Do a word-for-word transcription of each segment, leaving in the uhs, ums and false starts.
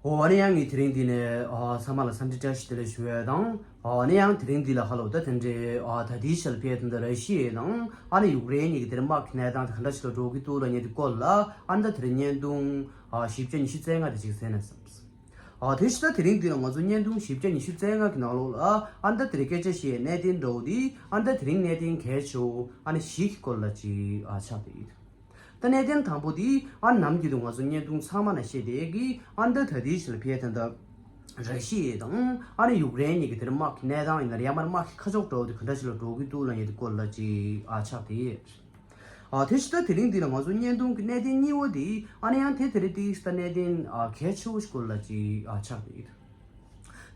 ཨོ་ཨ་ནི་ཡང་ངས་དེ་རིང་འདི་ནས་ཨ་ཚང་མ་ལ་འཚམས་འདྲི་བཀྲ་ཤིས་བདེ་ལེགས་ཞུ་ཡས་དང་། ཨ་ནི་ཡང་དེ་རིང་འདི་ལ་ཧ་ལོ་ད་དེ་འདྲའི་ཨ་ད་ལྟའི་ཆར་ཕེ་དེ་འདྲ་ར་ཤི་ཡ་དང་ཨ་ནི་ཡུཀ་རེན་གཉིས་ཀྱི་དེ་རིང་དམག་གི་གནས་སྟངས་དེ་ག་འདྲ་ཞིག་ལ་འགྲོ་གི་འདུག་ལབ་མཁན་དེ་སྐོར་ལ་ཨ་ནི་ད་དེ་རིང་བརྙན་ཐུང་ཨ་བཞི་བརྒྱ་ཉི་ཤུ་རྩ་ལྔ་དེ་ཅིག་གསན་ན་བསམས། ཨ་དེ་བཞིན་ད་དེ་རིང་འདི་ལ་ང་ཚོ་བརྙན་ཐུང་བཞི་བརྒྱ་ཉི་ཤུ་རྩ་ལྔ་གི་ནང་ལོགས་ལ་ཨ་ནི་ད་དེ་རིང་སྐད་ཆ་བཤད་གནད་དོན་འདྲ་བོ་འདི་ཨ་ནི་ད་དེ་རིང་གནད་དོན་གལ་ཆེ་བོ་ཨ་ནི་བཞི་གི་སྐོར་ལ་ཅིག་ཨ་ཆགས་བསྡད་ཡོད། ད་གནད་དོན་དང་པོ་འདི་ཨ་ནམ་རྒྱུན་དུ་ང་ཚོ་བརྙན་ཐུང་ཚང་མ་ན་བཤད་བསྡད་ཀྱི་ཨ་ནི་ད་ད་ལྟའི་ཆར་ཕེ་ད་ད་ར་ཤི་ཡ་དང་ཨ་ནི་ཡུཀ་རེན་གཉིས་ཀྱི་དེར་དམག་གི་གནས་སྟངས་ཡིན་ན་རེད་ཡང་མ་དམག་གི་ཁ་ཕྱོགས་འདྲ་བོ་དེ་ག་འདྲ་ཞིག་ལ་འགྲོ་གི་འདུག་ལབ་མཁན་དེ་སྐོར་ལ་ཅིག་ཨ་ཆགས་བསྡད་ཡོད། ཨ་དེ་བཞིན་ད་དེ་རིང་འདི་ལ་ང་ཚོ་བརྙན་ཐུང་གི་གནད་དོན་གཉིས་པ་འདི་ཨ་ནི་ཡང་དེ་དེ་རིང་དེ་ད་གནད་དོན་ཨ་གལ་ཆེ་བོ་ཞིག་སྐོར་ལ་ཅིག་ཨ་ཆགས་བསྡད་ཡོད།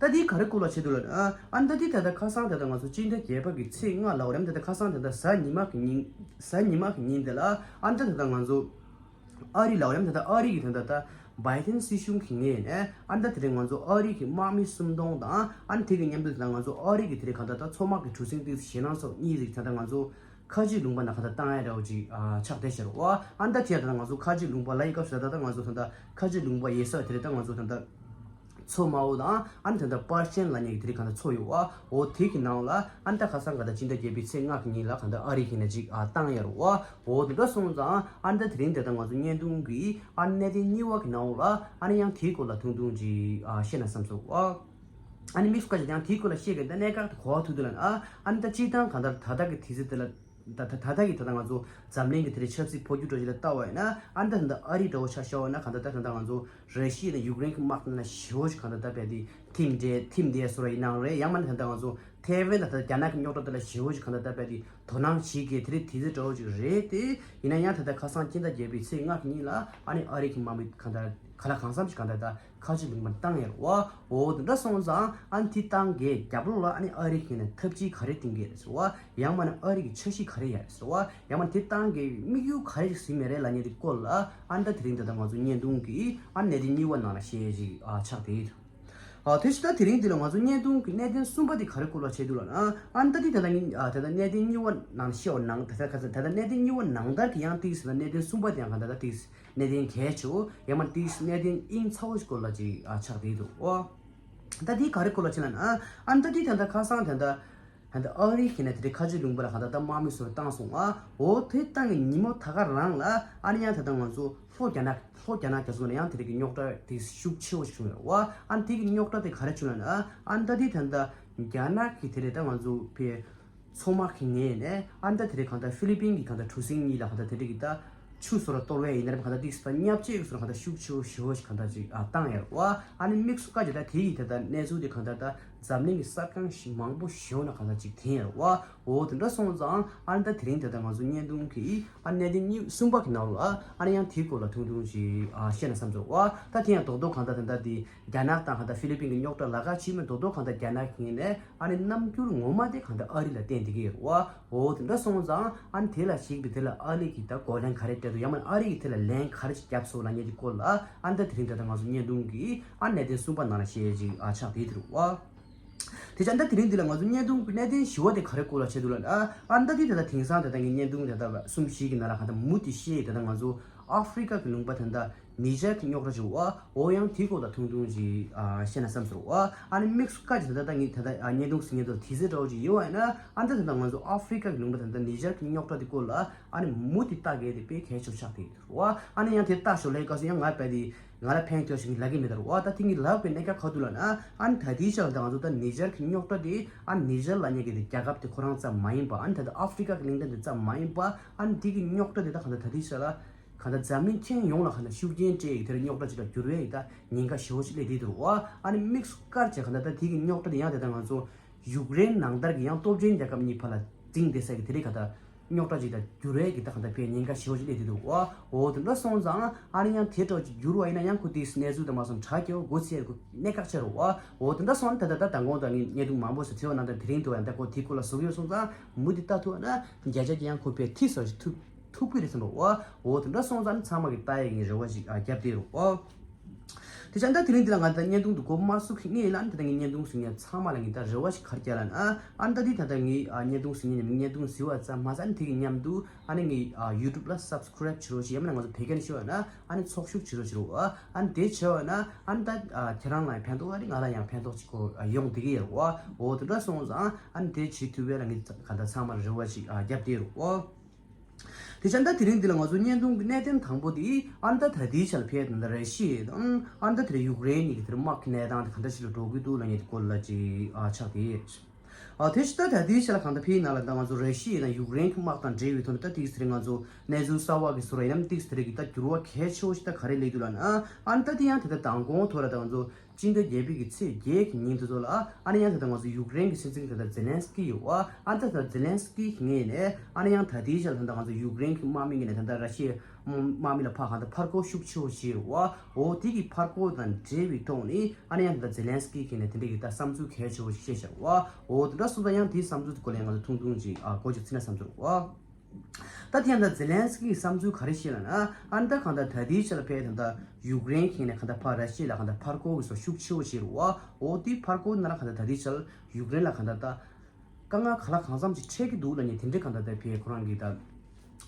ད་འདི་ག་རེ་སྐོར་ལ་བྱེད་འདུག་ལབ་ན་ཨ་ནི་ད་འདི་ད་ལྟ་ཁ་སང་ད་ལྟ་ང་ཚོ་སྤྱི་ཟླ་བརྒྱད་པ་གི་ཚེས་ལྔ་ལ་འོ་རེམ་ད་ལྟ་ཁ་སང་ད་ལྟ་གཟའ་ཉི་མ་གི་ཉིན་གཟའ་ཉི་མ་གི་ཉིན་དེ་ལ་ཨ་ནི་ད་ད་ལྟ་ང་ཚོ་ཨ་རི་ལ་འོ་རེམ་ད་ལྟ་ཨ་རི་གི་ད་ལྟ་ད་བའི་ཏན་སྲིད་གཞུང་གི་ངོས་ནས་ཨ་ནི་ད་དེ་རིང་ང་ཚོ་ཨ་རི་གི་དམག་མི་སུམ་སྟོང་དང་ཨ་ནི་དེ་གི་མཉམ་དུ་ད་ལྟ་ང་ཚོ་ཨ་རི་གི་དེ་རིང་ག་ད་ལྟ་མཚོ་དམག་གི་གྲུ་གཟིངས་ཏིག་ཞེད་སྣང་ཚོགས་གཉིས་རིགས་ད་ལྟ་ང་ཚོ་ཁ་ཆེ་ལུང་པ་ན་ག་ད་བཏང་ཡ་འདྲ་བོ་ཅིག་ཨ་ཆགས་བསྡད་ཤར་བ། ཨ་ནི་ད་དེ་ཡང་ད་ལྟ་ང་ཚོ་ཁ་ཆེ་ལུང་པ་ལ་ཡི་སྐབས་སུ་ད་ལྟ་ང་ཚོ་ད་ལྟ་ཁ་ཆེ་ལུང་པ་ཡེ་ས་དེ་རེད། ད་ང་ཚོ་ད་ལྟ་མཚོ་དམའ་བོ་དང་ཨ་ནི་ད་ལྟ་པར་ཤན་ལབ་མཁན་གྱི་དེ་རིང་ག་ད་མཚོ་ཡོད་བ། འོ་དེ་གི་ནང་ལ་ཨ་ནི་ད་ཁ་སང་ག་ད་སྤྱི་ཟླ་བརྒྱད་པའི་ཚེས་ལྔ་གི་ཉིན་ལ་ག་ད་ཨ་རི་གི་ནས་ཅིག་ཨ་བཏང་ཡ་རེད་བ། འོ་དེ་འདྲ་སོང་ཙང་ཨ་ནི་ད་དེ་རིང་དེ་ད་ང་ཚོ་བརྙན་ཐུང་གི་ཨ་ནི་གནད་དོན་གཉིས་པ་གི་ནང་ལ་ཨ་ནི་ཡང་དེའི་སྐོར་ལ་ཐུང་ཐུང་ཅིག་ཨ་བཤད་ན་བསམ་སོང་བ། ཨ་ནི་དམིགས་སུ་བཀར་ཅིག་ཡང་དེའི་སྐོར་ལ་བཤད་གི་ད་གནད་འགག་ཏུ་གོ་བ་ཐུག་དུས་ལ་ཨ་ཨ་ནི་ད་སྤྱིར་བཏང་གང་ལྟར་ད་ལྟ་གི་དུས་ཚོད་དེ་ལ་ད་ད་ད་ལྟ་གི་ད་ལྟ་ང་ཚོ་འཛམ་གླིང་གི་དེ་རིང་ཆབ་སྲིད་འཕོ་འགྱུར་འགྲོ་ཅིག་ལ་ལྟ་བ་ཡིན་ན་ཨ་ནི་ད་ད་ལྟ་ཨ་རི་འདྲ་བོ་ཆ་བཞག་པ་ན་གང་ལྟར་ད་ད་ལྟ་ང་ཚོ་ར་ཤི་ཡ་དང་ཡུཀ་རེན་གི་དམག་ནང་ཞེ་བོ་ཞིག་གང་ལྟར་ད་བས་དེ་ཐིམ་འདྲེ་ཐིམ་བསྡད་སོ་ར་ཡིན་ནའང་རེད། ཡང་མིན་ད་ད་ལྟ་ང་ཚོ་ཐའེ་ཝན་ད་ད་རྒྱ་ནག་གི་རྙོག་དྲ་དེ་ལ་ཞེ་བོ་ཞིག་གང་ལྟར་ད་བས་དེ་དོ་སྣང་བྱེད་གི་དེ་རིང་དུས་ཚོད་འདྲ་བོ་ཞིག་རེད། དེ་ཡིན་ན་ཡང་ད་ལྟ་ཁ་སང་སྤྱི་ཟླ་བརྒྱད་པའི་ཚེས་ལྔ་གི་ཉིན་ལ་ཨ་ནི་ཨ་རི་གི་དམག་མི་གང་ལྟར་ག་ལ་གང་འཚམ་ཞིག་གང་ལྟར་ད་ཁ་ཆེ་ལུང་པར་བཏང་ཡོད་རེད་བ། འོ་དེ་འདྲ་སོང་ཙང་ཨ་ནི་དེ་བཏང་གི་རྒྱབ་ལོགས་ལ་ཨ་ནི་ཨ་རི་གིས་ནས་ཐབས་ཇུས་ག་རེ་བཏིང་གི་རེད་ཟེར་བ། ཡང་མིན་ན་ཨ་རི་གི་འཆར་གཞི་ག་རེ་ཡོད་རེད་ཟེར་བ། ཡང་མིན་དེ་བཏང་གི་དམིགས་ཡུལ་ག་རེ་ཞིག་ཟིན་མེད་རེད་ལབ་མཁན་དེ་སྐོར་ལ་ཨ་ནི་ད་དེ་རིང་ད་ལྟ་ང་ཚོ་བརྙན་ཐུང་གི་ཨ་ནི་གནད་དོན་གཉིས་པ་ནང་ལ་བཤད་ཅིག་ཨ་ཆགས་བསྡད་ཡོད། ཨ་དེ་བཞིན་ད་དེ་རིང་འདི་ལ་ང་ཚོ་བརྙན་ཐུང་གི་གནད་དོན་གསུམ་པ་དེ་ག་རེ་སྐོར་ལ་བྱེད་འདུག་ལབ་ན་ཨ་ནི་ད་དེ་ད་ལྟ་ངས་ཨ་ད་ལྟ་གནད་དོན་གཉིས་པ་ནང་བཤད་པ་ནང་ད་ལྟ་ག་ཚོད་ད་ལྟ་གནད་དོན་གཉིས་པ་ནང་ལྟར་གྱི་ཡང་ཏིག་ཟེར་ན་གནད་དོན་གསུམ་པ་དེ་ཡང་ག་ད་ལྟ་ཏིག་གནད་དོན་གལ་ཆེ་བོ་ཡང་མིན་ཏིག་གནད་དོན་དབྱིངས་ཚ་བོ་ཞིག་སྐོར་ལ་ཅིག་ཨ་ཆགས་བསྡད་འདུག་ཨོ། ད་དེ་ག་རེ་སྐོར་ལ་བྱེད་ལབ་ན་ཨ་ནི་ད་དེ་ད་ལྟ་ཁ་སང་ད་ལྟ་ད་ལྟ་ཨ་རི་གིས་ནས་དེ་རིང་ཁ་ཆེ་ལུང་པ་ལ་ག་ད་ལྟ་དམག་མི་ཚོ་བཏང་སོང་ཨ། འོ་དེ་བཏང་གི་ཉིན་མོ་ད་ག་རང་ལ་ཨ་ནི་ཡང་ད་ལྟ་ང་ཚོ་ལྷོ་རྒྱ་ནག་ལྷོ་རྒྱ་ནག་རྒྱ་མཚོ་ནས་ཡང་དེ་རིང་གི་རྙོག་དྲ་དེ་ཤུགས་ཆེ་བོ་ཞིག་བྱུང་ཡོད་བ། ཨ་ནི་དེ་གི་རྙོག་དྲ་དེ་ག་རེ་བྱུང་ལབ་ན་ཨ་ནི་ད་དེ་ད་ལྟ་རྒྱ་ནག་གིས་དེ་རིང་ད་ང་ཚོ་ཕེ་མཚོ་དམག་གི་ངོས་ནས་ཨ་ནི་ད་དེ་རིང་གང་ལྟར་ཧྥི་ལི་པིན་གྱི་གང་ལྟར་གྲུ་གཟིངས་གཉིས་ལ་གང་ལྟར་དེ་འདྲ་གི་ད་ཆུ་བཟོ་ལ་གཏོར་བས་ཡིན་ན་རེད་གང་ལྟར་ཏིག་ཙམ་བརྙས་བཅོས་བཟོ་ལ་གང་ལྟར་ཤུགས་ཆེ་བོ་ཞེ་བོ་ཞིག་གང་ལྟར་ཅིག་ཨ་བཏང་ཡོད་རེད་བ། ཨ་ནི་དམིགས་སུ་བཀར་གྱི་ད་དེ་ཡི་ད་ལྟ་གནས་ཚུལ་དེ་གང་ལྟར་ད་འཛམ་གླིང་གི་གསར་ཁང་ཞིག་མང་པོ་ཞིག་ནང་གང་ལྟར་ཅིག་ཐོན་ཡོད་རེད་བ། འོ་དེ་འདྲ་སོང་ཙང་ཨ་ནི་ད་དེ་རིང་ད་ལྟ་ང་ཚོ་བརྙན་ཐུང་གི་ཨ་གནད་དོན་གཉིས་གསུམ་པ་གི་ནང་ལ་ཨ་ནི་ཡང་དེའི་སྐོར་ལ་ཐུང་ཐུང་ཞིག་ཨ་བཤད་ན་བསམ་སོང་བ། ད་དེ་ཡང་རྡོག་རྡོག་གང་ལྟར་ད་ལྟ་དེ་རྒྱ་ནག་དང་གང་ལྟར་ཧྥི་ལི་པིན་གྱི་རྙོག་དྲ་ལ་ཁ་ཕྱིན་མིན་རྡོག་རྡོག་གང་ལྟར་རྒྱ་ནག་གི་ངོས་ནས་ཨ་ནི་རྣམ་འགྱུར་ངོ་མ་དེ་གང་ལྟར་ཨ་རི་ལ་བསྟན་བསྡད་ཀྱི་ཡོད་རེད་བ། འོ་དེ་འདྲ་སོང་ཙང་ཨ་ནི་དེ་ལ་གཞིགས་པའི་དེ་ལ་ཨ་རི་གིས་ད་གོ་ལན་ག་རེ་སྤྲད་འདུག་ཡང་མིན་ཨ་རི་གིས་དེ་ལ་ལན་ག་རེ་ཞིག་བརྒྱབ་སོང་ལབ་མཁན་དེ་སྐོར་ལ་ཨ་ནི་ད་དེ་རིང་ད་ལྟ་ང་ཚོ་བརྙན་ཐུང་གི་ཨ་གནད་དོན་གསུམ་པ་ནང་ལ་བཤད་ཅིག་ཨ་ཆགས་བསྡད་འདུག་བ། དེ་ཅང་ད་དེ་རིང་འདི་ལ་ང་ཚོ་བརྙན་ཐུང་གི་གནད་དོན་བཞི་བ་དེ་ག་རེ་སྐོར་ལ་བྱེད་འདུག་ལབ་ན་ཨ་ནི་ད་དེ་ད་ལྟ་དེང་སང་ད་ལྟ་ངའི་བརྙན་ཐུང་ད་ལྟ་གསུམ་བཞི་གི་ནང་ལ་གང་ལྟར་མུ་མཐུད་བཤད་ད་ལྟ་ང་ཚོ་ཨ་ཧྥི་རི་ཀ་གི་ལུང་པ་ད་ལྟ་ནི་ཇར་གྱི་རྙོག་དྲ་ཅིག་ཡོད་བ། འོ་ཡང་དེའི་སྐོར་ལ་ཐུང་ཐུང་ཅིག་ཨ་བཤད་ན་བསམ་སོང་བ། ཨ་ནི་དམིགས་སུ་བཀར་ཅིག་ད་ལྟ་ད་ངས་ད་ལྟ་ཨ་བརྙན་ཐུང་ཟིན་མཁན་དེ་ལ་དུས་ཚོད་འདྲ་བོ་ཅིག་ཡོད་བ་ཡིན་ན་ཨ་ནི་ད་ད་ལྟ་ང་ཚོ་ཨ་ཧྥི་རི་ཀ་གི་ལུང་པ་ད་ལྟ་ནི་ཇར་གྱི་རྙོག་དྲ་དེ་སྐོར་ལ་ཨ་ནི་མུ་མཐུད་ལྟ་གི་དེ་དཔེ་གལ་ཆེ་ཆགས་བསྡད་ཡོད་བ། ཨ་ནི་ཡང་དེ་ལྟ་ཞོར་ལ་སྐབས་སུ་ཡང་ང་རྦད་དེ་ང་ལ་ཕན་ཐོགས་ཤིག་ལབ་ཀྱི་མེད་ད་རེད་བ། ད་དེ་ངས་ལབ་པའི་གནད་འགག་ག་རེ་འདུག་ལབ་ན་ཨ་ནི་ད་ལྟའི་ཆར་ད་ང་ཚོ་ད་ནི་ཇར་གྱི་རྙོག་དྲ་དེ་ཨ་ནི་ཇར་ལབ་མཁན་གྱི་དེ་རྒྱལ་ཁབ་དེ་ཁོ་རང་ཙམ་མ་ཡིན་པ། ཨ་ནི་ད་ལྟ་ཨ་ཧྥི་རི་ཀ་གི་གླིང་ཕྲན་དེ་ཙམ་མ་ཡིན་པ། ཨ་ནི་དེ་གི་རྙོག་དྲ་དེ་ད་གང་ལྟར་ད་ལྟའི་ཆར་ལ་གང་ལྟར་འཛམ་གླིང་ཁྱོན་ཡོངས་ལ་གང་ལྟར་ཤུགས་རྐྱེན་སྤྲད་ཡི་དེར་རྙོག་དྲ་ཅིག་ལ་འགྱུར་བའི་ཡི་ད་ཉེན་ཁ་ཞེ་པོ་ཅིག་སླེབས་བསྡད་འདུག་བ། ཨ་ནི་དམིགས་སུ་བཀར་བྱས་གང་ལྟར་ད་དེ་གི་རྙོག་དྲ་དེ་ཡང་དེ་ད་ང་ཚོ་ཡུཀ་རེན་ནང་ལྟར་གྱི་ཡང་སྟོབས་ཆེན་རྒྱལ་ཁབ་གཉིས་བར་ལ་འཛིང་བསྡད་ས་གི་དེ་རིགས་གང་ལྟར་རྙོག་དྲ་ཅིག་ད་འགྱུར་བའི་གི་ད་གང་ལྟར་དཔེ་ཉེན་ཁ་ཞེ་པོ་ཅིག་སླེབས་བསྡད་འདུག་བ། འོ་དེ་འདྲ་སོང་ཙང་ཨ་ནི་ཡང་དེ་འདྲ་ཅིག་འགྱུར་བ་ཡིན་ན་ཡང་ཁོ་དེའི་གནས་ཚུལ་དེ་མ་སོང་དྲག་སྐྱེ་བོ་སྒོ་ཚིག་གི་གནད་འགག་ཆགས་རུང་བ། འོ་དེ་འདྲ་སོང་ན་ད་ད་ད་དང་གོང་དུ་ངས་བརྙན་ཐུང་མང་པོ་ཞིག་བྲིས་པ་ནང་ལྟར་དེ་རིང་དུ་ཡང་ད་ཁོ་དེའི་སྐོར་ལ་བཟོ་གི་ཡོད་སོང་ཙང་མུ་མཐུད་ལྟ་ཐུབ་ན་བརྒྱ་ཆ་བརྒྱ་ཡང་ཁོ་དཔེ་ཐིག་ཟ་ཞིག་ཐུབ། ཐུབ་ཀྱི་རེད་བསམ་པ། འོ་དེ་འདྲ་སོང་ཙང་ཚང་མ་གི་ལྟ་ཡག་གི་རེ་བ་ཞིག་ཨ་བརྒྱབ་བསྡད་རོགས། དེ་བྱས་ད་དེ་རིང་འདི་ལ་ང་ད་བརྙན་ཐུང་འདི་མགོ་མ་བཙུགས་ཁ་ངས་ལ་ཨ་ནི་ད་ངས་བརྙན་ཐུང་གཟིགས་མཁན་ཚང་མ་ལ་ངས་ད་རེ་བ་ཞིག་ག་རེ་བསྐྱལ་ལབ་ན། ཨ་ནི་ད་འདི་ད་ད་ངས་ཨ་བརྙན་ཐུང་གཟིགས་མཁན་ནས་བརྙན་ཐུང་གཟིགས་པ་ཙམ་མ་ཟད་ཨ་ནི་དེ་གི་མཉམ་དུ་ཨ་ནི་ངས་ཨ་ཡུ་ཊུབ་ལ་སབ་སི་ཀི་རབ་བྱེད་རོགས་བྱེད། ཡང་མིན་ན་ང་ཚོ་བོད་སྐད་ནས་ཞུ་བ་ན་ཨ་ནི་ཚོགས་ཞུགས་བྱེད་རོགས་བྱེད་རོགས། ཨ་ནི་དེ་བྱས་པ་ན་ཨ་ནི་ད་ཨ་ཁྱེད་རང་ལ་ཡང་ཕན་ཐོགས་ཨ་ནི་ང་ལ་ཡང་ཕན་ཐོགས་ཅིག་ཁོ་ཨ་ཡོང་བསྡད་ཀྱི་ཡོད་རེད་པ། འོ་དེ་འདྲ་སོང་ཙང་ཨ་ནི་དེ་བྱེད་ཐུབ་པའི་ལ་ངས་ག་ད་ཚང་མར་རེ་བ་ཞིག་ཨ་བརྒྱབ་བསྡད་ཡོད་རེད་པ། དེ་བྱས་ད་དེ་རིང་འདི་ལ་ང་ཚོ་བརྙན་ཐུང་གི་གནད་དོན་དང་པོ་དེ་ཨ་ནི་ད་ད་ལྟའི་ཆར་ལ་ཕེབས་ད་ར་ཤི་ཡ་དང་ཨ་ནི་ད་དེ་རིང་ཡུཀ་རེན་གཉིས་ཀྱི་དེར་དམག་གི་གནས་སྟངས་དེ་ག་འདྲ་ཞིག་ལ་འགྲོ་གི་འདུག་ལབ་མཁན་དེ་སྐོར་ལ་ཅིག་ཨ་ཆགས་ཏེ། ཨ་དེ་ཕྱི་ད་ད་ལྟའི་ཆར་ལ་གང་ལྟར་ཕེབས་ཡིན་ན་ལ་ད་ང་ཚོ་ར་ཤི་ཡ་དང་ཡུཀ་རེན་གྱི་དམག་དང་འབྲེལ་བའི་ཐོག་ནས་ད་དེ་ཟེར་ང་ཚོ་གནས་ཚུལ་གསར་བ་གི་བཟོ་འདྲ་ཡིན་ནམ་དེ་ཟེར་གི་ད་འགྱུར་བ་གལ་ཆེ་བོ་ཞིག་ད་ག་རེ་སླེབས་འདུག་ལབ་ན། ཨ་ནི་ད་དེ་ཡང་དེ་ད་མདང་དགོང་ཐོག་ལ་ད་ང་ཚོ་སྤྱི་ཟླ་བརྒྱད་པའི་གི་ཚེས་བརྒྱད་ཀྱི་ཉིན་དེ་ཚོ་ལ་ཨ་ནི་ཡང་དེ་ད་ང་ཚོ་ཡུཀ་རེན་གྱི་སྲིད་འཛིན་དེ་ད་ཛེ་ལན་སི་ཀི་ཡོད་པ། ཨ་ནི་ད་ད་ཛེ་ལན་སི་ཀི་གི་ངོས་ནས་ཨ་ནི་ཡང་ད་ལྟའི་ཆར་ལ་ད་ང་ཚོ་ཡུཀ་རེན་གྱི་དམག་མི་ངོས་ནས་ད་ད་ར་ཤི་ཡའི་དམག་མི་ལ་ཕར་གང་ལྟར་ཕར་རྒོལ་ཤུགས་ཆེ་བོ་བྱས་ཡོད་པ། འོ་དེ་གི་ཕར་རྒོལ་དང་འབྲེལ་བའི་ཐོག་ནས་ཨ་ནི་ཡང་ད་ཛེ་ལན་སི་ཀི་གི་ནས་དེ་འདྲ་གི་ད་བསམ་ཚུལ་གལ་ཆེ་བོ་ཞིག་བཤད་བཞག་པ། འོ་དེ་འདྲ་སོང་ཙང་ཡང་དེའི་བསམ་ཚུལ་དེ་སྐོར་ལ་ཡང་ང་ཚོ་ཐུང་ཐུང་ཅིག་ཨ་སྐོར་ཅིག་ཚིག་ན་བསམ་ཚུལ་རེད་པ། ད་དེ་ཡང་ད་ཛེ་ལན་སི་ཀི་གི་བསམ་ཚུལ་ག་རེ་བཤད་ལབ་ན། ཨ་ནི་ད་གང་ལྟར་ད་ལྟའི་ཆར་ལ་ཕེབས་ད་ད་ཡུཀ་རེན་གི་ནས་གང་ལྟར་ཕར་ར་ཤི་ཡ་ལ་གང་ལྟར་ཕར་རྒོལ་གི་སོ་ཤུགས་ཆེ་བོ་བྱས་རེད་པ། འོ་དེ་ཕར་རྒོལ་ནང་ལ་གང་ལྟར་ད་ལྟའི་ཆར་ཡུཀ་རེན་ལ་གང་ལྟར་ད་དཀའ་ངལ་གང་ལ་གང་འཚམ་ཅིག་འཕྲད་ཀྱི་འདུག་ལབ་མཁན་དེ་འདྲའི་གང་ལྟར་ད་ཕེབས་ཁོ་རང་གི་ད་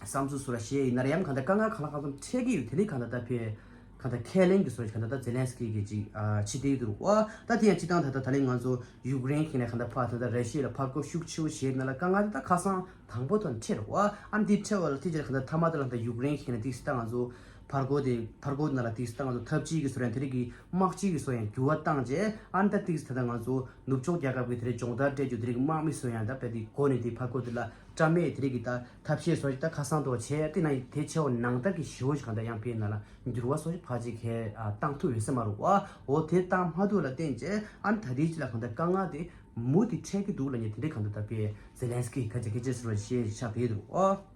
བསམ་ཚུལ་སོ་ར་བཤད་ཡིན་ན་རེད། ཡང་གང་ལྟར་དཀའ་ངལ་གང་ལ་གང་འཚམ་འཕྲད་ཀྱི་ཡོད་དེ་འདྲའི་གང་ལྟར་ད་ཕེབས་གང་ལྟར་ཁས་ལེན་གྱི་སོ་གང་ལྟར་ད་ཛེ་ལན་སི་ཀི་གིས་ཅིག་ཨ་ཕྱི་བལྟས་འདུག་པ། ད་དེ་ཡང་སྤྱིར་བཏང་ད་ད་ད་ལན་ང་ཚོ་ཡུཀ་རེན་གི་ནས་གང་ལྟར་ཕར་ད་ད་ར་ཤི་ཡ་ལ་ཕར་རྒོལ་ཤུགས་ཆེ་བོ་བྱས་ན་ལ་དཀའ་ངལ་དེ་ད་ཁ་སང་དང་པོ་དང་འཕྲད་རེད་པ། ཨ་ནི་དེ་འཕྲད་པ་ལ་དེ་རྗེས་གང་ལྟར་མཐའ་མ་དེ་ལ་ད་ཡུཀ་རེན་གི་ནས་ཏིག་སི་ད་ང་ཚོ་ཕར་རྒོལ་དེ་ཕར་རྒོལ་ནང་ལ་ཏིག་སི་ད་ང་ཚོ་འཐབ་ཇུས་ཀྱི་སོ་ཡང་དེ་རིགས་ཀྱི་དམག་སྤྱི་གི་སོ་ཡང་འགྱུར་བ་བཏང་རྗེས་ཨ་ནི་ད་ཏིག་སི་ད་ད་ང་ཚོ་ནུབ་ཕྱོགས་རྒྱལ་ཁབ་ཀྱི་དེ་རིགས་སྦྱོང་བརྡར་སྤྲད་རྒྱུ་དེ་རིགས་དམག་མི་སོ་ཡང་ད་དཔེ་དེ་འགོ་ནས་དེ་ཕར་རྒོལ་དེ་ལ་བཀྲམ་མེད་དེ་རིགས་ཀྱི་ད་ཐབས་ཤེས་སོ་ཞིག་ད་ཁ་སང་དུ་བྱས་དེ་ན་དེ་ཆེ་བ་ནང་ལྟར་གྱི་ཞི་བོ་ཞིག་གང་ལྟར་ཡང་ཕེབས་ན་ལ་འགྱུར་བ་སོ་ཞིག་ཕལ་ཆེར་གས་ཨ་བཏང་ཐུབ་ཡོད་ས་མ་རེད་པ། འོ་དེ་བཏང་མ་ཐུབ་ལ་བརྟེན་བྱས་ཨ་ནི་ད་ལྟའི་ཆ་ལ་གང་ལྟར་དཀའ་ངལ་དེ་མུ་མཐུད་འཕྲད་ཀྱི་འདུག་ལབ་མཁན་དེ་འདྲའི་གང་ལྟར་ད་དཔེ་ཛེ་ལན་སི་ཀི་གིས་སྐད་ཆ་སྐད་ཆ་ཟེར་བ་ཞེས་ཆགས་བསྡད་འདུག་ཨོ།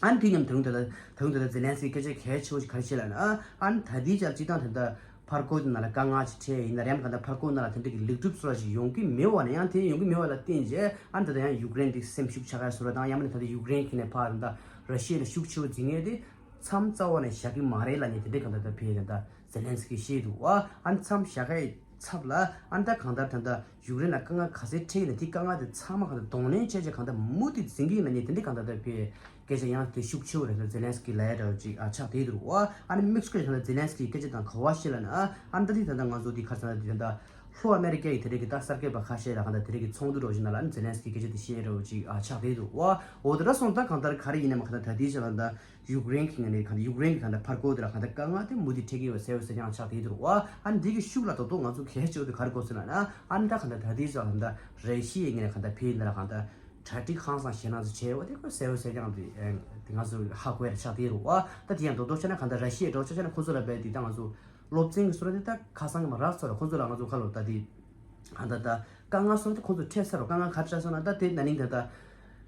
ཨ་ནི་དེ་མཉམ་ད་རུང་ད་ལྟ་ད་རུང་ད་ལྟ་ཛེ་ལན་སི་ཀི་སྐད་ཆ་གལ་ཆེ་བོ་ཞིག་ག་རེ་བཤད་ལབ་ན། ཨ་ནི་ད་ལྟའི་ཆར་སྤྱིར་བཏང་ད་ལྟ་ཕར་རྒོལ་དེ་ནང་ལ་དཀའ་ངལ་ཞིག་འཕྲད་ཡིན་ན་རེམ་གང་ལྟར་ཕར་རྒོལ་ནང་ལ་དེ་འདྲ་གི་ལེགས་གྲུབ་སོགས་ཞིག་ཡོང་གི་མེད་པ་ན་ཡང་དེ་ཡོང་གི་མེད་པ་ལ་བརྟེན་བྱས་ཨ་ནི་ད་ལྟ་ཡང་ཡུཀ་རེན་དེ་སེམས་ཤུགས་ཆག་ཡ་བཟོ་འདྲ་དང་ཡང་མིན་ན་ད་ལྟ་ཡུཀ་རེན་གི་ནས་ཕར་ད་ལྟ་ར་ཤི་ཡ་ལ་ཤུགས་ཆེ་བོ་འཛིན་མཁན་དེ་མཚམས་རྩ་བ་ནས་བཞག་གི་མ་རེད་ལབ་མཁན་དེ་འདྲ་གང་ལྟར་ད་ཕེབས་ད་ལྟ་ཛེ་ལན་སི་ཀི་བཤད་འདུག་ཨ། ཨ་ནི་མཚམས་བཞག་ཡ་ཚབ་ལ་ཨ་ནི་ད་གང་ལྟར་ད་ལྟ་ཡུཀ་རེན་ལ་དཀའ་ངལ་ག་ཚད་འཕྲད་ཡིན་ན་དེ་དཀའ་ངལ་དེ་ཚང་མ་གང་ལྟར་གདོང་ལེན་བྱས་བྱས་གང་ལྟར་མུ་མཐུད་འཛིན་གྱི་ཡིན་ལབ་མཁན་དེ་འདྲ་གང་ལྟར་ད་ཕེབས་སྐད་ཆ་ཡང་དེ་ཤུགས་ཆེ་བོ་རེད་ད་ཛེ་ལན་སི་ཀི་ལབ་ཡ་འདྲ་བོ་ཅིག་ཨ་ཆགས་བསྡད་འདུག་ཨ། ཨ་ནི་དམིགས་བཀར་གང་ལྟར་ཛེ་ལན་སི་ཀི་སྐད་ཆ་དང་ག་བ་བཤད་ལབ་ན་ཨ་ནི་ད་དེ་ད་ལྟ་ང་ཚོ་དེ་ག་ཚོད་ད་དེ་ད་ལྟ་ལྷོ་ཨ་མེ་རི་ཀ་ཡི་དེ་རིགས་ཀྱི་ད་གསར་འགོད་པ་ཁ་ཤས་ལ་གང་ལྟར་དེ་རིགས་ཀྱི་ཚོགས་འདུ་འདྲ་བོ་ཞིག་ནང་ལ་ཨ་ནི་ཛེ་ལན་སི་ཀི་སྐད་ཆ་དེ་བཤད་ཡ་འདྲ་བོ་ཅིག་ཨ་ཆགས་བསྡད་འདུག་ཨ། འོ་དེ་འདྲ་སོང་ཙང་གང་ལྟར་ག་རེ་ཡིན་ནའི་མ་གང་ལྟར་ད་དེའི་ཆ་ལ་ད། ཡུཀ་རེན་གྱི་ངོས་ནས་གང་ལྟར་ཡུཀ་རེན་གྱི་གང་ལྟར་ཕར་རྒོལ་དེ་ལ་གང་ལྟར་དཀའ་ངལ་དེ་མུ་མཐུད་འཕྲད་ཀྱི་ཡོད་ཟེར་བའི་གསལ་བཤད་ཀྱང་ཆགས་བསྡད་འདུག་པ། ཨ་ནི་འདི་གི་ཤུགས་ལ་དོ་དོ་ང་ཚོ་གལ་ཆེ་བ་དེ་ག་རེ་དགོས་ཟེར་ན་ན་ཨ་ནི་ད་གང་ལྟར་ད་ལྟའི་ཆ་གང་ལྟར་ར་ཤི་ཡའི་ངོས་ནས་གང་ལྟར་ཕེབས་འདི་ལ་གང་ལྟར་གྲ་སྒྲིག་ཧང་སང་ཞེད་སྣང་ཚོ་བྱས་པ་དེ་ཁོ་གསལ་བཤད་ཀྱང་དེ་དེ་ང་ཚོ་ཧ་གོ་ཡ་ཆགས་བསྡད་རུང་བ། ད་དེ་ཡང་དོ་དོ་བྱས་ན་གང་ལྟར་ར་ཤི་ཡའི་འགྲོ་ཆ་བྱས་ན་ཁོ་ཚོ་ལ་བས་དེ་ད་ང་ཚོ་སློབ་ཚན་གྱི་སོ་ར་དེ་ད་ཁ་སང་གི་མ་རག་ཚོ་ར་ཁོ་ཚོ་ལ་ང་ཚོ་ཁ་ལོ་ད་དེ་གང་ལྟར་ད་དཀའ་ངལ་སོ་ར་དེ་ཁོ་ཚོ་འཕྲད་ཚར་རོ་དཀའ་ངལ་ག་རེ་འཕྲད་སོང་ན་ད་དེ་ན་ནིང་ད་ད།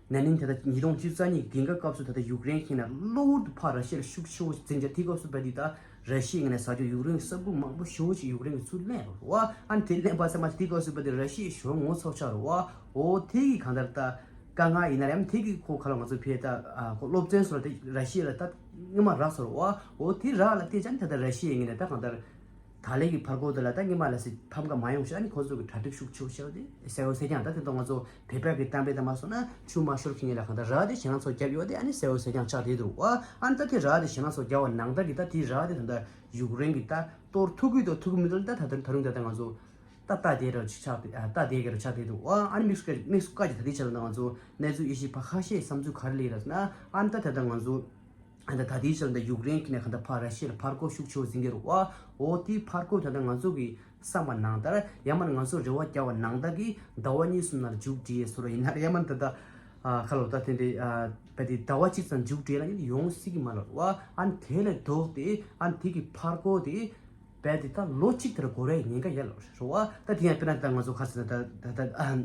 ན་ནིང་ད་ལྟ་ཉིས་སྟོང་བཅུ་རྩ་གཉིས་ཀྱི་རྒྱལ་ཁབ་སྐབས་སུ་ད་ལྟ་ཡུཀ་རེན་གྱིས་ན་གློ་བུར་དུ་ཕར་ར་ཤི་ཡ་ལ་ཤུགས་ཆེ་བོ་འཛིན་བྱས་དེའི་སྐབས་སུ་བ་འདི་ད་ར་ཤི་ཡའི་ངོས་ནས་ཟ་རྒྱུ་ཡུཀ་རེན་གྱི་ས་ཁུལ་མང་པོ་ཞེ་པོ་ཅིག་ཡུཀ་རེན་གྱིས་ཚུར་ལེན་རོགས་རོགས་ཨ་ནི་དེ་ལེན་པ་ཚང་མ་དེའི་སྐབས་སུ་བ་འདི་ར་ཤི་ཡའི་ཞོར་ངོ་ཚ་ཆགས་རོགས་ཨོ་དེ་གི་གང་ལྟར་ད་དཀའ་ངལ་ཡིན་ན་ཡང་དེ་གི་ཁོ་ཁ་ལ་ང་ཚོ་ཕེ་ད་ཁོ་སློབ་ཚན་སོགས་དེ་ར་ཤི་ཡ་ལ་ད་སྔོན་མ་རག་སོང་རོགས་ཨོ་དེ་རག་ལ་བལྟས་ཙང་ད་ལྟ་ར་ཤི་ཡའི་ངོས་ནས་ད་གང་ལྟར། ད་ལན་གྱི་ཕར་རྒོལ་དེ་ལ་ད་སྔོན་མ་ལ་སྲིད་ཕམ་ཁ་མ་ཡོང་ཤག་ཨ་ནི་ཁོ་ཚོ་གི་གྲ་སྒྲིག་ཤུགས་ཆེ་བོ་བྱས་པ་དེ་གསལ་བོ་གསལ་རྐྱང་ད་དེ་ད་ང་ཚོ་བོད་པ་གི་གཏམ་དཔེ་ལྟར་མ་སོང་ན་ཆུ་མ་ཤོར་མཁན་ལ་གང་ལྟར་ར་དེ་ཞེད་སྣང་ཚོ་བརྒྱབ་ཡོད་དེ་ཨ་ནི་གསལ་བོ་གསལ་རྐྱང་ཆགས་བསྡད་འདུག་བ། ཨ་ནི་ད་དེ་ར་དེ་ཞེད་སྣང་ཚོ་བརྒྱབ་པ་ནང་ལྟར་གྱི་ད་དེ་ར་དེ་ད་ད་ཡུཀ་རེན་གྱི་ད་གཏོར་ཐུབ་ཀྱི་འདུག་ཐུབ་ཀྱི་མི་འདུག་ད་ད་ད་རུང་ད་ད་ང་ཚོ་ད་ལྟ་བསྡད་ར་ཅིག་ཆགས་བསྡད་ཨ་ལྟ་བསྡད་ཀྱི་ར་ཆགས་བསྡད་འདུག་བ། ཨ་ནི་དམིགས་སུ་དམིགས་སུ་བཀར་གྱི་ད་དེ་ཆ་ལ་ད་ང་ཚོ་གནས་ཚུལ་དབྱེ་ཞིབ་པ་ཁ་ཤས་བསམ་ཚུལ་ག་རེ་སླེབས་ར་ཟེར་ན་ཨ་ནི་ད་ད་ད་ང་ཚོ། ཨ་ད་ད་ལྟའི་ཆར་འདི་ཡུཀ་རེན་གྱི་ནས་གང་ལྟར་ཕར་ར་ཤི་ཡ་ལ་ཕར་རྒོལ་ཤུགས་ཆེ་བོ་འཛིན་གྱི་རེད་བ། འོ་དེའི་ཕར་རྒོལ་ད་ལྟ་ང་ཚོ་གི་བསམ་པ་ནང་ལྟར་ཡང་མིན་ན་ང་ཚོ་རེ་བ་རྒྱག་པ་ནང་ལྟར་གྱི་ཟླ་བ་གཉིས་གསུམ་ནང་ལ་མཇུག་སྒྲིལ་ཡས་བཟོ་འདྲ་ཡིན་ན་ཡང་མིན་ན་ད་ལྟ་ཨ་ཁ་ལོ་ད་དེ་འདྲའི་ཨ་བ་དེ་ཟླ་བ་གཅིག་ཙམ་མཇུག་སྒྲིལ་ན་ཡོང་སྲིད་ཀྱི་མ་རེད་བ། ཨ་ནི་དེ་ལས་ལྡོག་སྟེ་ཨ་ནི་དེ་གི་ཕར་རྒོལ་དེ་བས་དེ་ད་ལོ་གཅིག་དེར་འགོར་བའི་ཉེན་ཁ་ཡོད་ལ་རེད་བ། ད་དེ་ཡང་དཔེར་ན་ད་ང་ཚོ་ཁ་སང་ད་ད་ད་ཨ།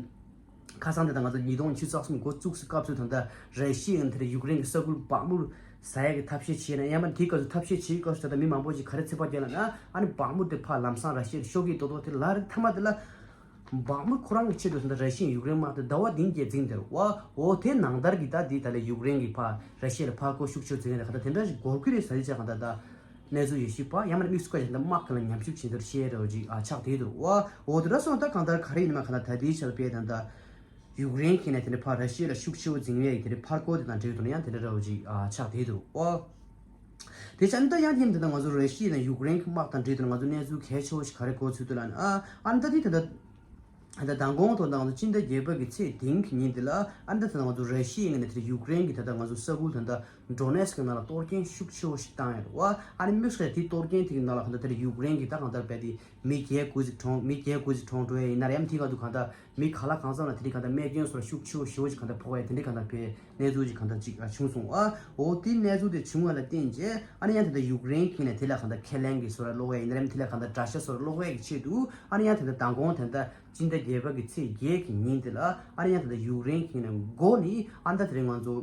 ཁ་སང་དེ་ད་ང་ཚོ་ཉིས་སྟོང་ཉི་ཤུ་རྩ་གསུམ་འགོ་བཙུགས་སའི་སྐབས་སུ་ད་ལྟ་ར་ཤི་ཡའི་དེར་ཡུཀ་རེན་གྱི་ས་ཁུལ་འབག་མུར་ཟ་ཡག་གི་ཐབས་ཤེས་བྱས་ན་ཡང་མིན་དེའི་སྐབས་སུ་ཐབས་ཤེས་བྱེད་སྐབས་སུ་ད་ལྟ་མི་མང་པོ་ཞིག་ག་རེ་ཚོད་དཔག་བརྒྱབ་ལབ་ན་ཨ་ནི་འབག་མུར་དེ་ཕར་ལམ་སང་ར་ཤི་ཡར་ཤོར་གྱི་འདུག་འདུག་དེ་ལ་རེད་མཐའ་མ་དེ་ལ། འབག་མུར་ཁོ་རང་གི་ཆེད་དུ་ད་ལྟ་ར་ཤི་ཡ་ཡུཀ་རེན་དམག་དེ་ཟླ་བ་བདུན་བརྒྱད་འཛིང་དེར་བ། འོ་དེ་ནང་ལྟར་གྱི་ད་འདི་ད་ལྟ་ཡུཀ་རེན་གྱི་ཕར་ར་ཤི་ཡ་ལ་ཕར་རྒོལ་ཤུགས་ཆེ་འཛིང་ཡ་ད་ག་ད་དེ་འདྲ་ཞིག་འགོར་གྱི་རེད་ཟེར་ཡ་ཆ་ག་ད་ད། གནས་ཚུལ་ཡོད་ཤི་པ་ཡང་མ་དམིགས་སུ་བཀར་ཞིང་དམག་གི་ལ་ཉམས་ཞིབ་བྱེད་དུ་བཤད་རོགས་ཅིག་ཨ་ཆགས་དེ་འདུག་ཨོ་འོ་དེ་འདྲ་སོང་ད་གང་ལྟར་ག་རེ་ཡིན་མ་གང་ལྟར་ད་དེའི་ཆར་པས་ད་ད་ཡུཀ་རེན་གྱི་ནས་དེ་འདྲ་ཕར་ར་ཤི་ཡ་ལ་ཤུགས་ཆེ་བོ་འཛིང་བའི་དེ་འདྲ་ཕར་རྒོལ་དེ་དང་འབྲེལ་དུ་ཡང་དེ་འདྲ་རོགས་ཅིག་ཨ་ཆགས་དེ་འདུག་ཨོ། དེ་ཆ་ནི་ད་ཡང་དེ་ཡིན་ད་ང་ཚོ་ར་ཤི་ཡ་དང་ཡུཀ་རེན་གྱི་དམག་དང་འབྲེལ་དུ་ང་ཚོ་གནས་ཚུལ་གལ་ཆེ་བོ་ཞིག་ག་རེ་གོ་ཚུལ་དུ་ལ་ནི་ཨ་ཨ་ནི་ད་དེ་ད་ད། ད་མདང་དགོང་ཐོག་ད་ང་ཚོ་སྤྱི་ཟླ་བརྒྱད་པ་གི་ཚེས་བདུན་གྱི་ཉིན་དེ་ལ་ཨ་ནི་ད་ད་ང་ཚོ་ར་ཤི་ཡའི་ངོས་ནས་དེ་ཡུཀ་རེན་གྱི་ད་ད་ང་ཚོ་ས་ཁུལ་ད་ད་ཌོ་ནེ་སི་ཀི་ནང་ལ་གཏོར་སྐྱོན་ཤུགས་ཆེ་བོ་ཞིག་བཏང་ཡོད་རེད་བ། ཨ་ནི་དམིགས་བསལ་དེ་གཏོར་སྐྱོན་དེ་གི་ནང་ལ་གང་ལྟར་དེ་ཡུཀ་རེན་གྱི་ད་གང་ལྟར་བས་དེ་མི་བརྒྱད་དགུ་ཅིག་གྲོངས་མི་བརྒྱད་དགུ་ཅིག་གྲོངས་འགྲོ་ཡ་ཡིན་ན་རེད། ཨ་ནི་དེ་ག་དུ་གང་ལྟར་མི་ག་ལ་གང་འཚམ་ལ་དེ་རིང་གང་ལྟར་རྨས་སྐྱོན་སོགས་ཤུགས་ཆེ་བོ་ཞེ་བོ་ཞིག་གང་ལྟར་ཕོག་ཡ་དེ་འདྲའི་གང་ལྟར་བས་གནས་ཚུལ་ཅིག་གང་ལྟར་ཅིག་བྱུང་སོང་ཨ། འོ་དེ་གནས་ཚུལ་དེ་བྱུང་བ་ལ་བརྟེན་རྗེས་ཨ་ནི་ཡང་དེ་ལྟར་ཡུཀ་རེན་གྱི་ནས་དེ་ལ་གང་ལྟར་ཁས་ལེན་གྱི་སོ་ར་ཀློག་ཡ་ཡིན་ན་རེད། དེ་ལ་གང་ལྟར་དགྲ་ཤ་སོ་ར་ཀློག་ཡ་གི་ཆེད་དུ་ཨ་ནི་ཡང་དེ་ལྟར་མདང་དགོང་དེ་ལྟར་སྤྱི་ཟླ་བརྒྱད་པ་གི་ཚེས་བརྒྱད་ཀྱི་ཉིན་དེ་ལ་ཨ་ནི་ཡང་དེ་ལྟར་ཡུཀ་རེན་གྱི་ནས་མགོ་ནི་ཨ་ནི་ད་དེ་རིང་ང་ཚོ་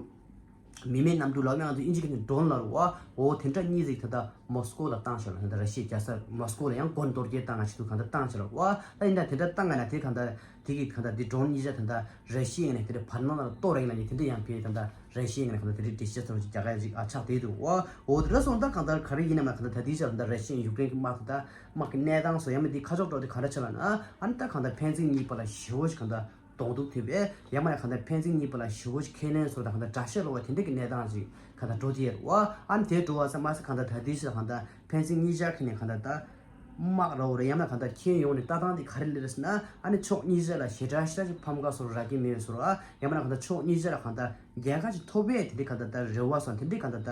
མི་མེད་གནམ་གྲུ་ལ་ང་ཚོ་ཨིན་ཇི་གི་ནས་ཌོན་ལ་རུ་བ་འོ་དེ་འདྲ་གཉིས་ཟིག་དེ་ལྟར་མོ་སི་ཀོ་ལ་བཏང་ཤག་ལ་དེ་ལྟར་ར་ཤི་ཡའི་རྒྱལ་ས་མོ་སི་ཀོ་ལ་ཡང་མགོ་ནས་གཏོར་སྐྱོན་བཏང་ང་ཆེད་དུ་གང་ལྟར་བཏང་ཤག་ལ་བ། ད་ཡིན་ད་དེ་འདྲ་བཏང་ང་ན་དེ་གང་ལྟར། དེ་གི་གང་ལྟར་དེ་ཌོན་གཉིས་ཆ་ད་ལྟ་ར་ཤི་ཡའི་ངོས་ནས་དེ་འདྲ་བར་སྣང་ལ་གཏོར་རེད་ལབ་ནས་དེ་འདྲ་ཡང་བས་ད་ལྟ་ར་ཤི་ཡའི་ངོས་ནས་གང་ལྟར་དེ་འདྲའི་འགྲེལ་བཤད་ཚོར་ཅིག་རྒྱག་ཡ་ཅིག་ཨ་ཆགས་བསྡད་འདུག་ཨོ། འོ་དེ་འདྲ་སོང་ད་གང་ལྟར་ག་རེ་ཡིན་ནམ་ལ་གང་ལྟར་ད་དེའི་ཆར་ད་ལྟ་ར་ཤི་ཡའི་ཡུཀ་རེན་གྱི་དམག་དེ་ད་དམག་གི་གནས་སྟངས་སོགས་ཡང་མིན་དེ་ཁ་ཕྱོགས་འགྲོ་དེ་ག་འདྲ་ཆགས་ལབ་ན་ཨ་ནི་ད་གང་ལྟར་ཕན་ཚུན་གཉིས་བར་ལ་ཞེ་བོ་ཞིག་གང་ལྟར་གདོང་ཐུག་ཐེབས་པས་ཡང་མ་ལ་གང་ལྟར་ཕན་ཚུན་གཉིས་བར་ལ་ཞེ་བོ་ཞིག་ཁས་ལེན་སོགས་དང་གང་ལྟར་དགྲ་ཤ་ལོག་པ་དེ་འདྲ་གི་གནས་སྟངས་ཅིག་གང་ལྟར་འགྲོ་དེ་ཡོད་ཨ། ཨ་ནི་དེ་འགྲོ་བ་ས་མ་ས་གང་ལྟར་ད་དེའི་ཆར་གང་ལྟར་ཕན་ཚུན་གཉིས་ཆ་གི་ནས་གང་ལྟར་ད། དམག་རོགས་རེད། ཡང་ན་གང་ལྟར་ཁྱེད་ཡོང་ནས་ལྟ་སྟངས་དེ་ག་རེ་ལས་རེད་ཟེར་ན་ཨ་ནི་ཕྱོགས་གཉིས་ཆ་ལ་ཞེ་དྲག་ཞེ་དྲག་ཅིག་ཕམ་ཁ་སོར་རག་གི་མེད་སོར་ཨ། ཡང་མིན་ན་གང་ལྟར་ཕྱོགས་གཉིས་ཆ་ལ་གང་ལྟར་རྒྱལ་ཁ་ཅིག་ཐོབ་པས་དེ་འདྲའི་གང་ལྟར་ད་རེ་བ་སོང་དེ་འདྲའི་གང་ལྟར་ད་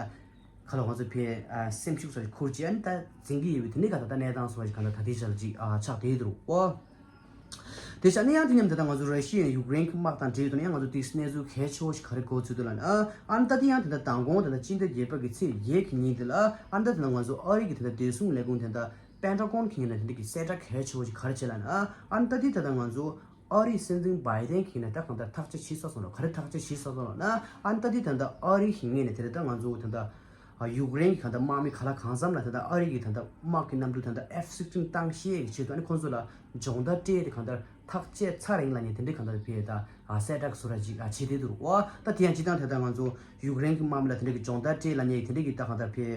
ཁ་ལ་ང་ཚོ་ཕའི་ཨ་སེམས་ཤུགས་སོགས་ཁུར་ཅིག་ཨ་ནི་ད་འཛིན་གྱི་ཡོད་པའི་དེ་འདྲའི་གང་ལྟར་ད་གནས་སྟངས་སོགས་ཅིག་གང་ལྟར་ད་ལྟའི་ཆ་ལ་ཅིག་ཨ་ཆགས་བསྡད་འདུག་ཨོ། དེ་ཆ་ནས་ཡང་དེ་མཉམ་དུ་ད་ང་ཚོ་ར་ཤི་ཡ་ཡུཀ་རེན་གྱི་དམག་དང་འབྲེལ་དུ་ཡང་ང་ཚོ་དེ་གནས་ཚུལ་གལ་ཆེ་བོ་ཞིག་ག་རེ་གོ་ཚུལ་དུ་ལ་ཨ་ཨ་ནི་ད་དེ་ཡང་དེ་ད་མདང་དགོང་དེ་ད་སྤྱི་ཟླ་བརྒྱད་པ་གི་ཚེས་བརྒྱད་ཀྱི་ཉིན་དེ་ལ་ཨ་ནི་ད་དེ་ད་ང་ཚོ་ཨ་རི་གི་དེ་ད་བདེ་སྲུང་ལས་ཁུངས་དེ་ད་པེན་ཊ་གོན་གྱི་ནས་དེ་འདྲ་གི་གསལ་བསྒྲགས་གལ་ཆེ་བོ་ཞིག་ག་རེ་བྱས་ལབ་ན། ཨ་ནི་ད་དེ་ད་ད་ང་ཚོ་ཨ་རིའི་སྲིད་འཛིན་བྷའི་ཌེན་གྱིས་ནས་ད་གང་ལྟར་ཐག་གཅོད་བྱས་ཚར་སོང་ལ། ག་རེ་ཐག་གཅོད་བྱས་ཚར་སོང་ལབ་ན། ཨ་ནི་ད་དེ་ད་ད་ཨ་རི་གི་ངོས་ནས་དེ་རེད་ད་ང་ཚོ་ད་ད་ཡུཀ་རེན་གྱི་གང་ལྟར་དམག་མི་ག་ལ་གང་འཚམ་ལ་ད་ད་ཨ་རི་གི་གང་ལྟར་དམག་གི་གནམ་གྲུ་ད་ད་ཨེཕ་སིག་སྟིན་བཏང་ཤེས་ཀྱི་ཆེད་དུ་ཨ་ནི་ཁོང་ཚོ་ལ་སྦྱོང་བརྡར་སྤྲད་དེ་གང་ལྟར་ཐག་བཅད་ཚར་རིང་ལ་ནི་དེ་འདྲའི་གང་ལྟར་ཕེ་ད་གསལ་བསྒྲགས་སུ་ར་ཅིག་བྱེད་དེ་འདུག་ཨོ། ད་དེ་ཡང་སྤྱི་བཏང་དེ་ད་ང་ཚོ་ཡུཀ་རེན་གྱི་དམག་མི་ལ་དེ་འདྲའི་གི་སྦྱོང་བརྡར་སྤྲད་ལབ་ནས་དེ་འདྲའི་གི་ད་གང་ལྟར་ཕེ།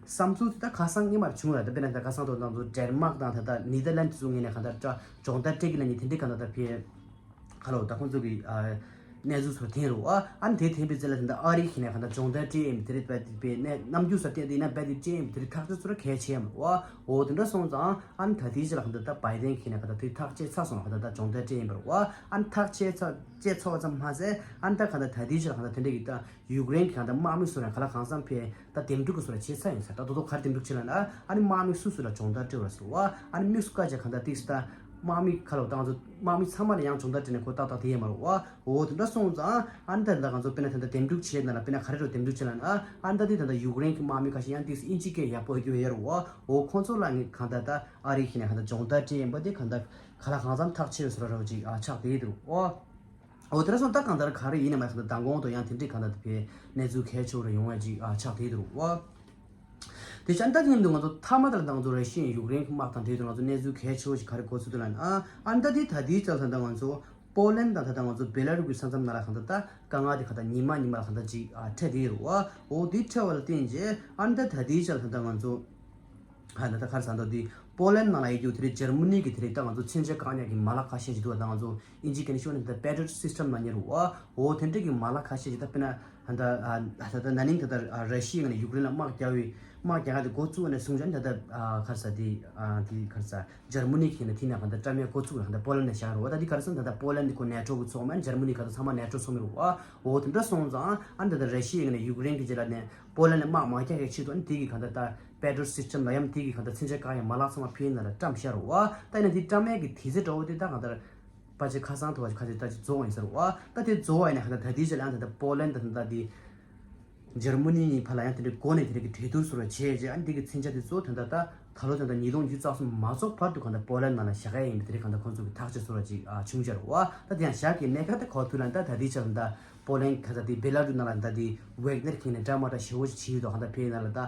བསམ་ཚུལ་དེ་ད་ཁ་སང་སྔོན་མར་བྱུང་ལ་ད་དཔེར་ན་ད་ཁ་སང་དུ་ང་ཚོ་ཌེན་མཱག་དང་ད་ད་ནེ་དར་ལན་ཌི་ཚོ་ངོས་ནས་གང་ལྟར་སྦྱོང་བརྡར་སྤྲད་ཀྱི་ལབ་ནས་དེ་འདྲའི་གང་ལྟར་ད་ཕེ། ཁ་ལོ་ད་ཁོང་ཚོ་གི་ཨ་གནས་ཚུལ་ཚོར་འཐེན་རུ་ཨ། ཨ་ནི་དེ་འཐེན་པའི་རྩིས་ལ་ད་ལྟ་ཨ་རི་གི་ནས་གང་ལྟར་སྦྱོང་བརྡར་སྤྲད་ཡིན་དེ་རེད་པ། དེ་པའི་གནས་རྣམ་འགྱུར་ས་སྟེང་དེ་ཡིན་ན་པ་དེ་སྤྲད་ཡིན་དེ་རེད། ཐག་གཅོད་ཚོར་གལ་ཆེ་ཡམ་ཨ། འོ་དེ་འདྲ་སོང་ཙང་ཨ་ནི་ད་དེའི་ཕྱི་ལ་གང་ལྟར་ད་བྷའི་ཌེན་གི་ནས་གང་ལྟར་དེ་ཐག་བཅད་ཚར་སོང་། གང་ལྟར་ད་སྦྱོང་བརྡར་སྤྲད་ཡིན་པར་ཨ། ཨ་ནི་ཐག་བཅད་ཚར་བཅད་ཚར་བ་ཙམ་མ་ཟད་ཨ་ནི་ད་གང་ལྟར་ད་དེའི་ཕྱི་ལ་གང་ལྟར་དེ་འདྲ་གི་ད་ཡུཀ་རེན་གི་གང་ལྟར་དམག་མི་ཚོ་ནས་ག་ལ་གང་འཚམ་ཕེ་ད་འདེམས་སྒྲུག་གི་ཚོ་ལ་བྱས་ཚར་ཡིན་ས། ད་དོ་དོ་ག་རེ་འདེམས་སྒྲུག་བྱས་ལ་ན་ཨ་ནི་དམག་མི་སུ་སུ་ལ་སྦྱོང་བརྡར་སྤྲད་པ་ཟེར་བ། ཨ་ནི་དམིགས་སུ་བཀར་བྱས་གང་ལྟར་ཏིག་སི་ད་དམག་མི་ཁ་ལོ་ད་ང་ཚོ་དམག་མི་ཚང་མ་ལ་ཡང་སྦྱོང་བརྡར་སྤྲད་ནས་ཁོ་ཏག་ཏག་དེ་ཡིན་མ་རུང་བ། འོ་དེ་འདྲ་སོང་ཙང་ཨ་ནི་ད་ད་ང་ཚོ་དཔེར་ན་ད་ལྟ་འདེམས་སྒྲུག་བྱས་ན་ལ་དཔེར་ན་ག་རེ་རུ་འདེམས་སྒྲུག་བྱས་ལ་ན་ཨ་ནི་ད་དེ་ད་ལྟ་ཡུཀ་རེན་གྱི་དམག་མི་ཁ་ཤས་ཡང་ཏིག་སི་ཨིན་ཇི་སྐད་ཡག་པོ་ཡོད་ཡོད་རུང་བ། འོ་ཁོང་ཚོ་ལ་ངས་གང་ལྟར་ད་ཨ་རི་གི་ནས་གང་ལྟར་སྦྱོང་བརྡར་སྤྲད་ཡིན་པ་དེ་གང་ལྟར་ག་ལ་གང་འཚམ་ཐག་ཆོད་བཟོ་ར་རོགས་ཅིག་ཨ་ཆགས་བསྡད་འདུག་འོ། འོ་དེ་འདྲ་སོང་ད་གང་ལྟར་ག་རེ་ཡིན་ནའི་མ་གང་ལྟར་མདང་དགོང་དུ་ཡང་དེ་འདྲའི་གང་ལྟར་དེ་གནས་ཚུལ་གལ་ཆེ་བོ་རུ་ཡོང་བ་ཅིག་ཨ་ཆགས་བསྡད་འདུག་འོ། དེ་བྱས་ད་ལྟ་མཉམ་དུ་ང་ཚོ་མཐའ་མ་དེ་ལ་ད་ང་ཚོ་ར་ཤི་ཡའི་ཡུཀ་རེན་གྱི་དམག་དང་འབྲེལ་དུ་ང་ཚོ་གནས་ཚུལ་གལ་ཆེ་བོ་ཞིག་ག་རེ་གོ་ཚུལ་དུ་ལ་ཨ་ཨ་ནི་ད་དེ་ད་དེའི་ཆར་ད་ལྟ་ང་ཚོ་པོ་ལན་དང་ད་ལྟ་ང་ཚོ་བེ་ལ་རུ་གི་ས་མཚམས་ནང་ལ་གང་ལྟར་ད་དཀའ་ངལ་དེ་གང་ལྟར་ཉི་མ་ཉི་མ་ལ་གང་ལྟར་ཅིག་ཨ་འཕྲད་དེ་རུ་ཨ། འོ་དེ་འཕྲད་པ་ལ་བརྟེན་རྗེས་ཨ་ནི་ད་ད་དེའི་ཆར་ད་ལྟ་ང་ཚོ་ཨ་ད་ལྟ་ག་རེ་ཟེར་ད་དེ་པོ་ལན་ནང་ལ་ཡོད་རྒྱུ་དེ་རེད། འཇར་མ་ནི་གི་དེ་རེད། ད་ང་ཚོ་མཚོན་ཆ་བཀག་ཉར་གྱི་མ་ལག་ཁ་ཤས་ཅིག་འདུག་བ། ད་ང་ཚོ་ཨིན་ཇི་སྐད་ནས་ཤོད་ན་ད་པེ་ཊི་རི་ཡོཊ་སི་སི་ཊམ་ལབ་ནི་རེད་བ། འོ་དེ་འདྲ་གི་མ་ལག་ཁ་ཤས་ཅིག་ད་དཔེར་ན་ད་ད་ད་ན་ནིང་ད་ད་ར་ཤི་ཡའི་ངོས་ནས་ཡུཀ་རེན་ལ་དམག་རྒྱག་བའི་དམག་རྒྱག་ག་དེ་འགོ་བཙུགས་ནས་བཟུང་ནས་ད་ད་ག་རེ་ཟེར་དེ་དེ་ག་རེ་ཟེར་འཇར་མ་ནི་གི་ནས་དེ་ནས་གང་ལྟར་བཀྲམ་ཡས་འགོ་བཙུགས་ལ་གང་ལྟར་པོ་ལན་ནས་བཞག་རེད་བ། ད་དེ་ག་རེ་ཟེར་ན་ད་ད་པོ་ལན་དེ་ཁོ་ནེ་ཊོ་གི་ཚོགས་མ་འཇར་མ་ནི་ག་ད་ཚང་མ་ནེ་ཊོ་ཚོགས་མི་རེད་བ། འོ་དེ་འདྲ་སོང་ཙང་ཨ་ནི་ད་ད་ར་ཤི་ཡའི་ངོས་ནས་ཡུཀ་རེན་གི་རྗེས་ལ་ནས་པོ་ལན་ལ་དམག་མ་རྒྱག་ཡའི་ཆེད་དུ་ཨ་ནི་དེ་གི་གང་ལྟར་ད་པེ་ཊི་རི་ཡོཊ་སི་སི་ཊམ་ལ་ཡང་དེ་གི་གང་ལྟར་མཚོན་ཆ་བཀག་ཡའི་མ་ལག་ཚང་མ་ཕུལ་ཡིན་ན་ལ་བཀྲམ་བཞག་རེད་བ། ད་ཡིན་ན་དེ་བཀྲམ་ཡས་ཀྱི་དུས་ཚོད་འདྲ་བོ་དེ་ད་གང་ལྟར་ཕལ་ཆེར་ཁ་སང་དུ་བ་ཁ་ཆེ་ད་ཅིག་རྫོགས་ཡིན་ཟེར་བ། ད་དེ་རྫོགས་པ་ཡིན་ན་གང་ལྟར་ད་དེའི་རྗེས་ལ་ཡང་ད་ལྟ་པོ་ལན་ད་ད་དེ་འཇར་མ་ནི་གཉིས་བར་ལ་ཡང་དེ་འདྲའི་སྒོ་ནས་དེ་འདྲའི་གི་གྲོས་བསྡུར་སོགས་བྱས་རྗེས་ཨ་ནི་དེ་གི་མཚོན་ཆ་དེ་ཚོ་ད་ལྟ་ད་ད་ལོ་ད་ལྟ་ཉིས་སྟོང་ཉི་ཤུ་རྩ་གསུམ་མ་རྫོགས་བར་དུ་གང་ལྟར་པོ་ལན་ནང་ལ་བཞག་ཡ་ཡིན་པའི་དེ་འདྲའི་གང་ལྟར་ཁོང་ཚོ་གི་ཐག་གཅོད་སོགས་ཅིག་ཨ་བྱུང་བཞག་རེད་བ། ད་དེ་ཡང་བཞག་གི་གནད་འགག་དེ་གོ་ཐུབ་ལ་ད་ད་དེའི་ཆར་ད་པོ་ལན་ག་ས་དེ་བེ་ལ་རུ་ནང་ལ་ད་དེ་ཝེག་ནེར་གི་ནས་འདྲ་མ་འདྲ་ཞེ་བོ་ཅིག་བྱས་ཡོད་དོ། གང་ལྟར་ཕེ་ནང་ལ་ད་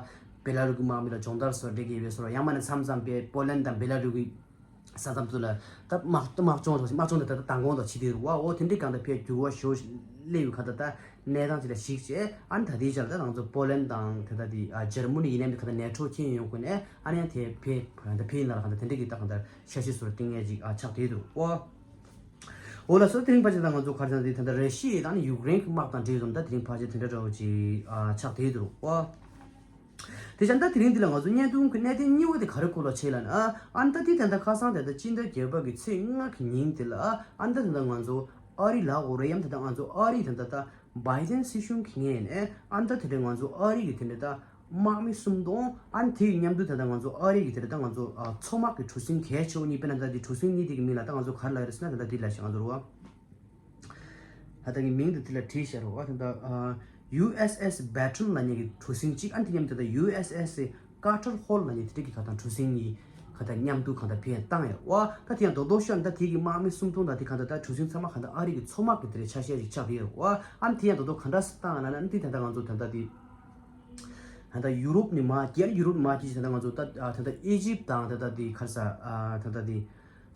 བེ་ལ་རུ་གི་དམག་མི་ལ་སྦྱོང་བརྡར་སོགས་སྤྲད་ཀྱི་ཡོད་པའི་སོགས་ཡང་མ་ནས་མཚམས་མཚམས་པའི་པོ་ལན་དང་བེ་ལ་རུ་གི་ས་མཚམས་དུ་ལ་ད་དམག་དམག་སྦྱོང་དང་དམག་སྦྱོང་དེ་ད་ལྟ་མདང་དགོང་དང་བྱེད་དེ་རུ་བ། འོ་དེ་འདྲའི་གང་ལྟར་ཕའི་འགྱུར་བ་ཞོ་སླེབས་ཡོད་གང་ལྟར་ད་ གནས་སྟངས་ཅིག་ལ་གཞིགས་བྱས། ཨ་ནི་ད་ལྟའི་ཆར་ད་ང་ཚོ་པོ་ལན་དང་དེ་ད་དེ་ཨ་འཇར་མ་ནི་ཡིན་ནའི་ག་ད་ནེ་ཊོ་མཁྱེན་ཡོང་དགོས་ནས། ཨ་ནི་ཡང་དེ་ཕེ་ད་ཕེ་ཡིན་ན་ལ་ག་ད་དེ་འདྲ་གི་ད་ག་ད་ཤ་ཤི་སོར་ཏིང་ངེ་ཅིག་ཨ་ཆགས་བསྡད་འདུག་ཨོ། འོ་ལགས་སོ། དེ་རིང་ཕལ་ཆེར་ད་ང་ཚོ་ག་རེ་ཟེར་ན་དེ་ད་ད་ར་ཤི་ཡ་དང་ནི་ཡུཀ་རེན་གྱི་དམག་དང་འབྲེལ་བསྡོམས་ད་དེ་རིང་ཕལ་ཆེར་དེ་འདྲ་འདྲ་བོ་ཅིག་ཨ་ཆགས་བསྡད་འདུག་ཨོ། དེ་བྱས་ད་དེ་རིང་འདི་ལ་ང་ཚོ་བརྙན་ཐུང་གི་གནད་དོན་གཉིས་པ་དེ་ག་རེ་སྐོར་ལ་བྱས་ལབ་ན། ཨ་ནི་ད་དེ་ད་ལྟ་ཁ་སང་དེ་ད་སྤྱི་ཟླ་བརྒྱད་པ་གི་ཚེས་ལྔ་གི་ཉིན་དེ་ལ། ཨ་ནི་ད་དེ་ད་ང་ཚོ་ཨ་རི་ལ་འོ་རེད། ཡང་དེ་ད་ང་ཚོ་ཨ་རི་དེ་ད་ད་བྷའི་ཌེན་སྲིད་གཞུང་གི་ངོས་ནས། ཨ་ནི་ད་དེ་ད་ང་ཚོ་ཨ་རི་གི་དེ་ད་ད་དམག་མི་སུམ་སྟོང་། ཨ་ནི་དེ་ཡི་མཉམ་དུ་དེ་ད་ང་ཚོ་ཨ་རི་གི་དེ་ད་ད་ང་ཚོ་ཨ་མཚོ་དམག་གི་གྲུ་གཟིངས་གལ་ཆེ་བོ་གཉིས། དཔེར་ན་ད་དེ་གྲུ་གཟིངས་གཉིས་དེ་གི་མིང་ལ་ད་ང་ཚོ་ག་རེ་ལབ་ཡོད་རེད་ཟེར་ན། དེ་ད་དེ་ལ་ཞིག་ང་ཚོ་རུ་བ། ད་ལྟ་གི་མིང་དེ་དེ་ལ་བྲིས་བཞག་རོགས། ད་ལྟ་ཨ་ཡུ་ཨེས་ཨེས་བེ་ཊོན་ལབ་མཁན་གྱི་གྲུ་གཟིངས་གཅིག་ཨ་ནི་དེ་མཉམ་དུ་ད་ལྟ་ཡུ་ཨེས་ཨེས་ཀར་ཊར་ཧོལ་ལབ་མཁན་དེ་འདྲ་གི་ག་ད་གྲུ་གཟིངས་གཉིས་ག་ད་མཉམ་དུ་ག་ད་ཕེ་བཏང་ཡོད་བ། ད་དེ་ཡང་རྡོག་རྡོག་ཤོད་ན་ད་དེ་གི་དམག་མི་སུམ་སྟོང་དང་དེ་ག་ད་ད་གྲུ་གཟིངས་ཚང་མ་ག་ད་ཨ་རི་གི་མཚོ་དམག་གི་དེ་རེད་ཆ་ཤས་ཤིག་ཆགས་ཡོད་བ། ཨ་ནི་དེ་ཡང་རྡོག་རྡོག་ག་འདྲ་སེ་བཏང་ཡོད་ལབ་ན། ཨ་ནི་དེ་ད་ལྟ་ང་ཚོ་ད་ལྟ་དེ་ད་ལྟ་ཡུ་རོབ་ནས་མར་རྒྱལ་ཡུ་རོབ་ནས་མར་སྐྱེས་ད་ལྟ་ང་ཚོ་ད་ད་ལྟ་ཨི་ཇིབ་དང་ད་ལྟ་དེ་ག་རེ་ཟེར་ཨ་ད་ལྟ་དེ།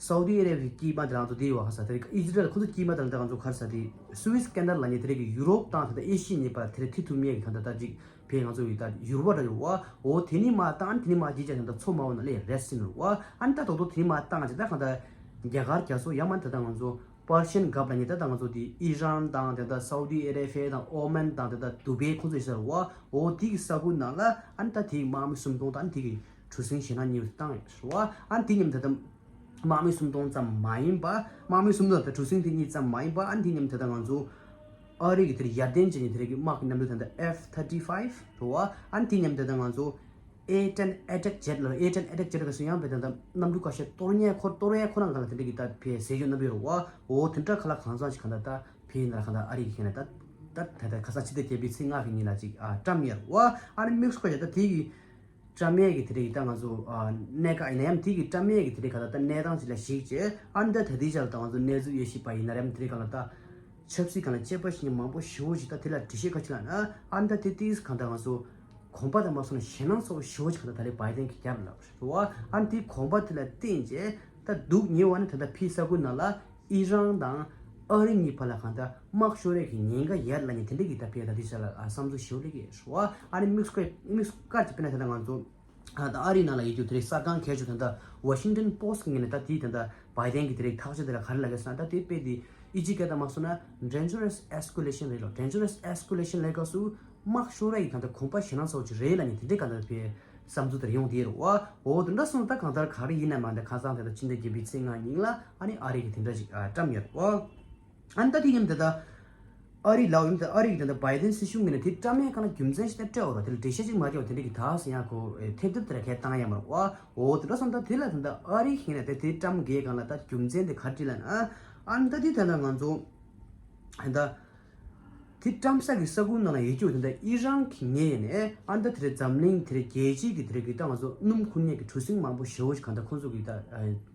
སའུ་ཏི་ཨ་རེ་བྷི་ཡའི་དཀྱིལ་མ་དེ་ང་ཚོ་དེ་ཡོད་པ་ག་ས་དེ་ཨི་ཛི་རལ་ཁོ་ཚོ་དཀྱིལ་མ་དེ་ལ་ད་ང་ཚོ་ག་རེ་ཟེར་དེ་སུ་ཝེས་ཀེ་ནལ་ལབ་མཁན་དེ་རེད་གི། ཡུ་རོབ་དང་ད་ལྟ་ཨེ་ཤི་ཡ་གཉིས་བར་དེ་རེད་ཐི་ཐུབ་མཁན་གི་ག་ད་ད་ཅིག་ཕེ་ང་ཚོ་ཡི་ད་ཡུར་བ་འདྲ་ཡོད་བ། འོ་དེ་ནི་མ་བཏང་། དེ་ནི་མ་བྱེད་ཅེས་ད་ད་མཚོ་དམར་པོ་ནང་སླེབས་རེད་ཟེར་ནོ་བ། ཨ་ནི་ད་དོག་དོག་དེ་ནི་མ་བཏང་ཅེས་ད་ག་ད་རྒྱ་གར་རྒྱ་མཚོ་ཡ་མ་ད་ད་ང་ཚོ་པར་ཤན་གྷལཕ་ལབ་མཁན་ད་ད་ང་ཚོ་དེ་ཨི་རན་དང་དེ་ད་སའུ་ཏི་ཨ་རེ་བྷི་ཡ་དང་ཨོ་མན་དང་དེ་ད་དུ་བྷེ་ཁོ་ཚོ་ཡོད་ས་རེད་བ། འོ་དེ་གི་ས་ཁུལ་ནང་ལ་ཨ་ནི་ད་དེ་གི་དམག་མི་སུམ་སྟོང་དང་ཨ་ནི་དེ་གི་གྲུ་གཟིངས་ཞེད་སྣང་གཉིས་པ་བཏང་ཡོད་ས་རེད་བ། ཨ་ནི་དེ་མཉམ་དེ་ད། དམག་མི་སུམ་སྟོང་ཙམ་མ་ཡིན་པ། དམག་མི་སུམ་སྟོང་དང་གྲུ་གཟིངས་དེ་གཉིས་ཙམ་མ་ཡིན་པ། ཨ་ནི་དེ་མཉམ་དེ་ད་ང་ཚོ་ཨ་རི་གི་དེར་ཡར་ལྡན་ཅན་གྱི་དེ་རིགས་ཀྱི་དམག་གི་གནམ་གྲུ་དེ་འདྲ་ཨེཕ་ཐར་ཊི་ཕའིབ་རེད་བ། ཨ་ནི་དེ་མཉམ་དེ་ད་ང་ཚོ་ཨེ་ཊེན་ཨེ་ཊེག་ཇེཊ་ལ། ཨེ་ཊེན་ཨེ་ཊེག་ཇེཊ་ག་སུ་ཡང་བས་དེ་འདྲ་གནམ་གྲུ་ཁ་ཤས་གཏོར་མཁན་ཁོ་གཏོར་ཡས་ཁོ་རང་ག་ལ་དེ་འདྲ་གི་ད་ཕེ་ཟས་ཡོད་གནམ་གྲུ་རེད་བ། འོ་དེ་འདྲ་ག་ལ་གང་འཚམ་ཞིག་ག་ད་ད་ཕེ་ཡིན་ན་ག་ད་ཨ་རི་གི་ཁེ་ན་ད་ད་ད་ད་ཁ་སང་ཕྱི་ཟླ་བརྒྱད་པའི་ཚེས་ལྔ་གི་ཉིན་ལ་ཅིག་ཨ་བཀྲམ་ཡོད་རེད་བ། ཨ་ནི་དམིགས་སུ་བཀར་ཡ་ད་དེ་གི་བཀྲམ་ཡས་ཀྱི་དེ་རིགས་ད་ང་ཚོ་ཨ་གནད་འགག་ཡིན་ན་ཡང་དེ་གི་བཀྲམ་ཡས་ཀྱི་དེ་རིགས་ག་ད་ད་གནས་སྟངས་ཅིག་ལ་གཞིགས་བྱས། ཨ་ནི་ད་ད་ལྟའི་ཆར་ད་ང་ཚོ་གནས་ཚུལ་དབྱེ་ཞིབ་པ་ཡིན་ན་རེད་དེ་རིགས་ག་ལ་ད་ཆབ་སྲིད་སྒང་ལ་དཔྱད་པ་བྱེད་མཁན་མང་པོ་ཞེ་པོ་ཅིག་ད་དེ་ལ་འགྲེལ་བཤད་ག་ཅིག་ལབ་ན། ཨ་ནི་ད་དེ་དེས་གང་ལྟར་ང་ཚོ་གོམ་པ་དང་མ་སོང་ན་ཞེད་སྣང་ཚ་པོ་ཞེ་པོ་ཅིག་གང་ལྟར་ད་ལྟའི་བྷའི་ཌེན་གྱི་རྒྱབ་ལ་རེད་བ། ཨ་ནི་དེ་གོམ་པ་དེ་ལ་བརྟེན་བྱས་ད་སྡུག་ཉེ་བ་ནི་ད་ལྟ་ཕི་ས་ཁུལ་ནང་ལ་ཨི་རན་དང་ཨ་རི་གཉིས་བར་ལ་གང་ལྟར་དམག་ཤོར་ཡས་ཀྱི་ཉེན་ཁ་ཡོད་ལབ་མཁན་དེ་འདྲ་གི་ད་ཕི་ད་ལྟའི་ཆར་ལ་ཨ་བསམ་ཚུལ་ཞེ་པོ་སླེབས་ཀྱི་རེད་བ། ཨ་ནི་དམིགས་སུ་བཀར་དམིགས་སུ་བཀར་གྱི་དཔེར་ན་ད་ལྟ་ང་ཚོ་ཨ་ད་ཨ་རིའི་ནང་ལ་ཡོད་རྒྱུ་དེ་རིགས་གསར་ཁང་གལ་ཆེ་ད་ལྟ་Washington Post་གི་ངོས་ནས་ད་དེའི་ད་ལྟ་བྷའི་ཌེན་གྱི་དེ་རིགས་ཐག་གཅོད་དེ་ལ་ག་རེ་ལབ་ཀྱི་ཟེར་ན། ད་དེ་དཔེ་དེ་ཨི་ཇི་སྐད་དང་མ་སོང་ན་dangerous escalation་རེད་ལོ། dangerous escalation་ལབ་སྐབས་སུ་དམག་ཤོར་ཡ་ཡི་ད་ལྟ་གོམ་པ་ཞེད་སྣང་ཚ་པོ་ཅིག་རེད་ལབ་ནས་དེ་འདྲའི་ག་ད་དཔེ་བསམ་ཚུལ་དེར་ཡོང་དེ་རེད་བ། འོ་དེ་འདྲ་སོང་ད་གང་ལྟར་ག་རེ་ཡིན་ན་མ་འདི་ཁ་སང་དེ་ད་ཕྱི་ཟླ་བརྒྱད་པའི་ཚེས་ལྔ་ཉིན་ལ་ཨ་ནི་ཨ་རི་གི་དེ་འདྲ་ཅིག་ཨ་བཀྲམ་ཡོད་རེད་བ། ཨ་ནི་ད་དེ་མཉམ་དུ་ད་ཨ་རིའི་ལའོ་ཡིན་ད་ཨ་རི་གི་ད་ལྟ་བྷའི་ཌེན་སྲིད་གཞུང་གི་ནས་དེ་བཀྲམ་ཡས་གང་ལ་རྒྱུ་མཚན་ཞིག་ད་སྤྲད་འོ་ར། དེ་ལ་འགྲེལ་བཤད་ཅིག་མ་རྒྱག་པ་དེ་འདྲ་གི་ད་ཟེར་ཡག་གོ་ཐེབས་ཐེབས་དེ་ལ་ཁས་བཏང་ཡ་མ་རེད་བ། འོ་དེ་འདྲ་སོང་ད་དེ་ལ་ད་ལྟ་ཨ་རི་གི་ནས་དེ་དེ་བཀྲམ་གས་གང་ལ་ད་རྒྱུ་མཚན་དེ་ག་རེ་ལབ་ན། ཨ་ནི་ད་དེ་ད་ལྟ་ང་ཚོ་ད་དེ་བཀྲམ་ས་གི་ས་ཁུལ་ནང་ལ་ཡོད་རྒྱུ་དེ་འདྲ་ཨི་རན་གི་ངོས་ནས་ཨ་ནི་ད་དེ་རེད་འཛམ་གླིང་དེ་རེད་རྒྱལ་སྤྱིའི་གི་དེ་རེད་གི་ད་ང་ཚོ་སྣུམ་ཁུར་མཁན་གི་གྲུ་གཟིངས་མང་པོ་ཞེ་པོ་ཞིག་གང་ལྟར་ཁོང་ཚོ་གི་ད་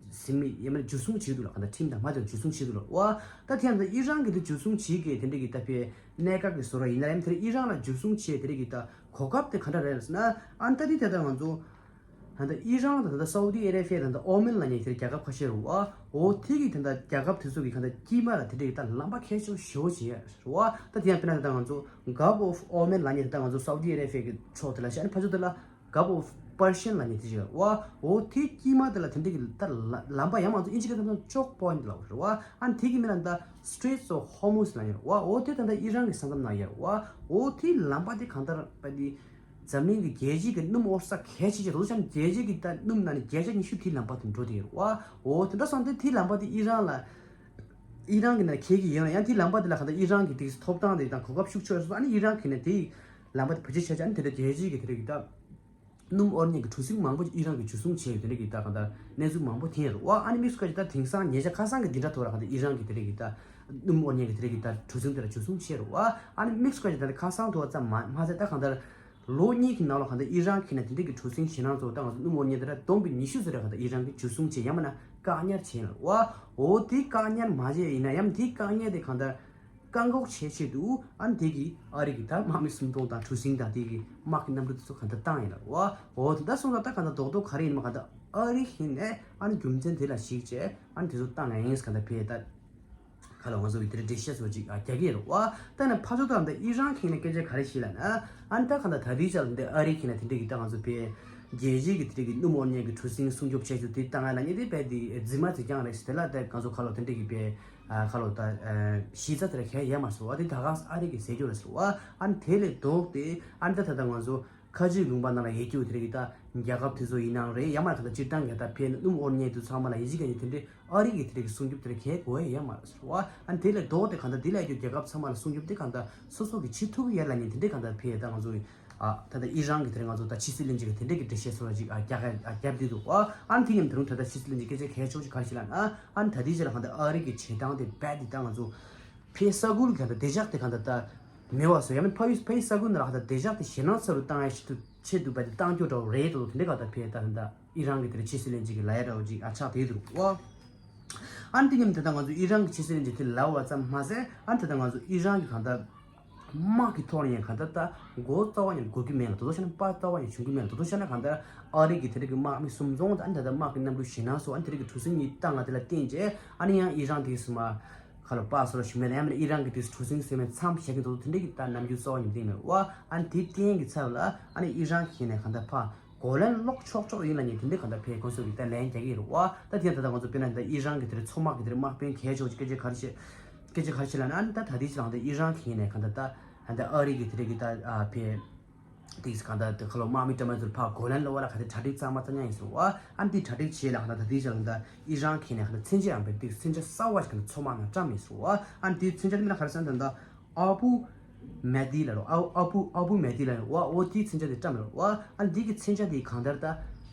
ཟིན་མི་ཡ་མ་འཇུ་བཟུང་བྱེད་འདུག་ལ། གང་ལྟར་ཁྲིམས་དང་མ་དེ་འཇུ་བཟུང་བྱེད་འདུག་ལ་བ། ད་དེ་ཡང་ད་ཨི་རན་གྱི་དེ་འཇུ་བཟུང་བྱེད་མཁན་དེ་འདྲ་གི་ད་ཕའི་གནད་འགག་གི་བཟོ་འདྲ་ཡིན་ན་ཡང་དེ་ཨི་རན་ལ་འཇུ་བཟུང་བྱེད་དེ་འདྲ་གི་ད་གོ་སྐབས་དེ་ག་འདྲ་རེད་ཟེར་ན། ཨ་ནི་ད་དེ་དེ་ད་ང་ཚོ་ད་ལྟ་ཨི་རན་དང་ད་ལྟ་སའུ་ཏི་ཨ་རེ་བྷི་ཡ་དང་ད་ཨོ་མན་ལབ་མཁན་དེ་རྒྱལ་ཁབ་ཁ་ཤས་རེད་བ། འོ་དེ་གི་ད་ལྟ་རྒྱལ་ཁབ་དེ་ཚོ་གི་གང་ལྟར་དཀྱིལ་མ་ལ་དེ་འདྲ་གི་ད་ལམ་པ་གལ་ཆེ་ཤོས་ཅིག་རེད་བ། ད་དེ་ཡང་དཔེར་ན་ད་ལྟ་ང་ཚོ་Gulf of Oman་ལབ་མཁན་དེ་ད་ང་ཚོ་སའུ་ཏི་ཨ་རེ་བྷི་ཡ་གི་ཕྱོགས་དེ་ལ་བཞག་ནས་ཕར་ཕྱོགས་དེ་ལ་Gulf of Persian་ལབ་མཁན་དེ་ཅིག་རེད་བ། འོ་དེ་དཀྱིལ་མ་དེ་ལ་དེ་འདྲ་གི་ད་ལ་ལམ་པ་ཡང་མ་ཚོ་ཨིན་ཇི་སྐད་ཐོག་ནས་choke point་ལབ་རེད་བ། ཨ་ནི་དེ་གི་མིང་ལ་ད་Straits of Hormuz་ལབ་ཡོད་རེད་བ། འོ་དེ་ད་ལྟ་ཨི་རན་གི་ས་མཚམས་ནང་ཡོད་རེད་བ། འོ་དེ་ལམ་པ་དེ་གང་ལྟར་པ་དེ་འཛམ་གླིང་གི་རྒྱལ་སྤྱིའི་གི་སྣུམ་དབོར་ས་གལ་ཆེ་ཆེ་རེད་བ། རྒྱལ་སྤྱིའི་གི་ད་སྣུམ་ནང་ནས་བརྒྱ་ཆ་ཉི་ཤུ་དེ་ལམ་པ་དེ་འགྲོ་དེ་ཡོད་རེད་བ། འོ་དེ་འདྲ་སོང་དེ་དེ་ལམ་པ་དེ་ཨི་རན་ལ་ཨི་རན་གི་ནང་ཁེལ་གི་ཡོད་ན་ཡང་དེ་ལམ་པ་དེ་ལ་གང་ལྟར་ཨི་རན་གི་དེ་ཐོབ་ཐང་དེ་དང་གོ་སྐབས་ཤུགས་ཆེ་བ་སོང་། ཨ་ནི་ཨི་རན་གི་ནས་དེ་ལམ་པ་དེ་བེད་སྤྱོད་བྱས་བྱས་ཨ་ནི་དེ་འདྲ་རྒྱལ་སྤྱིའི་གི་དེ་རིགས་ད། སྣུམ་དབོར་མཁན་གྱི་གྲུ་གཟིངས་མང་པོ་ཅིག་ཨི་རན་གྱིས་འཇུ་བཟུང་བྱས་ཡོད་དེ་འདྲ་གི་ད་གང་ལྟར་གནས་ཚུལ་མང་པོ་ཐོན་ཡོད་རེད་བ། ཨ་ནི་དམིགས་སུ་བཀར་གྱི་ད་དེང་སང་ཉེ་ཆར་ཁ་སང་གི་འདི་འདྲ་ཐོག་ལ་གང་ལྟར་ཨི་རན་གྱིས་དེ་འདྲ་གི་ད་སྣུམ་དབོར་མཁན་གྱི་དེ་འདྲ་གི་ད་གྲུ་གཟིངས་དེ་ལ་འཇུ་བཟུང་བྱས་རེད་བ། ཨ་ནི་དམིགས་སུ་བཀར་གྱི་ད་ཁ་སང་ཐོག་ཙམ་མ་མ་ཟད་ད་གང་ལྟར་ལོ་གཉིས་ཀྱི་ནང་ལ་གང་ལྟར་ཨི་རན་གྱིས་ན་དེ་འདྲ་གི་གྲུ་གཟིངས་ཞེད་སྣང་ཚོ་ད་ང་ཚོ་སྣུམ་དབོར་མཁན་དེ་འདྲ་བསྡོམས་པས་ཉི་ཤུ་ཙམ་རེ་གང་ལྟར་ཨི་རན་གྱིས་འཇུ་བཟུང་བྱས་ཡང་མིན་ན་བཀག་ཉར་བྱས་ཡོད་རེད་བ། འོ་དེ་བཀག་ཉར་མ་བྱས་ཡིན་ན་ཡང་དེ་བཀག་ཉར་དེ་གང་ལྟར་བཀག་འགོག་བྱེད་ཆེད་དུ་ཨ་ནི་དེ་གི་ཨ་རི་གི་ད་དམག་མི་སུམ་སྟོང་དང་གྲུ་གཟིངས་དང་དེ་གི་དམག་གི་གནམ་གྲུ་དེ་ཚོ་ག་འདྲ་བཏང་ཡིན་ལ་བ། འོ་དེ་འདྲ་སོང་ཙང་ད་ག་འདྲ་རྡོག་རྡོག་ག་རེ་ཡིན་མ་ག་ད་ཨ་རི་ཧིན་ནས་ཨ་ནི་རྒྱུ་མཚན་དེ་ལ་གཞིགས་བྱས་ཨ་ནི་དེ་ཚོ་བཏང་ཡིན་ག་འདྲ་བས་ད་ ཁ་ལ་ང་ཚོ་གི་དེ་འདྲའི་འགྲེལ་བཤད་སོགས་ཅིག་ཨ་རྒྱག་གི་ཡོད་རེད་བ། ད་ནི་ཕར་ཕྱོགས་དང་འདི་ཨི་རན་གྱི་ནས་སྐད་ཆ་ག་རེ་བཤད་ལབ་ན། ཨ་ནི་ད་གང་ལྟར་ད་ལྟའི་ཆར་འདི་ཨ་རི་གི་ནས་དེ་འདྲའི་གི་ད་ང་ཚོ་བས་རྒྱལ་སྤྱིའི་གི་དེ་འདྲའི་གི་གནམ་དབུ་བརྙེས་གི་གྲུ་གཟིངས་སྲུང་སྐྱོབ་བྱས་ཚུལ་དེ་བཏང་ཡ་ལ་ནི་དེ་བས་དེ་རྫུན་མ་ཅིག་རྐྱང་རེད་ཟེར། དེ་ལ་ད་ང་ཚོ་ཁ་ལོ་དེ་འདྲའི་གི་བས་ཁ་ལོ་ད་གཞི་རྩ་དེ་ལ་གལ་ཡོད་མ་རེད་ཟེར་བ། དེ་ད་ག་ཨ་རི་གི་ཟེར་རྒྱུ་རེད་ཟེར་བ། ཨ་ནི་དེ་ལས་ལྡོག་སྟེ་ཨ་ནི་ད་ད་ལྟ་ང་ཚོ་ཁ་ཆེའི་ལུང་པ་ནང་ལ་ཡོད་རྒྱུ་དེ་རིགས་ད་རྒྱལ་ཁབ་དེ་ཚོ་ཡིན་ནའང་རེད། ཡང་མ་གང་ལྟར་སྤྱིར་བཏང་གི་ད་ཕན་སྣུམ་དབུ་བརྙེས་དུས་ཚང་མ་ལ་ཡིན་གཅིག་གཉིས་དེ་འདྲའི་ཨ་རི་གི་དེ་རིགས་སྲུང་སྐྱོབ་དེ་རིགས་གལ་དགོས་ཡ་ཡོད་མ་རེད་ཟེར་བ། ཨ་ནི་དེ་ལས་ལྡོག་སྟེ་གང་ལྟར་དེ་ལས་རྒྱུ་རྒྱལ་ཁབ་ཚང་མ་ལ་སྲུང་སྐྱོབ་དེ་གང་ལྟར་སོ་སོ་གི་བྱེད་ཐུབ་ཡ་ལ་ཉན་དེ་འདྲའི་གང་ལྟར་ཕན་ཡ་ད་ང་ཚོ་ཨ་ད་ལྟ་ཨི་རན་གི་དེ་རིགས་ང་ཚོ་ད་ཕྱི་སྲིད་བློན་ཆེན་གི་དེ་འདྲའི་གི་འགྲེལ་བཤད་སོགས་ལ་ཅིག་ཨ་རྒྱག་ཨ་རྒྱབ་བསྡད་འདུག་ཨ་ཨ་ནི་དེ་མཉམ་དུ་རུང་ད་ལྟ་ཕྱི་སྲིད་བློན་ཆེན་སྐད་ཆ་གལ་ཆེ་ཤོས་ཅིག་ག་རེ་བཤད་ལབ་ན། ཨ་ནི་ད་ལྟའི་ཆ་ལ་གང་ལྟར་ཨ་རི་གི་བྱེད་སྟངས་དེ་རྦད་དེ་ད་ང་ཚོ་ཕའི་ས་ཁུལ་གྱི་བདེ་འཇགས་དེ་གང་ལྟར་ད་མེད་པ་བཟོ་ཡ་མིན་ཕ་ཡུལ་ཕའི་ས་ཁུལ་ནང་ལ་གང་ལྟར་བདེ་འཇགས་དེ་ཞེད་སྣང་ཚ་རུ་བཏང་ཡ་ཞིག་ཏུ་ཆེད་དུ་བས་དེ་བཏང་རྒྱུ་འདྲ་བོ་རེད་དོ། དེ་འདྲའི་གང་ལྟར་ཕའི་ད་ད་ཨི་རན་གྱི་དེར་ཕྱི་སྲིད་བློན་ཆེན་གྱི་ལ་ཡ་འདྲ་བོ་ཅིག་ཨ་ཆགས་བསྡད་འདུག་ཨ། ཨ་ནི་དེ་མཉམ་དུ་ད་ང་ཚོ་ཨི་རན་གྱི་ཕྱི་སྲིད་བློན་ཆེན་དེ་ལབ་པ་ཙམ་མ་ཟད། ཨ་ནི་ད་ད་ང་ཚོ་ཨི་རན་གྱི་གང་ལྟར་དམག་གི་ཐོག་ནས་ཡང་གང་ལྟར་ད་མགོ་རྩ་བ་ནས་སྒུར་གྱི་མེད་ལ། དོ་དོ་ཤ་ན་པ་རྩ་བ་ནས་བྱུང་གི་མེད་ལ། དོ་དོ་ཤ་ན་གང་ལྟར་ཨ་རི་གི་དེ་རིགས་ཀྱི་དམག་མི་གསུམ་བཙོང་། ཨ་ནི་ད་ལྟ་དམག་གི་གནམ་གྲུ་ཞེད་སྣང་སོགས་ཨ་ནི་དེ་རིགས་ཀྱི་གྲུ་གཟིངས་གཉིས་བཏང་ང་དེ་ལ་བརྟེན་བྱས་ཨ་ནི་ཡང་ཨི་རན་དེ་སུ་མ་ཁ་ལོ་པ་སོ་ར་ཞུ་མེད་ལ། ཡང་མིན་ཨི་རན་གྱི་དེ་གྲུ་གཟིངས་ཟེར་མེད་མཚམས་བཞག་གི་འདུག་དེ་འདྲ་གི་ད་ནམ་རྒྱུན་གསོ་བ་ཉིན་དེ་མེད་བ། ཨ་ནི་དེ་བརྟེན་གྱི་ཚབ་ལ་ཨ་ནི་ཨི་རན་གྱི་ནས་གང་ལྟར་ཕ་གོ་ལན་སློག་ཆོག་ཆོག་ཡིན་ལ་ཉིན་དེ་འདྲ་གང་ལྟར་ཕའི་གོང་ས་གི་ད་ལན་རྒྱག་གི་རེད་བ། ད་དེ་ཡང་ད་ལྟ་ང་ཚོ་དཔེར་ན་ད་ཨི་རན་གྱི་དེ་རིགས་མཚོ་དམག་གི་དེ་རིགས་དམག་དཔོན་གལ་ཆེ་བ་ཅིག་སྐད་ཆ་ག་རེ་བཤད། སྐད་ཆ་ག་རེ་བཤད་ལབ་ན། ཨ་ནི་ད་ད་ལྟའི་ཆ་ལ་ད་ཨི་རན་གྱི་ནས་གང་ལྟར་ད་ད་ཨ་རི་གི་དེ་རིགས་ཀྱི་ད་ཕའི་དེ་གང་ལྟར་དེ་ཁ་ལོ་དམག་མི་འདྲ་མིན་ཚོར་ཕར་གོ་ལན་སློག་པ་ལ་ག་དེ་གྲ་སྒྲིག་གཙང་མ་གཙང་ཉག་ཡིན་ཟེར་བ། ཨ་ནི་དེ་གྲ་སྒྲིག་བྱེད་ལ་གང་ལྟར་ད་ལྟའི་ཆ་ལ་ད་ཨི་རན་གྱི་ནས་གང་ལྟར་མཚོན་ཆ་ཡང་བེད་དེ་མཚོན་ཆ་གསར་བ་ཞིག་གང་ལྟར་མཚོ་དམག་ནང་བཀྲམ་ཡིན་ཟེར་བ། ཨ་ནི་དེ་མཚོན་ཆ་དེ་མིན་ན་ག་རེ་ཟེར་ན་ད་ད་ཨ་བུ་མེ་དི་ལ་རོ། ཨ་ཨ་བུ་ཨ་བུ་མེ་དི་ལ་རོ། ཨ་འོ་དེའི་མཚོན་ཆ་དེ་བཀྲམ་རོ། ཨ་ཨ་ནི་དེ་གི་མཚོན་ཆ་དེ་གང་ལྟར་ད་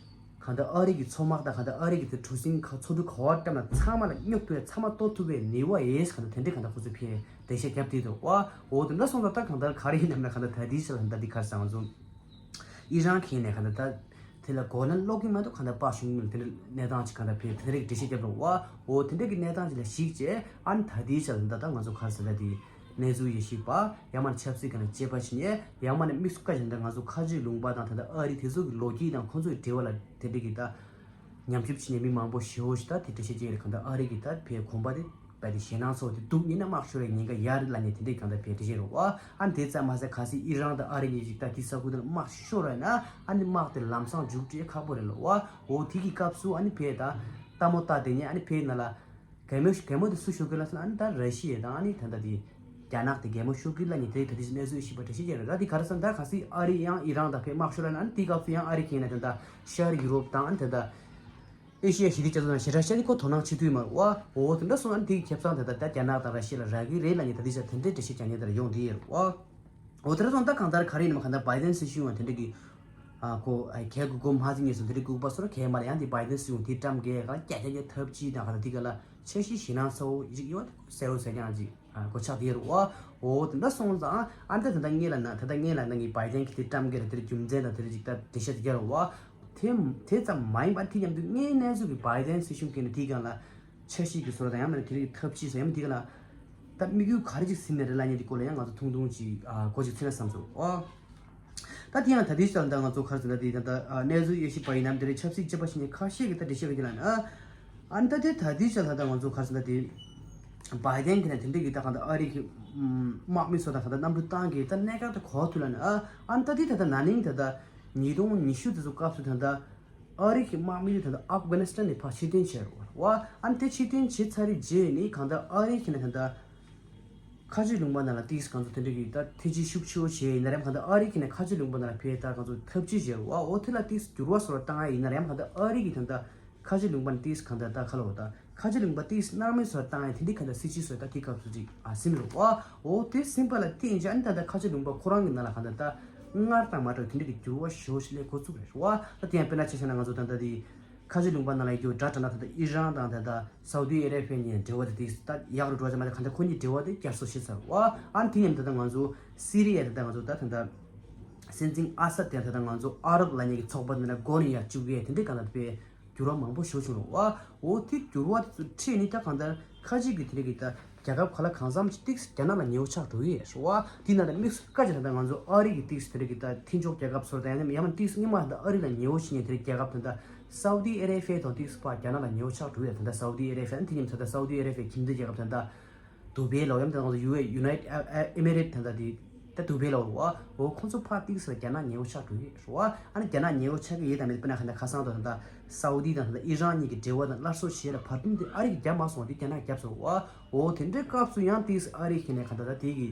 གང་ལྟར་ཨ་རི་གི་མཚོ་དམག་དང་གང་ལྟར་ཨ་རི་གི་དེ་གྲུ་གཟིངས་ཁ་མཚོ་གྲུ་ག་བ་བཀྲམ་ན་ཚང་མ་ལ་སྙོབ་ཐུབ་པའི་ཚང་མ་གཏོར་ཐུབ་པའི་ནུས་པ་ཡོད་གང་ལྟར་དེ་འདྲའི་གང་ལྟར་ཁོ་ཚོས་ཕའི་འགྲེལ་བཤད་བརྒྱབ་བསྡད་འདུག་ཨ་འོ་དེ་འདྲ་སོང་ཙང་ད་གང་ལྟར་ག་རེ་ཡིན་ནམ་ན་གང་ལྟར་ད་དེའི་ཆ་ལ་ད་འདི་ག་རེ་ཟེར་ང་ཚོ་ཨི་རན་གྱི་ནས་གང་ལྟར་ད་དེ་ལ་གོ་ལན་སློག་གི་མ་འདུག་གང་ལྟར་པ་བྱུང་མིན་དེ་འདྲའི་གནས་སྟངས་ཅིག་གང་ལྟར་ཕའི་དེ་འདྲའི་འགྲེལ་བཤད་བརྒྱབ་རོགས་ཨ། འོ་དེ་འདྲའི་གི་གནས་སྟངས་ཅིག་ལ་གཞིགས་བྱས་ཨ་ནི་ད་དེའི་ཆ་ལ་ད་ད་ང་ཚོ་ག་རེ་ཟེར་ད་དེ། གནས་ཚུལ་ཡེ་ཤེས་པ། ཡང་མ་ནི་ཆབ་སྲིད་ཀྱི་ནང་དཔྱད་པ་བྱེད་མཁན། ཡང་མ་ནི་དམིགས་སུ་བཀར་བཞིན་ད་ང་ཚོ་ཁ་ཆེའི་ལུང་པ་དང་ད་ལྟ་ཨ་རི་དེ་ཚོ་གི་ལོ་རྒྱུས་དང་ཁོང་ཚོ་གི་འབྲེལ་བ་ལ་དེ་འདྲ་གི་ད་ཉམས་ཞིབ་བྱེད་མཁན་མི་མང་པོ་ཞེ་པོ་ཞིག་ད་དེ་འགྲེལ་བཤད་བྱེད་ཀྱི་རེད། གང་ལྟར་ཨ་རི་གི་ད་བའི་གོམ་པ་དེ་བས་དེ་ཞེད་སྣང་ཚོགས་དེ་སྡུག་ཉེན་ན་དམག་ཤོར་བའི་ཉེན་ཁ་ཡར་ལ་ཉེ་དེ་འདྲའི་གང་ལྟར་བས་འགྲེལ་བཤད་རོགས་ཨ། ཨ་ནི་དེ་ཙམ་མ་ཟད་གལ་སྲིད་ཨི་རན་དང་ཨ་རི་གཉིས་ཀྱིས་ད་དེ་ས་ཁུལ་དེ་ལ་དམག་ཤོར་བ་ཡིན་ན་ཨ་ནི་དམག་དེ་ལམ་སང་མཇུག་སྒྲིལ་ཁག་པོ་རེད་ལོ་ཨ། འོ་དེ་གི་སྐབས་སུ་ཨ་ནི་བས་ད་ལྟད་མོ་ལྟ་དེ་ཉེ་ཨ་ནི་བས་ན་ལ། གད་མོ་གད་མོ་དེ་སུ་ཤོར་གི་ལབ་སོང་ཨ་ནི་ད་ར་ཤི་ཡ་དང་ཨ་ནི་ད་ལྟ་དེ་རྒྱ་ནག་དེ་གད་མོ་ཤོར་གི་ལབ་ནི་དེ་ད་དེ་གནས་ཚུལ་ཤིག་པ་འགྲེལ་བཤད་བརྒྱབ་རེད། ད་དེ་ག་རེ་ཟེར་ན་ད་གལ་སྲིད་ཨ་རི་ཡང་ཨི་རན་དང་ཕའི་དམག་ཤོར་ལབ་ན་ཨ་ནི་དེའི་སྐབས་སུ་ཡང་ཨ་རི་གིས་ན་ད་ལྟ་ཤར་ཡུ་རོབ་དང་ཨ་ནི་ད་ལྟ་ཨེ་ཤི་ཡ་ཞི་བདེ་རྒྱ་མཚོ་དང་ཞི་དྲག་ཤར་དེ་ཁོ་དོ་སྣང་བྱེད་ཐུབ་མ་རེད་བ། འོ་དེ་འདྲ་སོང་ཨ་ནི་དེ་གི་ཁེ་བཟང་ད་ལྟ་ད་རྒྱ་ནག་དང་ར་ཤི་ཡ་ལ་རག་གི་རེད་ལབ་ནི་ད་དེ་ཆ་དེ་འདྲའི་འགྲེལ་བཤད་རྒྱག་ནི་ད་ཡོང་དེ་ཡོད་རེད་བ། འོ་དེ་འདྲ་སོང་ད་གང་ལྟར་ག་རེ་ཡིན་ནམ་གང་ལྟར་བྷའི་ཌེན་སྲིད་གཞུང་ཡང་དེ་འདྲ་གི་ཨ་ཁོ་ཨ་ཁལ་གུ་གོ་མ་ཟིན་ངེས་སོང་དེ་འདྲའི་ལྐུགས་པ་སོར་ཁལ་མ་ལ་ཡང་དེ་བྷའི་ཌེན་སྲིད་གཞུང་དེ་བཀྲམ་གས་ག་རྒྱ་རྒྱ་རྒྱ་ཐབས་ཇུས་དང་ག་ལ་དེ་ག་ལ་འཆར་གཞི་ཞེད་སྣང་ཚ་བོ་ཞིག་ཡོད་གསལ་བོ་གསལ་རྐྱང་ཅིག་ཨ་གོ་ཆག་དེ་རུ་ཨོ་ཨོ་དེ་འདྲ་སོང་ཙང་ཨ་འདྲ་དེ་འདྲ་ངེས་ལ་ན་ད་ལྟ་ངེས་ལ་ན་ངས་བྷའི་ཌེན་གི་དེ་བཀྲམ་གས་ལ་དེ་རྒྱུ་མཚན་དང་དེ་རིགས་ཅིག་ད་འགྲེལ་བཤད་དེ་རྒྱ་རུ་ཨོ་དེ་དེ་ཙམ་མ་ཡིན་པ་དེ་མཉམ་དུ་ངས་གནས་ཚུལ་གི་བྷའི་ཌེན་སྲིད་གཞུང་གི་ནས་དེ་གང་ལ། འཆར་གཞི་གི་བཟོ་འདྲ་དང་ཡང་མིན་ན་དེ་རིགས་ཐབས་ཇུས་སོགས་ཡང་མིན་དེ་ག་ལ་ད་དམིགས་ཡུལ་ག་རེ་ཅིག་ཟིན་ནས་རེད་ལབ་མཁན་དེ་སྐོར་ལ་ཡང་ང་ཚོ་ཐུང་ཐུང་ཅིག་ཨ་གོ་ཅིག་ཚིག་ན་བསམ་སོང་ཨོ། ད་དེ་ཡང་ད་དེའི་ཆར་ད་ང་ཚོ་ག་རེ་ཟེར་ན་དེ་ད་ད་ཨ་གནས་ཚུལ་དབྱེ་ཞིབ་པ་ཡིན་ནམ་དེ་རིགས་ཆབ་སྲིད་དཔྱད་པ་བྱེད་མཁན་ཁ་ཤས་ཀྱིས་ད་འགྲེལ་བཤད་པ་ཅིག་ལབ་ན་ཨ་ཨ་ནི་ད་དེ་ད་དེའི་ཆར་ད་ད་ང་ཚོ་ག་རེ་ཟེར་ན་དེ་བྷའི་ཌེན་གྱི་ནས་དེ་འདྲས་ཀྱི་ད་གང་ད་ཨ་རི་གི་དམག་མི་ཚོ་ད་གང་ད་གནམ་གྲུ་བཏང་གི་ད་གནད་འགག་ད་གོ་ཐུབ་ལབ་ན་ཨ་ཨ་ནི་ད་དེ་ད་ད་ན་ནིང་ད་ད་ཉིས་སྟོང་ཉི་ཤུ་དེ་ཚོ་སྐབས་སུ་ད་ད། ཨ་རི་གི་དམག་མི་དེ་ད་ལྟ་ཨབ་གྷ་ནི་སི་ཐན་ནས་ཕར་ཕྱིར་འཐེན་བྱས་རེད་བ། ཨ་ནི་དེ་ཕྱིར་འཐེན་བྱས་ཚར་རེད་རྗེས་ནི་གང་ལྟར་ཨ་རི་གི་ནས་ད་ལྟ་ཁ་ཆེ་ལུང་པ་ནང་ལ་ཏིག་ཙམ་གང་ཚོ་དེ་འདྲ་གི་ད་ཐེ་ཇུས་ཤུགས་ཆེ་བོ་བྱས་ཡིན་ན་རེམ་གང་ལྟར་ཨ་རི་གི་ནས་ཁ་ཆེ་ལུང་པ་ནང་ལ་ཕེབས་ད་གང་ཚོ་ཐབས་ཇུས་བྱས་རེད་བ། འོ་དེ་ལ་ཏིག་ཙམ་འགྱུར་བ་བཟོ་བཏང་ཡ་ཡིན་ན་རེམ་གང་ལྟར་ཨ་རི་གི་ད་ལྟ་ཁ་ཆེ་ལུང་པ་ནས་ཏིག་ཙམ་གང་ལྟར་ད་ཁ་ལོ་ད། ཁ་ཆེ་ལུང་པ་དེས་སྣང་མེད་བཟོ་བཏང་ཡ་དེ་འདྲའི་ག་འདྲ་སྲིད་ཇུས་བཟོས་ད་དེ་སྐབས་སུ་ཅིག་ཨ་ཟིན་རུ་ཨ་འོ་དེ་ཟིན་པ་ལ་བརྟེན་བྱས་ཨ་ནི་ད་ལྟ་ཁ་ཆེ་ལུང་པ་ཁོ་རང་གི་ནང་ལ་ག་འདྲ་ད་སྔར་དང་མ་འདྲ་བའི་དེ་འདྲའི་གི་འགྱུར་བ་ཞེ་པོ་ཞིག་སླེབས་འགོ་ཚུགས་རེད་རུ་ཨ། ད་དེ་ཡང་དཔེར་ན་ཆ་བཞག་ན་ང་ཚོ་ད་ལྟ་དེ་ཁ་ཆེ་ལུང་པ་ནང་ལ་ཡོད་རྒྱུ་དགྲ་དྲགས་ན་ད་ལྟ་ཨི་རན་དང་ད་ལྟ་སའུ་ཏི་ཨ་རེ་བྷི་ཡ་གཉིས་འབྲེལ་བ་དེ་དེ་ད་ཡག་རུ་འགྲོ་བ་ཅིག་མ་ད་ཁོ་གཉིས་འབྲེལ་བ་དེ་བསྐྱར་གསོ་བྱེད་ཚར་རུ་ཨ། ཨ་ནི་དེ་མཉམ་ད་ལྟ་ང་ཚོ་སི་རི་ཡ་ད་ལྟ་ང་ཚོ་ད་ད་ལྟ་སྲིད་འཛིན་ཨ་སད་དེ་ད་ལྟ་ང་ཚོ་ཨ་རབ་ལབ་མཁན་གི་ཚོགས་པ་འདི་ལ་མགོ་ནས་ཡར་བཅུག་ཡས་དེ་འདྲའི་ག་འདྲ་དཔེ། འགྱུར་བ་མང་པོ་ཞིག་བྱུང་རུང་བ། འོ་དེ་འགྱུར་བ་དེ་ཚོ་ཁྲིད་ནས་ད་གང་ལྟར་ཁ་ཅིག་གི་དེ་རིགས་ཀྱི་ད་རྒྱལ་ཁབ་ག་ལ་གང་འཚམ་ཞིག་ཏིག་རྒྱ་ནག་ལ་ཉེ་བོ་ཆགས་འགྲོ་གི་ཡོད་རེད་བ། དེ་ན་ད་དམིགས་སུ་བཀར་བྱས་ད་ལྟ་ང་ཚོ་ཨ་རི་གི་ཏིག་དེ་རིགས་ཀྱི་ད་མཐུན་ཕྱོགས་རྒྱལ་ཁབ་ཚོར་ད་ཡང་ན་ཡང་ན་ཏིག་སྔོན་མ་ད་ཨ་རི་ལ་ཉེ་བོ་ཞིག་ནས་དེ་རིགས་རྒྱལ་ཁབ་ད་ད་སའུ་ཏི་ཨ་རེ་བྷི་ཡ་དང་ཏིག་ཕར་རྒྱ་ནག་ལ་ཉེ་བོ་ཆགས་འགྲོ་ཡོད། ད་ད་སའུ་ཏི་ཨ་རེ་བྷི་ཡ་ནི་དེ་ཉིན་ད་ད་སའུ་ཏི་ཨ་རེ་བྷི་ཡ་ཁྱིམ་མཚེས་རྒྱལ་ཁབ་ད་ད། དུ་བྷེ་ལ་ཡང་ད་ང་ཚོ་ཡུ་ཨེ་ཡུ་ནའི་ཊི་ཨ་ཨ་ཨེ་མི་རེ་ཊི་ད་ད་དེ་ད་དུ་བྷེ་ལ་རུ་བ། འོ་ཁོང་ཚོ་ཕར་ཏིག་སེ་རྒྱ་ནག་ཉེ་བོ་ཆགས་འགྲོ་གི་རུ་བ། ཨ་ནི་རྒྱ་ནག་ཉེ་བོ་ཆགས་གི་ཡོད་དམ་མེད་དཔེར་ན་ཁ་ད་ཁ་སང་དུ་ད་ད་སའུ་དི་དང་ད་ད་ཨི་རན་གཉིས་ཀྱི་འབྲེལ་བ་དང་སླར་གསོ་བྱེད་ལ་བར་འདུམ་དེ་ཨ་རི་གིས་རྒྱབ་མ་སོང་བ་དེ་རྒྱ་ནག་རྒྱབ་སོང་རུ་བ། འོ་དེ་འདྲའི་སྐབས་སུ་ཡང་ཏིག་སེ་ཨ་རི་གིས་ནས་ཁ་ད་ད་དེ་གི་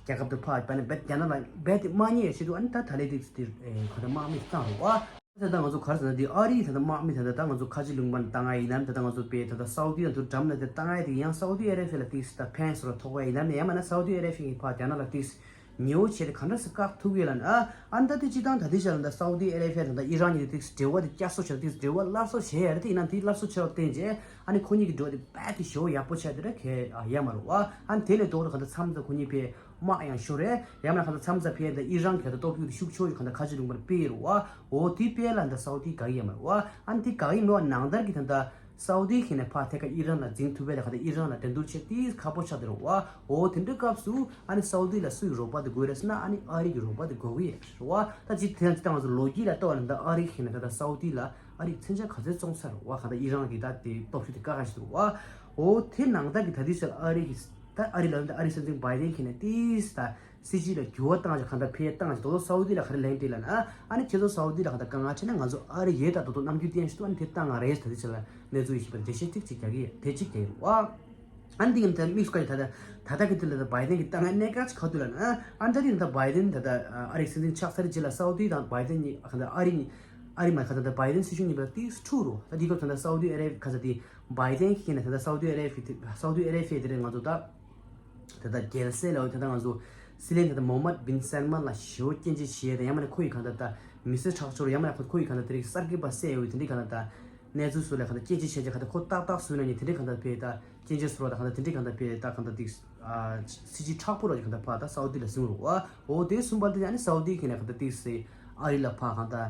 རྒྱལ་ཁབ་དུ་ཕར་བས་ནས་རྦད་རྒྱ་ནག་ལ་རྦད་དེ་དམག་ཉེས་ཡང་བྱེད་དུ་ཨ་ནི་ད་ད་ལས་ཏིག་སེ་དེ་ཁ་ད་དམག་མི་བཏང་རུ་བ། ད་ལྟ་ང་ཚོ་ག་རེ་ཟེར་ན་འདི་ཨ་རིའི་ད་ལྟ་དམག་མི་ད་ལྟ་ད་ང་ཚོ་ཁ་ཆེ་ལུང་པ་ནས་བཏང་ཡ་ཡིན་ནམ། ད་ལྟ་ང་ཚོ་པའི་ད་ལྟ་སའུ་དི་དང་དུ་འགྲམ་ལ་དེ་བཏང་ཡ་དེ་ཡང་སའུ་དི་ཨ་རེ་ཕི་ལ་ཏིག་སི་ད་ཕན་སོར་ཐོགས་པ་ཡིན་ནམ། ཡང་མིན་ན་སའུ་དི་ཨ་རེ་ཕི་གི་ཕ་རྒྱ་ནག་ལ་ཏིག་སི་ཉེ་བོ་བྱས་ཏེ་ག་འདྲ་སེ་བཀག་ཐུབ་ཡོད་ལ་ན། ཨ་ནི་ད་དེ་སྤྱི་བཏང་ད་ལྟའི་ཆ་ལ་ད་སའུ་དི་ཨ་རེ་ཕི་ད་ལྟ་ཨི་རན་གཉིས་ཏིག་སི་འབྲེལ་བ་དེ་བསྐྱར་གསོ་བྱས་ཏིག་སི་འབྲེལ་བ་སླར་གསོ་བྱས་ཡ་རེད། དེ་ཡིན་ན་དེ་སླར་གསོ་བྱས་པར་བརྟེན་རྗེས་ཨ་ནི་ཁོ་གཉིས་ཀྱི་འབྲེལ་བ་དེ་རྦད་དེ་ཞེ་པོ་ཡག་པོ་ཆགས་དེ་ར་གལ་ཡ་མ་རུ་བ། ཨ་ནི་དེ་ལས་ལྡོག་ཏུ་ག་ད་མཚམས་ད་ཁོ་གཉིས་པའི་དམག་ཡང་ཤོར་རེད། ཡང་མིན་ན་ཁ་ད་མཚམས་མཚམས་ཕེ་ད་ཨི་རན་གྱི་ད་སྟོབས་ཤུགས་དེ་ཤུགས་ཆེ་བོ་ཞིག་ཁ་ད་ཁ་ཆེ་ལུང་པར་སྤེལ་རུ་བ། འོ་དེ་སྤེལ་ལ་ད་སའུ་དི་དགའ་གི་ཡ་མ་རུ་བ། ཨ་ནི་དེ་དགའ་གི་མེད་པ་ནང་ལྟར་གྱི་ད་ད་སའུ་དི་ཁེ་ནས་ཕ་ཐད་ཀ་ཨི་རན་ལ་འཛིང་ཐུབ་པའི་ལ་ཁ་ད་ཨི་རན་ལ་འགྲན་བསྡུར་བྱེད་དེ་ཁག་པོ་ཆགས་དེ་རུ་བ། འོ་དེ་འདྲའི་སྐབས་སུ་ཨ་ནི་སའུ་དི་ལ་སུའི་རོགས་པ་དེ་དགོས་རེད་ཟེར་ན་ཨ་ནི་ཨ་རི་གི་རོགས་པ་དེ་དགོས་གི་ཡ་རུ་བ། ད་ཅི་དེ་ཡང་ཅི་ད་ང་ཚོ་ལོ་རྒྱུས་ལ་ལྟ་བ་ན་ད་ཨ་རི་ཁེ་ནས་ད་ད་སའུ་དི་ལ་ཨ་རི་མཚོན་ཆ་ག་ཚོད་བཙོང་ཚར་རུ་བ། ཁ་ད་ཨི་རན་གྱི་ད་དེ་སྟོབས་ཤུགས་དེ་བཀག་ག་ཞིག་རུ་བ། འོ་དེ་ནང་ལྟར་གྱི་ད་དེ་ཚོ་ཨ་རི་གི་ད་ཨ་རི་ལ་ཨ་རི་སྲིད་འཛིན་བྷའི་ཏན་གྱིས་ནས་ཏིས་ད་སྲིད་ཇུས་ལ་འགྱུར་བ་བཏང་ཞིང་གང་ལྟར་འཕེལ་བཏང་ཞིང་དོ་དོ་སའུ་དི་ལ་ག་རེ་ལན་སྤྲད་ལ་ན། ཨ་ནི་ཁྱེད་ཚོ་སའུ་དི་ལ་གང་ལྟར་དཀའ་ངལ་འཕྲད་ན་ང་ཚོ་ཨ་རི་ཡོད། ད་དོ་དོ་རྣམ་འགྱུར་བསྟན་ཞིག་ཏུ་ཨ་ནི་དེ་བཏང་ང་རེད། ད་དེ་ཆ་ལ་གནས་ཚུལ་ཡིན་ཞིག་པར་འགྲེལ་བཤད་ཏིག་ཅིག་རྒྱག་གི་དེ་གཅིག་དེ་ཡིན་བ། ཨ་ནི་འདི་ངམ་ད་དམིགས་སུ་བཀར་ད་ད་ད་གི་དུས་ལ་ད་བྷའི་ཏན་གྱི་ད་ང་གནད་འགག་ཅིག་ག་དུས་ལ་ན། ཨ་ནི་ད་དེ་ད་བྷའི་ཏན་ད་ད་ཨ་རི་སྲིད་འཛིན་ཆགས་ཚར་རྗེས་ལ་སའུ་དི་དང་བྷའི་ཏན་གཉིས་གང་ལྟར་ཨ་རི་གཉིས་ཨ་རི་མ་གང་ལྟར་ད་བྷའི་ཏན་སྲིད་གཞུང་གཉིས་བར་ཏིག་འཁྲུག་རུ། ད་འདི་སྐབས་ད་ད་སའུ་དི་ཨ་རེ་ག་ས་དེ་བྷའི་ཏན་གྱིས་ན་ད་ད་སའུ་དི་ཨ་རེ་ཕི་དེ་སའུ་དི་ཨ་རེ་ཕི་དེ་རེད་ང་ཚོ་ད། ད་ལྟ་རྒྱལ་སྲས་ལ་འོས་ད་ལྟ་ང་ཚོ་སྲིད་བློན་ད་ལྟ་མོ་ཧམ་མད་བིན་སལ་མན་ལ་ཞེ་པོ་སྐྱོན་བརྗོད་བྱས་ད་ཡང་མིན་ན་ཁོ་ཡི་གང་ལྟར་ད་མི་སེར་ཁྲག་སྦྱོར་ཡང་མིན་ན་ཁོ་ཁོ་ཡི་གང་ལྟར་དེ་རིགས་གསར་འགོད་པ་བསད་འོས་དེ་འདྲའི་གང་ལྟར་ད་གནས་ཚུལ་སོགས་ལ་གང་ལྟར་སྐད་ཆ་བཤད་ཀྱི་གང་ལྟར་ཁོ་ཏག་ཏག་བཟོས་ན་ནི་དེ་འདྲའི་གང་ལྟར་བས་ད་སྐྱོན་བརྗོད་སོགས་ལ་གང་ལྟར་དེ་འདྲའི་གང་ལྟར་བས་ད་གང་ལྟར་ཏིག་སྲིད་ཇུས་མཁྲེགས་པོ་ར་གང་ལྟར་ཕར་ད་སའུ་དི་ལ་བཟུང་རུ་བ། འོ་དེ་གསུམ་པ་དེ་ཡང་ནི་སའུ་དི་གི་ནས་གང་ལྟར་ཏིག་སེ་ཨ་རི་ལ་ཕར་གང་ལྟར།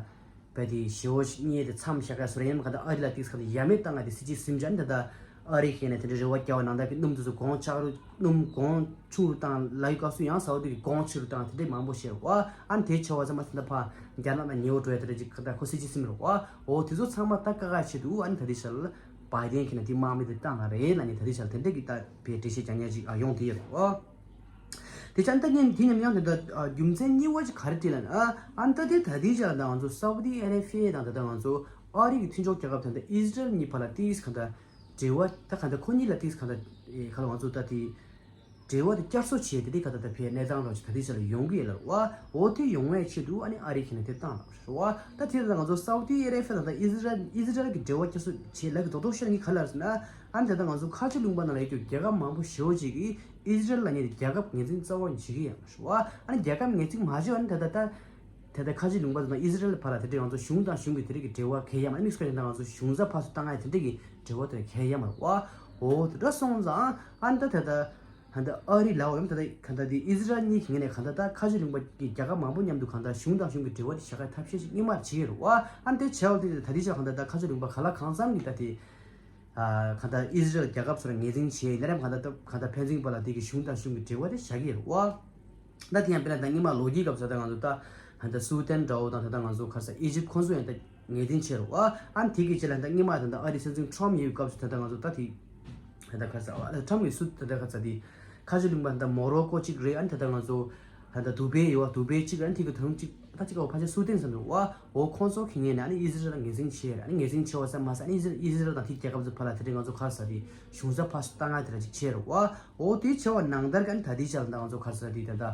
བས་དེ་ཞེ་པོ་ཞིག་བརྙས་ཏེ་མཚམས་བཞག་ག་སོ་ར་ཡིན་མ་ག་ད་ཨ་རི་ལ་ཏིག་ས་ག་ད་ཡ་མེད་བཏང་ང་དེ་སྲིད་ཇུས་སིམ་ཅན་ད་ད་ཨ་རི་ཤེས་ནས་དེ་འདྲའི་རེ་བ་རྒྱག་པ་ནང་ལྟར་གྱི་སྣུམ་དེ་ཚོ་གོང་ཆག་རུ་སྣུམ་གོང་ཆུང་རུ་བཏང་ལ་ཡི་སྐབས་སུ་ཡང་སའུ་དི་གི་གོང་ཆེ་རུ་བཏང་དེ་འདྲའི་མང་པོ་བཤད་རུ་བ། ཨ་ནི་དེ་ཆེ་བ་ཙམ་མ་ཟིན་ད་ཕ་རྒྱ་ནག་ལ་ཉེ་བོ་འགྲོ་ཡ་དེ་འདྲ་ཅིག་ག་ད་ཁོ་སྲིད་ཇུས་སིམ་རུ་བ། འོ་དེ་ཚོ་ཚང་མ་ད་ཀ་ཀ་ཆེད་དུ་ཨ་ནི་ད་དེ་ཤར་ལ་བའི་ཏན་ཁྱེད་ན་དེ་དམག་མི་དེ་བཏང་ང་རེད་ལ་ནི་ད་དེ་ཤར་དེ་འདྲ་གི་ད་བའི་འགྲེལ་བཤད་རྒྱག་ཉན་ཅིག་ཡོང་དེ་ཡོད་རུ་བ། དེ་ཅང་ལྟ་ཉན་དེ་ཉམས་མྱོང་དེ་འདྲ་རྒྱུ་མཚན་གཉིས་པ་ཅིག་ག་རེ་བྲིས་ལ་ན། ཨ་ནི་ད་དེ་ད་དེ་ཅག་ད་ང་ཚོ་སའུ་དི་ཨ་རེ་ཕི་ཡ་དང་ད་ད་ང་ཚོ་ཨ་རི་གི་མཐུན་ཕྱོགས་རྒྱལ་ཁབ་ད་ད་ཨི་ཟི་རལ་གཉིས་བར་ལ་ཏིས་ག་ད་འབྲེལ་བ་ད་ག་ད་ཁོ་གཉིས་ལ་ཏིས་ག་ད་ག་ལ་ང་ཚོ་ད་དེ་འབྲེལ་བ་དེ་བསྐྱར་གསོ་བྱས་དེ་དེ་ག་ད་ད་ཕའི་གནས་སྟངས་རོགས་ཅིག་ད་དེ་ཅག་ལ་ཡོང་གི་ཡོད་ལ་བ། འོ་དེ་ཡོང་བའི་ཆེད་དུ་ཨ་ནི་ཨ་རི་གི་ནས་དེ་བཏང་ལ་བ། ད་དེ་ད་ང་ཚོ་སའུ་དི་ཨ་རེ་ཕི་ད་ད་ཨི་ཟི་རལ་ཨི་ཟི་རལ་གི་འབྲེལ་བ་བསྐྱར་གསོ་བྱས་ལ་གི་རྡོག་རྡོག་ཤར་གི་ག་ལ་ཟེར་ན། ཨ་ནི་ད་ད་ང་ཚོ་ཁ་ཆེ་ལུང་པ་ནང་ལ་ཡོད་རྒྱུ་རྒྱལ་ཁབ་མང་པོ་ཞེ་པོ་ཅིག་གིས་ཨི་ཟི་རལ་ལ་ཉེ་རྒྱལ་ཁབ་ངོས་འཛིན་རྩ་བ་ནས་བྱེད་ཀྱི་ཡོད་མ་རེད་བ། ཨ་ནི་རྒྱལ་ཁབ་ངོས་འཛིན་མ་བྱས་པ་ནི་ད་ལྟ་ད་ད་ལྟ་ཁ་ཆེ་ལུང་པ་དང་ཨི་ཟི་རལ་བར་ལ་དེ་འདྲའི་ང་ཚོ་གཞུང་དང་གཞུང་གི་དེ་རིགས་ཀྱི་འབྲེལ་བ་གལ་ཡ་མ་དམིགས་སུ་བཀར་ན་ང་ཚོ་གཞུང་ས་ཕར་ཚུར་བཏང་ཡ་དེ་འདྲའི་གི་འབྲེལ་བ་དེ་གལ་ཡ་མ་རེད་བ། འོ་དེ་འདྲ་སོང་ཙང་ཨ་ནི་ད་ད་ལྟ་ད་ལྟ་ཨ་རི་ལའོ་ཡང་ད་ལྟ་ག་ད་དེ་ཨི་ཟི་རལ་གཉིས་ཀྱི་ངོས་ནས་ག་ད་ལྟ་ཁ་ཆེ་ལུང་པ་གི་རྒྱལ་ཁབ་མང་པོ་མཉམ་དུ་ག་ད་གཞུང་དང་གཞུང་གི་འབྲེལ་བ་དེ་བྱ་དགའ་ཐབས་ཤེས་ཤིག་སྔོན་མར་བྱེད་ཀྱི་རེད་བ། ཨ་ནི་དེ་བྱས་པ་དེ་ད་དེ་ཆ་ག་ད་ལྟ་ཁ་ཆེ་ལུང་པ་ག་ལ་གང་འཚམ་གི་ད་དེ། ཨ་གང་ལྟར་ཨི་ཟི་རལ་རྒྱལ་ཁབ་ཚོར་ངོས་འཛིན་བྱས་ཡིན་ན་རེད། གང་ལྟར་གང་ལྟར་ཕན་ཚུན་བར་ལ་དེ་གི་གཞུང་དང་གཞུང་གི་འབྲེལ་བ་དེ་བཞག་གི་རེད་བ། ད་དེ་ཡང་དཔེར་ན་ད་སྔོན་མ་ལོ་རྒྱུས་སྐབས་སུ་ད་ང་ཚོ་ད་གང་ལྟར་སུ་དན་འདྲ་བོ་དང་ད་ལྟ་ང་ཚོ་ཁ་ས་ཨི་ཇིབ་ཁོང་ཚོ་ཡང་ད་ངོས་འཛིན་བྱས་རེད་བ། ཨ་ནི་དེ་གི་རྗེས་ལ་ད་སྔོན་མ་ད་ལྟ་ཨ་རི་སྲིད་འཛིན་ཁྲོམ་ཡོད་པའི་སྐབས་སུ་ད་ལྟ་ང་ཚོ་ད་དེ་ད་ལྟ་ཁ་ས་ཨ་ཁྲོམ་གི་སུ་ད་ལྟ་ཁ་ས་དེ་ཁ་ཆེ་ལུང་པ་ད་ལྟ་མོ་རོ་ཀོ་གཅིག་རེད། ཨ་ནི་ད་ལྟ་ང་ཚོ་ད་ལྟ་དུ་བྷེ་ཡོད་བ། དུ་བྷེ་གཅིག་རེད། ཨ་ནི་དེ་གི་ད་རུང་གཅིག་ད་གཅིག་ག་བ་ཕལ་ཆེར་སུ་དན་ཟེར་འདུག་བ། འོ་ཁོང་ཚོ་གི་ངོས་ནས་ཨ་ནི་ཨི་ཟི་རལ་ལ་ངོས་འཛིན་བྱས་རེད། ཨ་ནི་ངོས་འཛིན་བྱས་པ་ཙམ་མ་ཟད་ཨ་ནི་ཨི་ཟི་རལ་ཨི་ཟི་རལ་དང་དེའི་རྒྱལ་ཁབ་ཚོ་བར་ལ་དེ་འདྲའི་ང་ཚོ་ག་རེ་ཟེར་དེ་གཞུང་ས་ཕར་ཚུར་བཏང་ཡ་དེ་འདྲ་ཅིག་བྱས་རེད་བ། འོ་དེ་བྱས་པ་ནང་ལྟར་གྱི་ཨ་ནི་ད་ལྟའི་ཆར་ལ་ད་ང་ཚོ་ག་རེ་ཟེར་དེ་ད་ལྟ་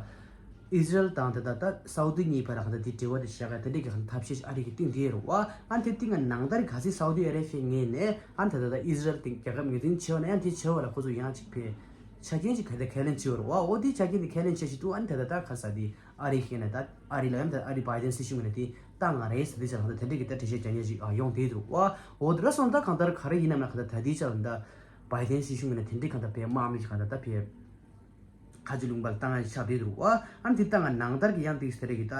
ཨི་ཟི་རལ་དང་ད་ལྟ་ད་སའུ་དི་གཉིས་བར་ལ་ག་ད་དེ་འབྲེལ་བ་དེ་བཞག་ཡ་དེ་འདྲའི་གི་ག་ཐབས་ཤེས་ཤིག་ཨ་རི་གིས་བཏིང་བསྡད་ཡོད་རེད་བ། ཨ་ནི་དེ་བཏིང་ཡ་ནང་ལྟར་ག་ཚོད་སའུ་དི་ཨ་རེ་བྷི་ཡའི་ངོས་ནས་ཨ་ནི་ད་ལྟ་ད་ཨི་ཟི་རལ་དེ་རྒྱལ་ཁབ་ངོས་འཛིན་བྱས་པ་ན་ཡང་དེ་བྱས་པ་ལ་ཁོ་ཚོ་ཡང་ཅིག་ཕེ་ཆ་རྐྱེན་ཅིག་ག་དེ་ཁས་ལེན་བྱས་ཡོད་རེད་བ། འོ་དེ་ཆ་རྐྱེན་དེ་ཁས་ལེན་བྱས་ཤིག་ཏུ་ཨ་ནི་ད་ལྟ་ད་ག་རེ་ཟེར་དེ། ཨ་རི་ཤེས་ན་ད་ཨ་རི་ལ་ཡང་ད་ཨ་རི་བའི་ཏན་སྲིད་གཞུང་ནས་དེ་བཏང་ང་རེད་ཟེར་དེ་ཆ་ལ་ད་དེ་འདྲའི་གི་ད་འགྲེལ་བཤད་རྒྱག་མཁན་ཞིག་ཡོང་བསྡད་འདུག་བ། འོ་དེ་འདྲ་སོང་ད་གང་ལྟར་ག་རེ་ཡིན་ནམ་ན་གང་ལྟར་ད་ལྟའི་ཆ་ལ་ད་བའི་ཏན་སྲིད་གཞུང་ནས་དེ་འདྲའི་གང་ལྟར་བའི་དམག་མི་ཞིག་གང་ལྟར་ད་བའི་ཁ་ཆེ་ལུང་པ་ལ་བཏང་ང་ཞིག་ཆགས་བསྡད་འདུག་བ། ཨ་ནི་དེ་བཏང་ང་ནང་ལྟར་གི་ཡང་དེ་དེ་འདྲའི་གི་ད་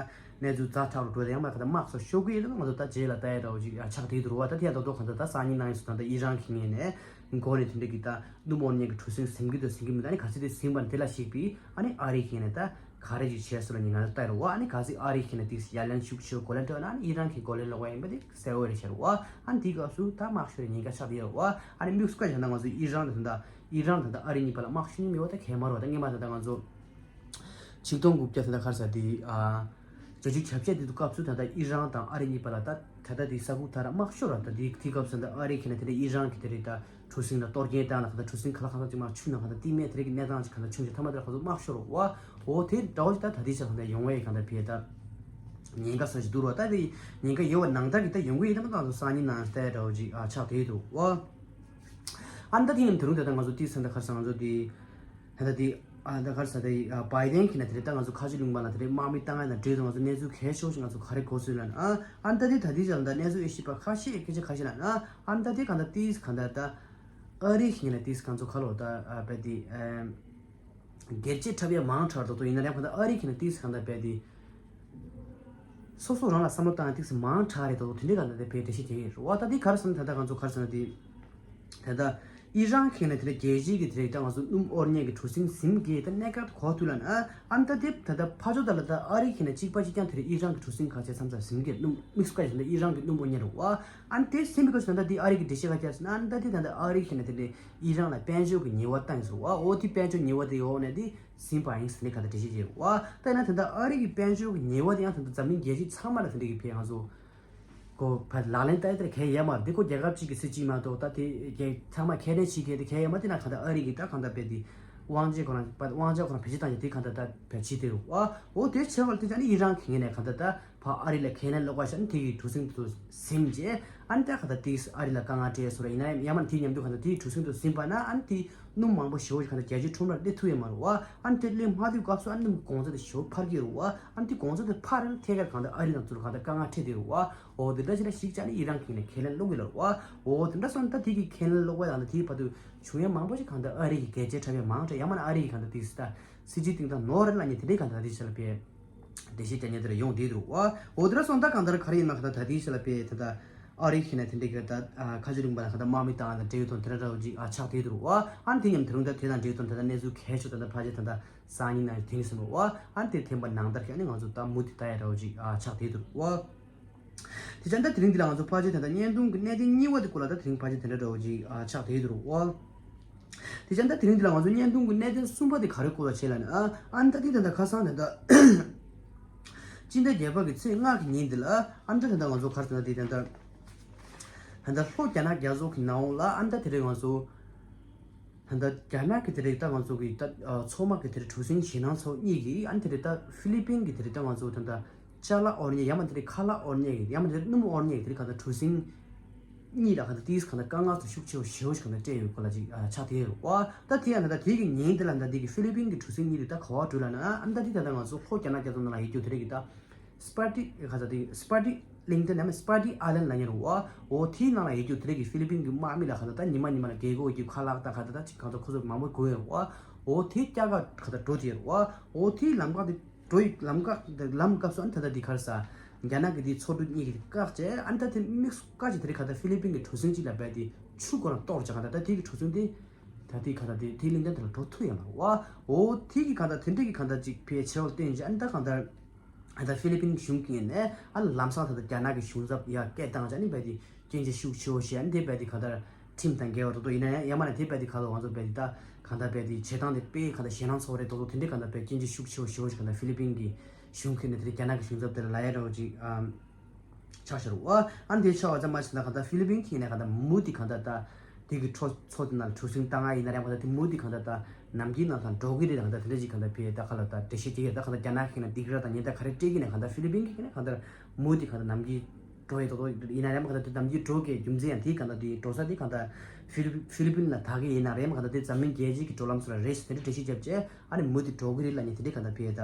གནས་ཚུལ་ཛ་དྲག་རུ་འགྲོ་ད་ཡང་མ་གང་ལྟར་དམག་སོགས་ཤོར་གི་ཡོད་ལ་ང་ཚོ་ད་རྗེས་ལ་ལྟ་ཡ་འདྲ་བོ་ཞིག་ཡང་ཆགས་བསྡད་འདུག་བ། ད་དེ་ཡང་ད་དུང་གང་ལྟར་ད་སང་ཉིན་གནངས་ཉིན་སུ་ད་ད་ཨི་རན་གི་ངོས་ནས་མགོ་ནས་དེ་འདྲའི་གི་ད་སྣུམ་འོར་ཉན་གི་གྲུ་གཟིངས་ཟིན་གི་འདུག་ཟིན་གི་མི་འདུག་ཨ་ནི་ག་ཚོད་དེ་ཟིན་པ་ནི་དེ་ལ་གཞིགས་པའི་ཨ་ནི་ཨ་རི་གི་ངོས་ནས་ད། ག་རེ་ཞིག་བྱས་སོང་ལ་ཉེན་ཁ་ལྟ་རུ་བ། ཨ་ནི་ག་ཚོད་ཨ་རི་ཁྱེད་ནས་དེ་ཡ་ལན་ཤུགས་ཆེ་གོ་ལན་སྤྲོད་ན་ཨ་ནི་ཨི་རན་གྱི་གོ་ལན་ལོག་པ་ཡིན་པ་དེ་གསལ་བོ་རེད་ཤར་བ། ཨ་ནི་དེ་སྐབས་སུ་ད་དམག་ཤོར་ཉེན་ཁ་ཆགས་བསྡད་ཡོད་བ། ཨ་ནི་དམིགས་སུ་བཀར་བཞག་ན་ང་ཚོ་ཨི་རན་དང་ད་ལྟ་ཨི་རན་དང་ད་ལྟ་ཨ་རི་གཉིས་བར་ལ་དམག་ཤུགས་གཉིས་མེད་བ། ད་གལ་མ་རུ་བ་ད་སྔོན་མ་ད་ལྟ་ང་ཚོ་ཆིག་སྟོང་དགུ་བརྒྱ་ད་ལྟ་ག་རེ་ཟེར་དེ་ཨ། བརྒྱད་ཅུ་གྱ་བརྒྱད་དེ་དུས་སྐབས་སུ་ད་ལྟ་ཨི་རན་དང་ཨ་རི་གཉིས་བར་ལ་ད་ད་ལྟ་དེ་ས་ཁུག་ད་ར་དམག་ཤོར་བ། ད་དེ་དེ་སྐབས་སུ་ད་ཨ་རི་ཁྱེད་ནས་དེ་འདྲ་ཨི་རན་གྱི་དེ་རེད་ད། གྲུ་གཟིངས་ལ་གཏོར་སྐྱོན་བཏང་ལ་གང་ལྟར་གྲུ་གཟིངས་ག་ལ་གང་ལྟར་ཅིག་མར་འཆུ་ན་གང་ལྟར་གཏིང་མེད་དེ་རིགས་ཀྱི་གནས་སྟངས་ཅིག་གང་ལྟར་བྱུང་ཞིང་མཐའ་མ་དེར་ཁོ་ཚོ་དམག་ཤོར་བ། འོ་དེ་འདྲ་བོ་ཞིག་ད་ད་ལྟའི་ཆ་གང་ལྟར་ཡོང་བའི་གང་ལྟར་ཕེ་ད་ཉེན་ཁ་ས་ཞིག་འདུག་རོ། ད་དེ་ཉེན་ཁ་ཡོད་པ་ནང་ལྟར་གྱི་ད་ཡོང་གི་ཡིན་ད་མ་ད་ང་ཚོ་སང་ཉིན་ནང་ལྟ་འདྲ་བོ་ཅིག་ཨ་ཆགས་བསྡད་འདུག་བ། ཨ་ནི་ད་དེ་ཡིན་ན་དེ་རིང་ད་ལྟ་ང་ཚོ་དེའི་ས་མཐའ་ཁར་ས་ང་ཚོ་དེ། ད་ལྟ་དེ། ཨ་ད་ག་རེ་ཟེར་དེ་བའི་ཏན་གྱིས་ན་དེ་རེད་ད་ང་ཚོ་ཁ་ཆེ་ལུང་པ་ལ་དེ་རེད་དམག་མི་བཏང་ཡ་དང་འབྲེལ་དུ་ང་ཚོ་གནས་ཚུལ་གལ་ཆེ་བོ་ཞིག་ང་ཚོ་ག་རེ་གོ་སོང་ལབ་ན། ཨ་ཨ་ད་དེ་ད་དེ་ཅག་ད་གནས་ཚུལ་ཨེ་ཤེས་པ་ཁ་ཤས་སྐད་ཆ་ཁ་ཤས་ལབ་ན། ཨ་ད་དེ་གང་ལྟར་ཏིས་གང་ལྟར་ད་ཨ་རི་ཞིག་ན་ཏིས་གང་ཚོ་ཁ་ལོ་ད་ཨ་བའི་ཏི་ཨ་སྒེར་གཅེས་འཁྲབ་ཡ་མང་དྲགས་འདུག་དོ། ཡིན་ན་རེད་གང་ལྟར་ཨ་རི་ཞིག་ན་ཏིས་གང་ལྟར་བའི་ཏི། སོ་སོ་རང་ལ་བསམ་བློ་བཏང་ཡ་ཏིག་ཙམ་མང་དྲགས་རེད་དོ། དེ་འདྲའི་ག་ལ་དེ་བས་འགྲེལ་བཤད་བྱེད་ཀྱི་རེད་བ། ད་འདི་ག་རེ་ཟེར་ན་ད་ལྟ་ང་ཚོ་ག་རེ་ཟེར་ན་དེ། ད་ལྟ་ཨི་རན་གྱི་ནས་དེ་འདྲ་རྒྱལ་སྤྱིའི་གི་དེ་འདྲ་ད་ང་ཚོ་སྣུམ་དབོར་མཁན་གྱི་གྲུ་གཟིངས་ཟིན་གྱི་ད་གནད་འགག་གོ་ཐུབ་ལ་ན། ཨ་ནི་ད་དེ་ད་ལྟ་ཕར་ཕྱོགས་ད་ལ་ད་ཨ་རི་གི་ནས་གཅིག་པ་གཅིག་རྐྱང་དེ་འདྲ་ཨི་རན་གྱི་གྲུ་གཟིངས་ག་ཚད་མཚམས་མཚམས་ཟིན་གྱི་སྣུམ་དམིགས་སུ་བཀར་ཡིན་ད་ཨི་རན་གྱི་སྣུམ་དབོར་མཁན་རེད་བ། ཨ་ནི་དེ་ཟིན་པའི་སྐབས་སུ་ད་ལྟ་དེ་ཨ་རི་གི་འགྲེལ་བཤད་ག་རེ་བྱས་ཟེར་ན། ཨ་ནི་ད་དེ་ད་ལྟ་ཨ་རི་གི་ནས་དེ་འདྲ་ཨི་རན་ལ་དཔལ་འབྱོར་གྱི་ཉེས་པ་བཏང་ཡིན་ཟེར་བ། འོ་དེ་དཔལ་འབྱོར་ཉེས་པ་དེ་འོག་ནས་དེ། ཟིན་པ་ཡིན་ཟེར་ནས་ག་ད་འགྲེལ་བཤད་བྱས་བ། ད་ཡིན་ན་ད་ལྟ་ཨ་རི་གི་དཔལ་འབྱོར་གྱི་ཉེས་པ་དེ་ཡང་ད་ལྟ་འཛམ་གླིང་རྒྱལ་སྤྱི་ཚང་མ་ལ་དེ་འདྲ་གི་ཕན་ང་ཚོ་གོ་བ་ལག་ལེན་བསྟར་ཡ་དེ་གལ་ཡོད་མ་རེད། འདི་ཁོ་རྒྱལ་ཁབ་གཅིག་གི་སྲིད་སྤྱི་མ་གཏོགས་ད་དེ་རྒྱལ་ཚང་མ་ཁས་ལེན་བྱེད་མཁན་དེ་གལ་ཡོད་མ་རེད། དེ་ན་ག་ད་ཨ་རི་གི་ད་ག་ད་བས་དེ་དབང་ཆ་ཁོ་རང་དབང་ཆ་ཁོ་རང་བེད་སྤྱོད་བཏང་ཡ་དེ་ག་ད་ད་བས་བྱེད་དེ་རུ་ཨ་འོ་དེ་བྱས་པ་ལ་དེ་ཅང་ནི་ཨི་རན་གི་ངོས་ནས་ག་ད་ད་ཕ་ཨ་རི་ལ་ཁས་ལེན་ལོག་པ་བྱས་ནས་དེ་གི་གྲུ་གཟིངས་དེ་ཚོ་ཟིན་རྗེས་ཨ་ནི་ད་ག་ད་དེ་ཨ་རི་ལ་དཀའ་ངལ་སྤྲད་སོང་ར། ཡིན་ན་ཡང་མ་དེ་མཉམ་དུ་ག་ད་དེའི་གྲུ་གཟིངས་དེ་ཚོ་ཟིན་པ་ན་ཨ་ནི་དེ། སྣུམ་མང་པོ་ཞེ་པོ་ཞིག་གང་ལྟར་རྒྱལ་སྤྱིའི་ཁྲོམ་རར་སླེབས་ཐུབ་ཡོད་མ་རེད་བ། ཨ་ནི་དེ་སླེབས་མ་ཐུབ་སྐབས་སུ་ཨ་ནི་སྣུམ་གོང་ཚད་དེ་ཞེ་པོ་འཕར་གྱི་རེད་བ། ཨ་ནི་དེ་གོང་ཚད་དེ་འཕར་རེད་ན་ཐད་ཀར་གང་ལྟར་ཨ་རི་དང་ཚུར་གང་ལྟར་དཀའ་ངལ་འཕྲད་དེ་རེད་བ། འོ་དེ་འདྲ་ཞིག་ལ་གཞིགས་བྱས་ནས་ཨི་རན་གྱི་ནས་ཁས་ལེན་སློག་གི་ལ་རེད་བ། འོ་དེ་འདྲ་སོང་ད་དེ་གི་ཁས་ལེན་སློག་པ་དང་དེའི་བར་དུ་བྱུང་ཡ་མང་པོ་ཞིག་གང་ལྟར་ཨ་རི་གི་རྒྱལ་སྤྱིའི་འཁྲབ་ཡ་མང་དྲགས། ཡང་མིན་ན་ཨ་རི་གི་གང་ལྟར་དེ་སི་ད་སྲིད་ཇུས་སྟེང་ད་ནོར་རེད་ལབ་མཁན་དེ་འདྲའི་གང་ལྟར་དེ་ཆ་ལ་ཕེ། འགྲེལ་བཤད་རྒྱག་མཁན་དེ་ལ་ཡོང་བསྡད་འདུག་བ། འོ་དེ་འདྲ་སོང་ད་གང་ལྟར་ག་རེ་ཡིན་ན་གང་ལྟར་ད་དེའི་ཆ་ལ་ཕེ་ད་ལྟ་ཨ་རི་ཁྱེད་ནས་དེ་འདྲའི་གི་ད་ཁ་ཆེ་ལུང་པ་ལ་གང་ལྟར་དམག་མི་བཏང་ཡ་དང་འབྲེལ་ཡོད་དང་དེ་འདྲ་འདྲ་བོ་ཅིག་ཨ་ཆགས་བསྡད་འདུག་བ། ཨ་ནི་དེ་མཉམ་དུ་རུང་ད་དེ་དང་འབྲེལ་ཡོད་དང་ད་ལྟ་གནས་ཚུལ་གལ་ཆེ་ད་ལྟ་ཕལ་ཆེར་ད་ལྟ་སང་ཉིན་ནང་དེ་ནས་ཟིན་པ་བ། ཨ་ནི་དེ་ཐེམ་པ་ནང་ལྟར་གྱི་ཨ་ནི་ང་ཚོ་ད་མུ་མཐུད་ལྟ་ཡ་འདྲ་བོ་ཅིག་ཨ་ཆགས་བསྡད་འདུག་བ། དེ་ཅང་ད་དེ་རིང་འདི་ལ་ང་ཚོ་ཕལ་ཆེར་ད་ལྟ་བརྙན་ཐུང་གི་གནད་དོན་གཉིས་པ་དེ་སྐོར་ལ་ད་དེ་རིང་ཕལ་ཆེར་དེ་འདྲ་འདྲ་བོ་ཅིག་ཨ་ཆགས་བསྡད་འདུག་བ། དེ་ཅང་ད་དེ་རིང་འདི་ལ་ང་ཚོ་བརྙན་ཐུང་གི་གནད་དོན་གསུམ་པ་དེ་ག་རེ་སྐོར་ལ་བྱེད་ལ་ནི་ཨ་ཨ་ནི་ད་དེ་ད་ལྟ་ཁ་སང་ད་ལྟ་སྤྱི་ཟླ་བརྒྱད་པ་གི་ཚེས་ལྔ་གི་ཉིན་འདི་ལ་ཨ་ནི་ད་ད་ལྟ་ང་ཚོ་གར་ད་ལྟ་དེ་ད་ལྟ་ད་ལྟ་ལྷོ་རྒྱ་ནག་རྒྱ་མཚོ་གི་ནང་ལ་ཨ་ནི་ད་དེ་རིང་ང་ཚོ་ད་ལྟ་རྒྱ་ནག་གི་དེ་རིང་ད་ང་ཚོ་གི་ད་ཚོགས་མ་གི་དེ་རིང་གྲུ་གཟིངས་ཞེད་སྣང་ཚོགས་གཉིས་ཀྱིས་ཨ་ནི་དེ་རིང་ད་ཧྥི་ལི་པིན་གི་དེ་རིང་ད་ང་ཚོ་ད་ལྟ། ཅ་ལག་དབོར་མཁན་ཡང་མ་དེ་རིང་ཁ་ལག་དབོར་མཁན་གྱི་ཡང་མ་དེ་རིང་སྣུམ་དབོར་མཁན་གྱི་དེ་རིང་གང་ལྟར་གྲུ་གཟིངས་གཉིས་ལ་གང་ལྟར་ཏིས་གང་ལྟར་དཀའ་ངལ་དང་ཤུགས་ཆེ་བ་ཞེ་པོ་ཞིག་གང་ལྟར་སྤྲད་ཡོད་སྐོར་ལ་ཅིག་ཨ་ཆགས་བསྡད་ཡོད་རེད་བ། ད་དེ་ཡང་ད་ལྟ་དེ་གི་ཉིན་དེ་ལ་ད་དེ་གི་ཧྥི་ལི་པིན་གྱི་གྲུ་གཟིངས་གཉིས་དེ་ད་ག་བ་འགྲོ་ལ་ན་ཨ་ད་དེ་ད་ལྟ་ང་ཚོ་ལྷོ་རྒྱ་ནག་རྒྱ་མཚོ་ནང་ལ་ཡོད་རྒྱུ་དེ་རིང་གི་ད་སྤར་ཏི་ག་ས་དེ་སྤར་ཏི་གླིང་ཏན་ཡང་མ་སྤར་ཏི་ཨའི་ལན་ལབ་མཁན་རེད་བ། འོ་དེའི་ནང་ལ་ཡོད་རྒྱུ་དེ་རིང་གི་ཧྥི་ལི་པིན་གྱི་དམག་མི་ལ་གང་ལྟར་ད་ཉི་མ་ཉི་མ་ལ་རྒྱལ་སྒོ་ཡོད་རྒྱུ་ཁ་ལག་ད་གང་ལྟར་ད་ཅིག་གང་ལྟར་ཁོ་ཚོ་མང་པོ་དགོས་ཡོད་རེད་བ། འོ་དེ་སྐྱ་ག་གང་ལྟར་འགྲོ་དེ་ཡོད་རེད་བ། འོ་དེའི་ལམ་ཁ་དེ། འགྲོ་ཡི་ལམ་ཀ་ལམ་སྐབས་སུ་ཨ་ནི་ད་ལྟ་འདི་གར་ས། རྒྱ་ནག་གི་འདི་མཚོ་གྲུ་གཉིས་ཀྱི་བཀག་བྱས་ཨ་ནི་ད་དེ་དམིགས་སུ་བཀག་ཅིག་དེ་རིང་ག་ད་ཧྥི་ལི་པིན་གྱི་གྲུ་གཟིངས་གཅིག་ལ་རྦད་དེ་ཆུ་ཁོ་རང་གཏོར་བྱ་ག་ད་ད་དེ་གི་གྲུ་གཟིངས་དེ་ད་དེ་ག་ད་དེ་དེ་གླིང་ཕྲན་དེ་ལ་འགྲོ་ཐུབ་ཡོད་མ་རེད་བ། འོ་དེ་གི་ག་ད་དེ་འདྲ་གི་ག་ད་ཅིག་ཕལ་ཆེ་བ་བསྟན་ཅིག་ཨ་ནི་ད་ག་ད་ཨ་ད་ཧྥི་ལི་པིན་གཞུང་གི་ནས་ཨ་ནི་ལམ་སང་ད་ད་རྒྱ་ནག་གི་གཞུང་ཚབ་ཡ་སྐད་བཏང་ཅིག་ཨ་ནི་རྦད་དེ། སྐྱོན་ཆ་ཤུགས་ཆེ་བོ་ཞིག་ཨ་ནི་དེ་རྦད་དེ་གང་ལྟར་ཁྲིམས་དང་འགལ་བ་རེད་དོ། ཡིན་ན་ཡང་ཡང་མ་ནས་དེ་རྦད་དེ་ག་ལོ་ང་ཚོ་རྦད་དེ་ད་གང་ལྟར་རྦད་དེ་བྱེད་སྟངས་དེ་དཔེ་གང་ལྟར་ཞེད་སྣང་ཚོར་རེད་དོ། དེ་འདྲའི་གང་ལྟར་རྦད་སྐྱོན་ཆ་ཤུགས་ཆེ་བོ་ཞེ་བོ་ཞིག་གང་ལྟར་ཧྥི་ལི་པིན་གྱི་གཞུང་གིས་ནས་དེ་རྒྱ་ནག་གི་གཞུང་ཚབ་དེ་ལ་ལབ་ཡ་འདྲ་བོ་ཅིག་ཨམ་ཆགས་ཤར་བ། ཨ་ནི་དེ་ཆགས་པ་ཙམ་མ་ཞིག་ན་གང་ལྟར་ཧྥི་ལི་པིན་གྱིས་ནས་གང་ལྟར་མུ་མཐུད་གང་ལྟར་ད་དེ་གི་ཁྲོ་ཚོ་དེ་ནང་ལ་གྲུ་གཟིངས་བཏང་ང་ཡིན་ན་རེད་གང་ལྟར་དེ་མུ་མཐུད་གང་ལྟར་ད་ནམ་མཁའི་ནང་ལ་འགྲོ་གི་རེད། གང་ལྟར་དེ་འདྲ་ཅིག་གང་ལྟར་ཕེ་ད་ག་ལ་ད་འགྲེལ་བཤད་བྱེད་ཀྱི་རེད། ད་གང་ལྟར་རྒྱ་ནག་གིས་ནས་སྡིགས་ར་དང་ཉེན་བརྡ་ག་རེ་སྤྲད་ཀྱི་ནས་གང་ལྟར་ཧྥི་ལི་པིན་གྱིས་ནས་གང་ལྟར་མུ་མཐུད་གང་ལྟར་ནམ་མཁའི་འགྲོ་ཡི་དོ་དོ་ཡིན་ན་རེད་མ་གང་ལྟར་དེ་ནམ་མཁའི་འགྲོ་གི་རྒྱུ་མཚན་ཡང་དེ་གང་ལྟར་དེ་འགྲོ་ས་དེ་གང་ལྟར་ཧྥི་ལི་ཧྥི་ལི་པིན་ལ་ད་གི་ཡིན་ན་རེད་མ་གང་ལྟར་དེ་འཛམ་གླིང་རྒྱལ་སྤྱི་གི་འགྲོ་ལམ་སོགས་ལ་རེད་ཞེས་དེ་འདྲ་འགྲེལ་བཤད་བརྒྱབ་བྱས་ཨ་ནི་མུ་མཐུད་འགྲོ་གི་རེད་ལབ་ནས་དེ་འདྲ་གང་ལྟར་ཕེ་ད་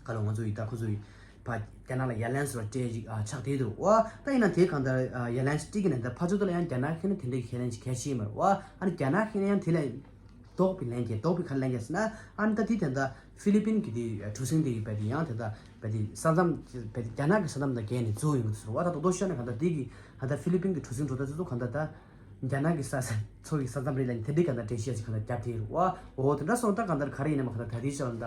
ག་ལ་ང་ཚོ་ཡི་ད་ཁོ་ཚོ་ཡི་ཕ་རྒྱ་ནག་ལ་ཡ་ལན་སོགས་སྤྲད་ཅིག་ཨ་ཆགས་བསྡད་འདུག་བ། ད་ཡིན་ན་དེ་གང་ལྟར་ཡ་ལན་སྤྲད་ཀྱི་ནས་ད་ཕ་ཚོ་ད་ལ་ཡང་རྒྱ་ནག་གི་ནས་དེ་འདྲ་གི་ཁས་ལེན་ཅིག་གལ་ཆེ་མ་རེད་བ། ཨ་ནི་རྒྱ་ནག་གི་ནས་ཡང་དེ་ལ། ལྡོག་པའི་ལན་རྒྱག་ལྡོག་པའི་ག་ལན་རྒྱག་ཟེར་ན། ཨ་ནི་ད་དེ་དེ་འདྲ་ཧྥི་ལི་པིན་གྱི་དེ་གྲུ་གཟིངས་དེ་ཡི་བས་དེ་ཡང་དེ་འདྲ་བས་དེ་ས་མཚམས་བས་དེ་རྒྱ་ནག་གི་ས་མཚམས་དང་འགལ་ནས་འཛུལ་ཡོང་གི་ཟེར་བ། ད་རྡོག་རྡོག་ཤོད་ན་གང་ལྟར་དེ་གི་གང་ལྟར་ཧྥི་ལི་པིན་གྱི་གྲུ་གཟིངས་འགྲོ་ད་ཚོ་གང་ལྟར་ད་རྒྱ་ནག་གི་ས་ས་ཚོ་གི་ས་མཚམས་རེད་ལ་ནི་དེ་འདྲའི་གང་ལྟར་འགྲེལ་བཤད་ཅིག་གང་ལྟར་བརྒྱབ་དེ་རུ་བ། འོ་དེ་འདྲ་སོང་ད་གང་ལྟར་ག་རེ་ཡིན་ན་མ་གང་ལྟར་ད་དེ་ཤོད་ན་ད།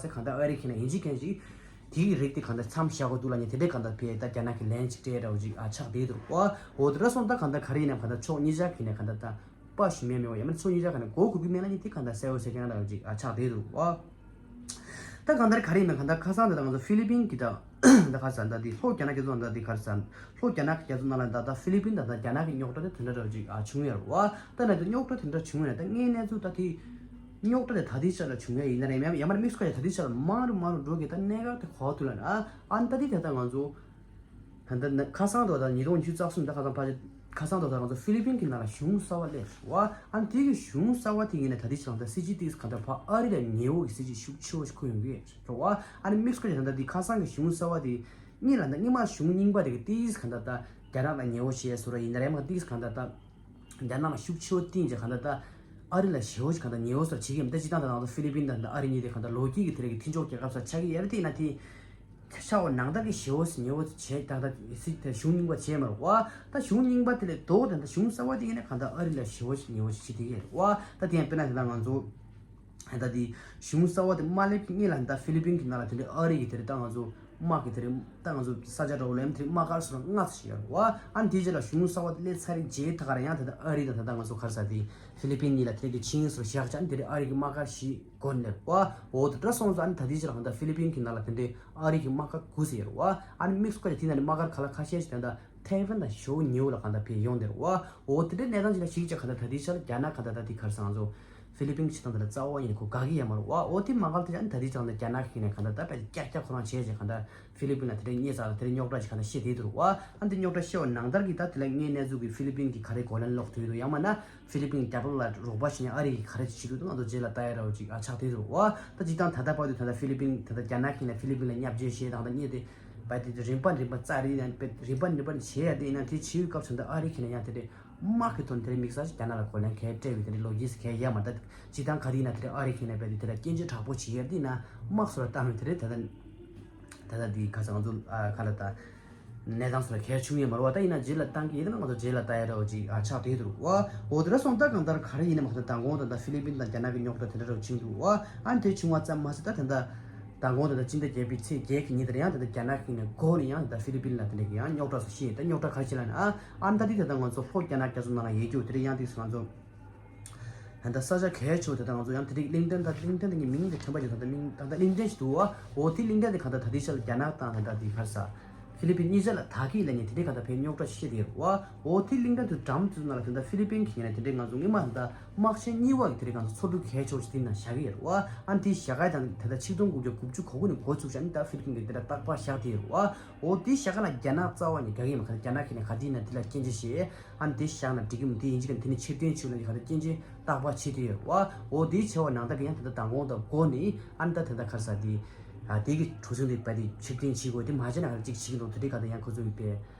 ཚད་གང་ལྟར་ཨ་རི་ཁེ་ན་ཡིན་གཅིག་མཁན་ཅིག་དེའི་རིགས་དེ་གང་ལྟར་མཚམས་བཞག་དགོས་འདུག་ལབ་ནས་དེ་འདྲའི་གང་ལྟར་ཕེ་ད་རྒྱ་ནག་གི་ལན་ཅིག་སྤྲད་འདྲ་བོ་ཅིག་ཨ་ཆགས་བསྡད་འདུག་བ། འོ་དེ་འདྲ་སོང་ད་གང་ལྟར་ག་རེ་ཡིན་ན་གང་ལྟར་ཕྱོགས་གཉིས་ཆ་གི་ནས་གང་ལྟར་ད་དཔའ་ཞུམ་ཡས་མེད་པ་ཡང་མིན་ཕྱོགས་གཉིས་ཆ་ག་ནས་མགོ་སྒུར་གི་མེད་ལབ་ནས་དེ་གང་ལྟར་གསལ་བོ་གསལ་རྐྱང་འདྲ་བོ་ཅིག་ཨ་ཆགས་བསྡད་འདུག་བ། ད་གང་ལྟར་ག་རེ་ཡིན་ན་གང་ལྟར་ཁ་སང་དེ་ད་ང་ཚོ་ཧྥི་ལི་པིན་གི་ད་ད་ག་རེ་ཟེར་ད་དེ་ལྷོ་རྒྱ་ནག་རྒྱལ་ཚོགས་ད་དེ་ག་རེ་ཟེར་ལྷོ་རྒྱ་ནག་གི་རྒྱལ་ཚོགས་ནང་ལ་ད་ད་ཧྥི་ལི་པིན་ད་ད་རྒྱ་ནག་གི་རྙོག་དྲ་དེ་དེ་འདྲ་འདྲ་བོ་ཅིག་ཨ་བྱུང་ཡོད་རེད་བ། ད་ན་དེ་རྙོག་དྲ་དེ་འདྲ་བྱུང་ཡོད་ན་ད་དངོས་གནས་ཚུལ་ད་དེ་རྙོག་དྲ་དེ་ད་ལྟའི་ཆར་ལ་བྱུང་ཡ་ཡིན་ན་རེད། ཡང་ཡང་མིན་མིག་སྐོར་ཡ་ད་ལྟའི་ཆར་ལ་མང་རུ་མང་རུ་འགྲོ་གི་ད་གནད་འགག་དེ་གོ་ཐུབ་ལ་ན་ཨ་ད་དེ་ད་ད་ང་ཚོ་ད་ལྟ་ན་ཁ་སང་དུ་ད་ཉིས་སྟོང་ཉི་ཤུ་རྩ་གསུམ་ད་ཁ་སང་ཕལ་ཆེར་ཁ་སང་དུ་ད་ང་ཚོ་ཧྥི་ལི་པིན་གྱི་ནང་ལ་གཞུང་གསར་བ་སླེབས་རེད་བ། ཨ་ནི་དེ་གི་གཞུང་གསར་བ་དེ་ཡིན་ན་ད་ལྟའི་ཆར་ད་སྲིད་ཇུས་ཏིག་གང་ལྟར་ཕ་ཨ་རི་ལ་ཉེ་བོ་གི་སྲིད་ཇུས་ཤུགས་ཆེ་བོ་ཞིག་འཁུར་ཡོང་གི་རེད་བ། ཨ་ནི་དམིགས་བཀར་གྱི་ད་ལྟ་དེ་ཁ་སང་གི་གཞུང་གསར་བ་དེ་གཉིས་ལ་ད་སྔོན་མ་གཞུང་རྙིང་པ་དེ་གི་ཏིག་གང་ལྟར་ད་རྒྱ་ནག་ལ་ཉེ་བོ་བྱས་བཟོ་འདྲ་ཡིན་ན་རེད་མ་ཏིག་གང་ལྟར་ད་རྒྱ་ནག་ལ་ཤུགས་ཆེ་བོ་བསྟན་བྱས་གང་ལྟར་ད་ཨ་རི་ལ་ཞེ་བོ་ཞིག་གང་ལྟར་ཉེ་བོ་བཟོ་འདྲ་བྱེད་ཀྱི་ཡིན། ད་སྤྱིར་བཏང་ད་ང་ཚོ་ཧྥི་ལི་པིན་དང་ད་ཨ་རི་གཉིས་དེ་གང་ལྟར་ལོ་རྒྱུས་ཀྱི་དེ་རིགས་ཀྱི་མཐུན་ཕྱོགས་རྒྱལ་ཁབ་ས་ཆགས་ཀྱི་ཡོད་རེད། དེ་ཡིན་ན་དེ། ཤ་བ་ནང་ལྟར་གྱི་ཞེ་བོ་ཞིག་ཉེ་བོ་བྱས་ད་ལྟ་སྲིད་དེ་གཞུང་རྙིང་པ་བྱས་མ་རེད་བ། ད་གཞུང་རྙིང་པ་དེ་ལས་ལྡོག་ད་ལྟ་གཞུང་གསར་བ་དེ་ཡིན་ན་གང་ལྟར་ཨ་རི་ལ་ཞེ་བོ་ཞིག་ཉེ་བོ་ཞིག་བྱེད་ཀྱི་ཡོད་རེད་བ། ད་དེ་ཡང་དཔེར་ན་དེ་ད་ང་ཚོ་ད་དེ་གཞུང་གསར་བ་དེ་མ་སླེབས་ཀྱི་སྔོན་ལ་ད་ཧྥི་ལི་པིན་གྱི་ནང་ལ་དེ་འདྲའི་ཨ་རི་གི་དེ་རེད་ད་ང་ཚོ་དམག་གི་དེ་རེད་ད་ང་ཚོ་ས་ཆ་འདྲ་བོ་ལ་ཡང་དེ་རིང་དམག་སྒར་སོགས་ལྔ་ཙམ་ཞིག་ཡོད་རེད་བ། ཨ་ནི་དེའི་རྗེས་ལ་གཞུང་གསར་བ་དེ་སླེབས་ཚར་རྗེས་ད་ག་རང་ཡང་ད་ལྟ་ཨ་རི་དང་ད་ལྟ་ང་ཚོ་ག་རེ་ཟེར་དེ་ཧྥི་ལི་པིན་གཉིས་ལ་དེ་རིང་གི་ཆིངས་ཡིག་སོགས་བཞག་བྱས་ཨ་ནི་དེ་རིང་ཨ་རི་གི་དམག་སྒར་ཞིག་སྒོ་ནས་བ། འོ་དེ་འདྲ་སོང་ཙང་ཨ་ནི་ད་ལྟའི་ཆར་གང་ལྟར་ཧྥི་ལི་པིན་གྱི་ནང་ལ་དེ་འདྲའི་ཨ་རི་གི་དམག་སྒར་དགུ་ཙམ་ཡོད་རེད་བ། ཨ་ནི་དམིགས་སུ་བཀར་ཏེ་དེ་ནང་ནས་དམག་སྒར་ག་ལ་ཁ་ཤས་ཤིག་དེ་འདྲ་ཐའེ་ཝན་དང་ཞེ་བོ་ཉེ་བོ་ལ་གང་ལྟར་ཕེབས་ཡོང་བསྡད་རེད་བ། འོ་དེ་འདྲའི་གནས་སྟངས་ཅིག་ལ་གཞིགས་བྱས་གང་ལྟར་ད་ལྟའི་ཆར་རྒྱ་ནག་གང་ལྟར་ད་དེ་ག་རེ་ཟེར་ང་ཚོ་ཧྥི་ལི་པིན་གྱི་བྱེད་སྟངས་དེ་ལ་རྩ་བ་ཉིད་ནས་ཁོ་དགའ་གི་ཡོད་མ་རེད་བ། འོ་དེ་མ་དགའ་དེ་ཨ་ནི་ད་ལྟའི་ཆར་གང་ལྟར་རྒྱ་ནག་གི་ནས་གང་ལྟར་ད་དཔེ་སྐྱག་སྐྱག་ཁོ་རང་བྱས་བྱས་གང་ལྟར་ཧྥི་ལི་པིན་ལ་དེ་འདྲའི་བརྙས་བཅོས་དང་དེ་འདྲའི་རྙོག་དྲ་ཞིག་གང་ལྟར་བཤད་བསྡད་འདུག་རེད་བ། ཨ་ནི་དེ་རྙོག་དྲ་བཤད་པ་ནང་ལྟར་གྱི་ད་དེ་ལ་དངོས་གནས་ཚུལ་གྱི་ཧྥི་ལི་པིན་གྱིས་ག་རེ་གོ་ལན་སློག་ཐུབ་ཡོད་འདུག་ཡང་མིན་ན། ཧྥི་ལི་པིན་རྒྱབ་ལོགས་ལ་རོགས་པ་བྱེད་མཁན་ཨ་རི་གིས་ག་རེ་བྱེད་ཀྱི་འདུག་ང་ཚོ་རྗེས་ལ་ལྟ་ཡ་འདྲ་བོ་ཅིག་ཨ་ཆགས་བསྡད་འདུག་བ། ད་སྤྱིར་བཏང་ད་ལྟ་བར་དུ་ད་ལྟ་ཧྥི་ལི་པིན་ད་ལྟ་རྒྱ་ནག་གིས་ནས་ཧྥི་ལི་པིན་ལ་བརྙས་བཅོས་བྱས་དང་ད་བརྙས་ཏེ་བས་དེ་རིམ་པ་རིམ་པ་རྩ་རེ་ཡང་རིམ་པ་རིམ་པ་བྱས་ཡ་དེ་ཡིན་ན་དེ་བྱེད་ཡུལ་སྐབས་སུ་ད་ཨ་རི་གིས་ནས་ཡང་དེ་འདྲའི་དམག་གི་ཐོག་ནས་དེ་རིང་དམིགས་བསལ་རྒྱ་ནག་ལ་གོ་ལན་ག་རེ་སྤྲད་པའི་དེ་འདྲའི་ལོ་རྒྱུས་ག་རེ་ཡོད་མ་རེད། ད་སྤྱིར་བཏང་ག་རེ་ཡིན་ན་དེ་འདྲའི་ཨ་རི་གིས་ནས་བས་དེ་དེ་ལ་སྐྱོན་བརྗོད་དྲག་པོ་བྱེད་ཡ་དེ་ཡིན་ན་དམག་སོགས་ལ་བཏང་བའི་དེ་རེད་ད་ལྟ། ད་ལྟ་འདི་ཁ་སང་ང་ཚོ་ཨ་ག་ལ་ད་གནས་སྟངས་སོགས་ལ་གལ་ཆུང་ཡོད་མ་རེད་བ། ད་ཡིན་ན་རྗེས་ལ་བཏང་གི་ཡིན་ན་ང་ཚོ་རྗེས་ལ་ལྟ་ཡ་འདྲ་བོ་ཅིག་ཨ་ཆགས་བསྡད་འདུག་བ། འོ་དེ་འདྲ་སོང་ད་གང་ལྟར་ག་རེ་ཡིན་ན་མ་གཏོགས་མདང་དགོང་ད་ད་ཧྥི་ལི་པིན་དང་རྒྱ་ནག་གི་རྙོག་དྲ་དེ་འདྲ་འདྲ་བོ་ཕྱིན་འདུག་བ། ཨ་ནི་དེ་བྱུང་བ་ཙམ་མ་ཟད་ད་ད་ལྟ་མདང་དགོང་ད་ད་སྤྱི་ཟླ་བརྒྱད་པའི་ཚེས་བརྒྱད་ཀྱི་ཉིན་དེར་ཡང་ད་ལྟ་རྒྱ་ནག་གི་ནས་འགོ་ནས་ཡང་ད་ཧྥི་ལི་པིན་ལ་དེ་འདྲ་གི་ཡང་རྙོག་དྲ་སོགས་ཤེས་ད་རྙོག་དྲ་ག་རེ་བྱས་ལབ་ན་ཨ་ཨ་ནི་ད་དེ་ད་ལྟ་ང་ཚོ་ལྷོ་རྒྱ་ནག་རྒྱ་མཚོ་ནང་ལ་ཡོད་རྒྱུ་དེ་འདྲ་ཡང་དེ་ང་ཚོ། ད་ལྟ་ས་ཆ་གལ་ཆེ་བ་དེ་དག་ང་ཚོ་ཡང་དེ་རིང་གླིང་ཕྲན་ད་གླིང་ཕྲན་དེ་གི་མིང་དེ་ཐོན་པ་ཅིག་ད་ལྟ་མིང་ད་ལྟ་གླིང་ཕྲན་ཞིག་འདུག་བ། འོ་དེ་གླིང་ཕྲན་དེ་གང་ལྟར་ད་ལྟའི་ཆར་རྒྱ་ནག་དང་ད་ལྟ་དེ་ག་རེ་ཟེར་ ཧྥི་ལི་པིན་གཉིས་ཆ་ལ་ད་གི་ལ་ནི་དེ་འདྲའི་ག་ད་ཕའི་རྙོག་དྲ་ཤེས་དེ་རུ་བ། འོ་དེ་གླིང་ཕྲན་དུ་འགྲམ་དུ་ན་ལ་དེ་འདྲ་ཧྥི་ལི་པིན་གི་ནས་དེ་འདྲའི་ང་ཚོ་སྔོན་མ་ད་དམག་ཆེན་གཉིས་བ་གི་དེ་འདྲའི་ང་ཚོ་ཚོགས་འདུ་གལ་ཆེ་བ་ཞིག་དེ་ན་བཞག་གི་ཡོད་རུ་བ། ཨ་ནི་དེ་བཞག་ག་དང་དེ་ད་ཆིག་སྟོང་དགུ་བརྒྱ་དགུ་བཅུ་གོ་དགུ་ནས་འགོ་ཚུགས་ཤག་ཨ་ནི་ད་ཧྥི་ལི་པིན་གི་དེ་འདྲ་རྟག་པར་བཞག་དེ་རུ་བ། འོ་དེ་བཞག་ག་ལ་རྒྱ་ནག་རྩ་བ་ནས་དགའ་གི་མ་ཁ་རྒྱ་ནག་གི་ནས་ག་དེ་ན་དེ་ལ་སྐྱོན་ཆ་ཤེས། ཨ་ནི་དེ་བཞག་ན་འགྲིག་གི་མི་དེ་ཡིན་གཅིག་ག་དེ་ནི་ཕྱིར་འཐེན་བྱུང་ན་ག་ད་སྐྱོན་ཆ་རྟག་པར་བྱེད་དེ་ཡོད་རུ་བ། འོ་དེ་བྱས་པ་ནང་ད་གི་ཡང་དེ་ད་མདང་དགོང་ད་འགོ་ནས་ཨ་ནི་ད་དེ་ད་ག་རེ་ཟ་དེ། ཨ་དེ་གི་གྲུ་གཟིངས་དེ་བ་དེ་ཕྱིར་འཐེན་བྱེད་དགོས་དེ་མ་བྱས་ན་ག་ད་གཅིག་བྱེད་ཀྱི་འདུག་དེ་འདྲའི་ག་ད་ཡང་ཁོ་ཚོ་གི་པའི་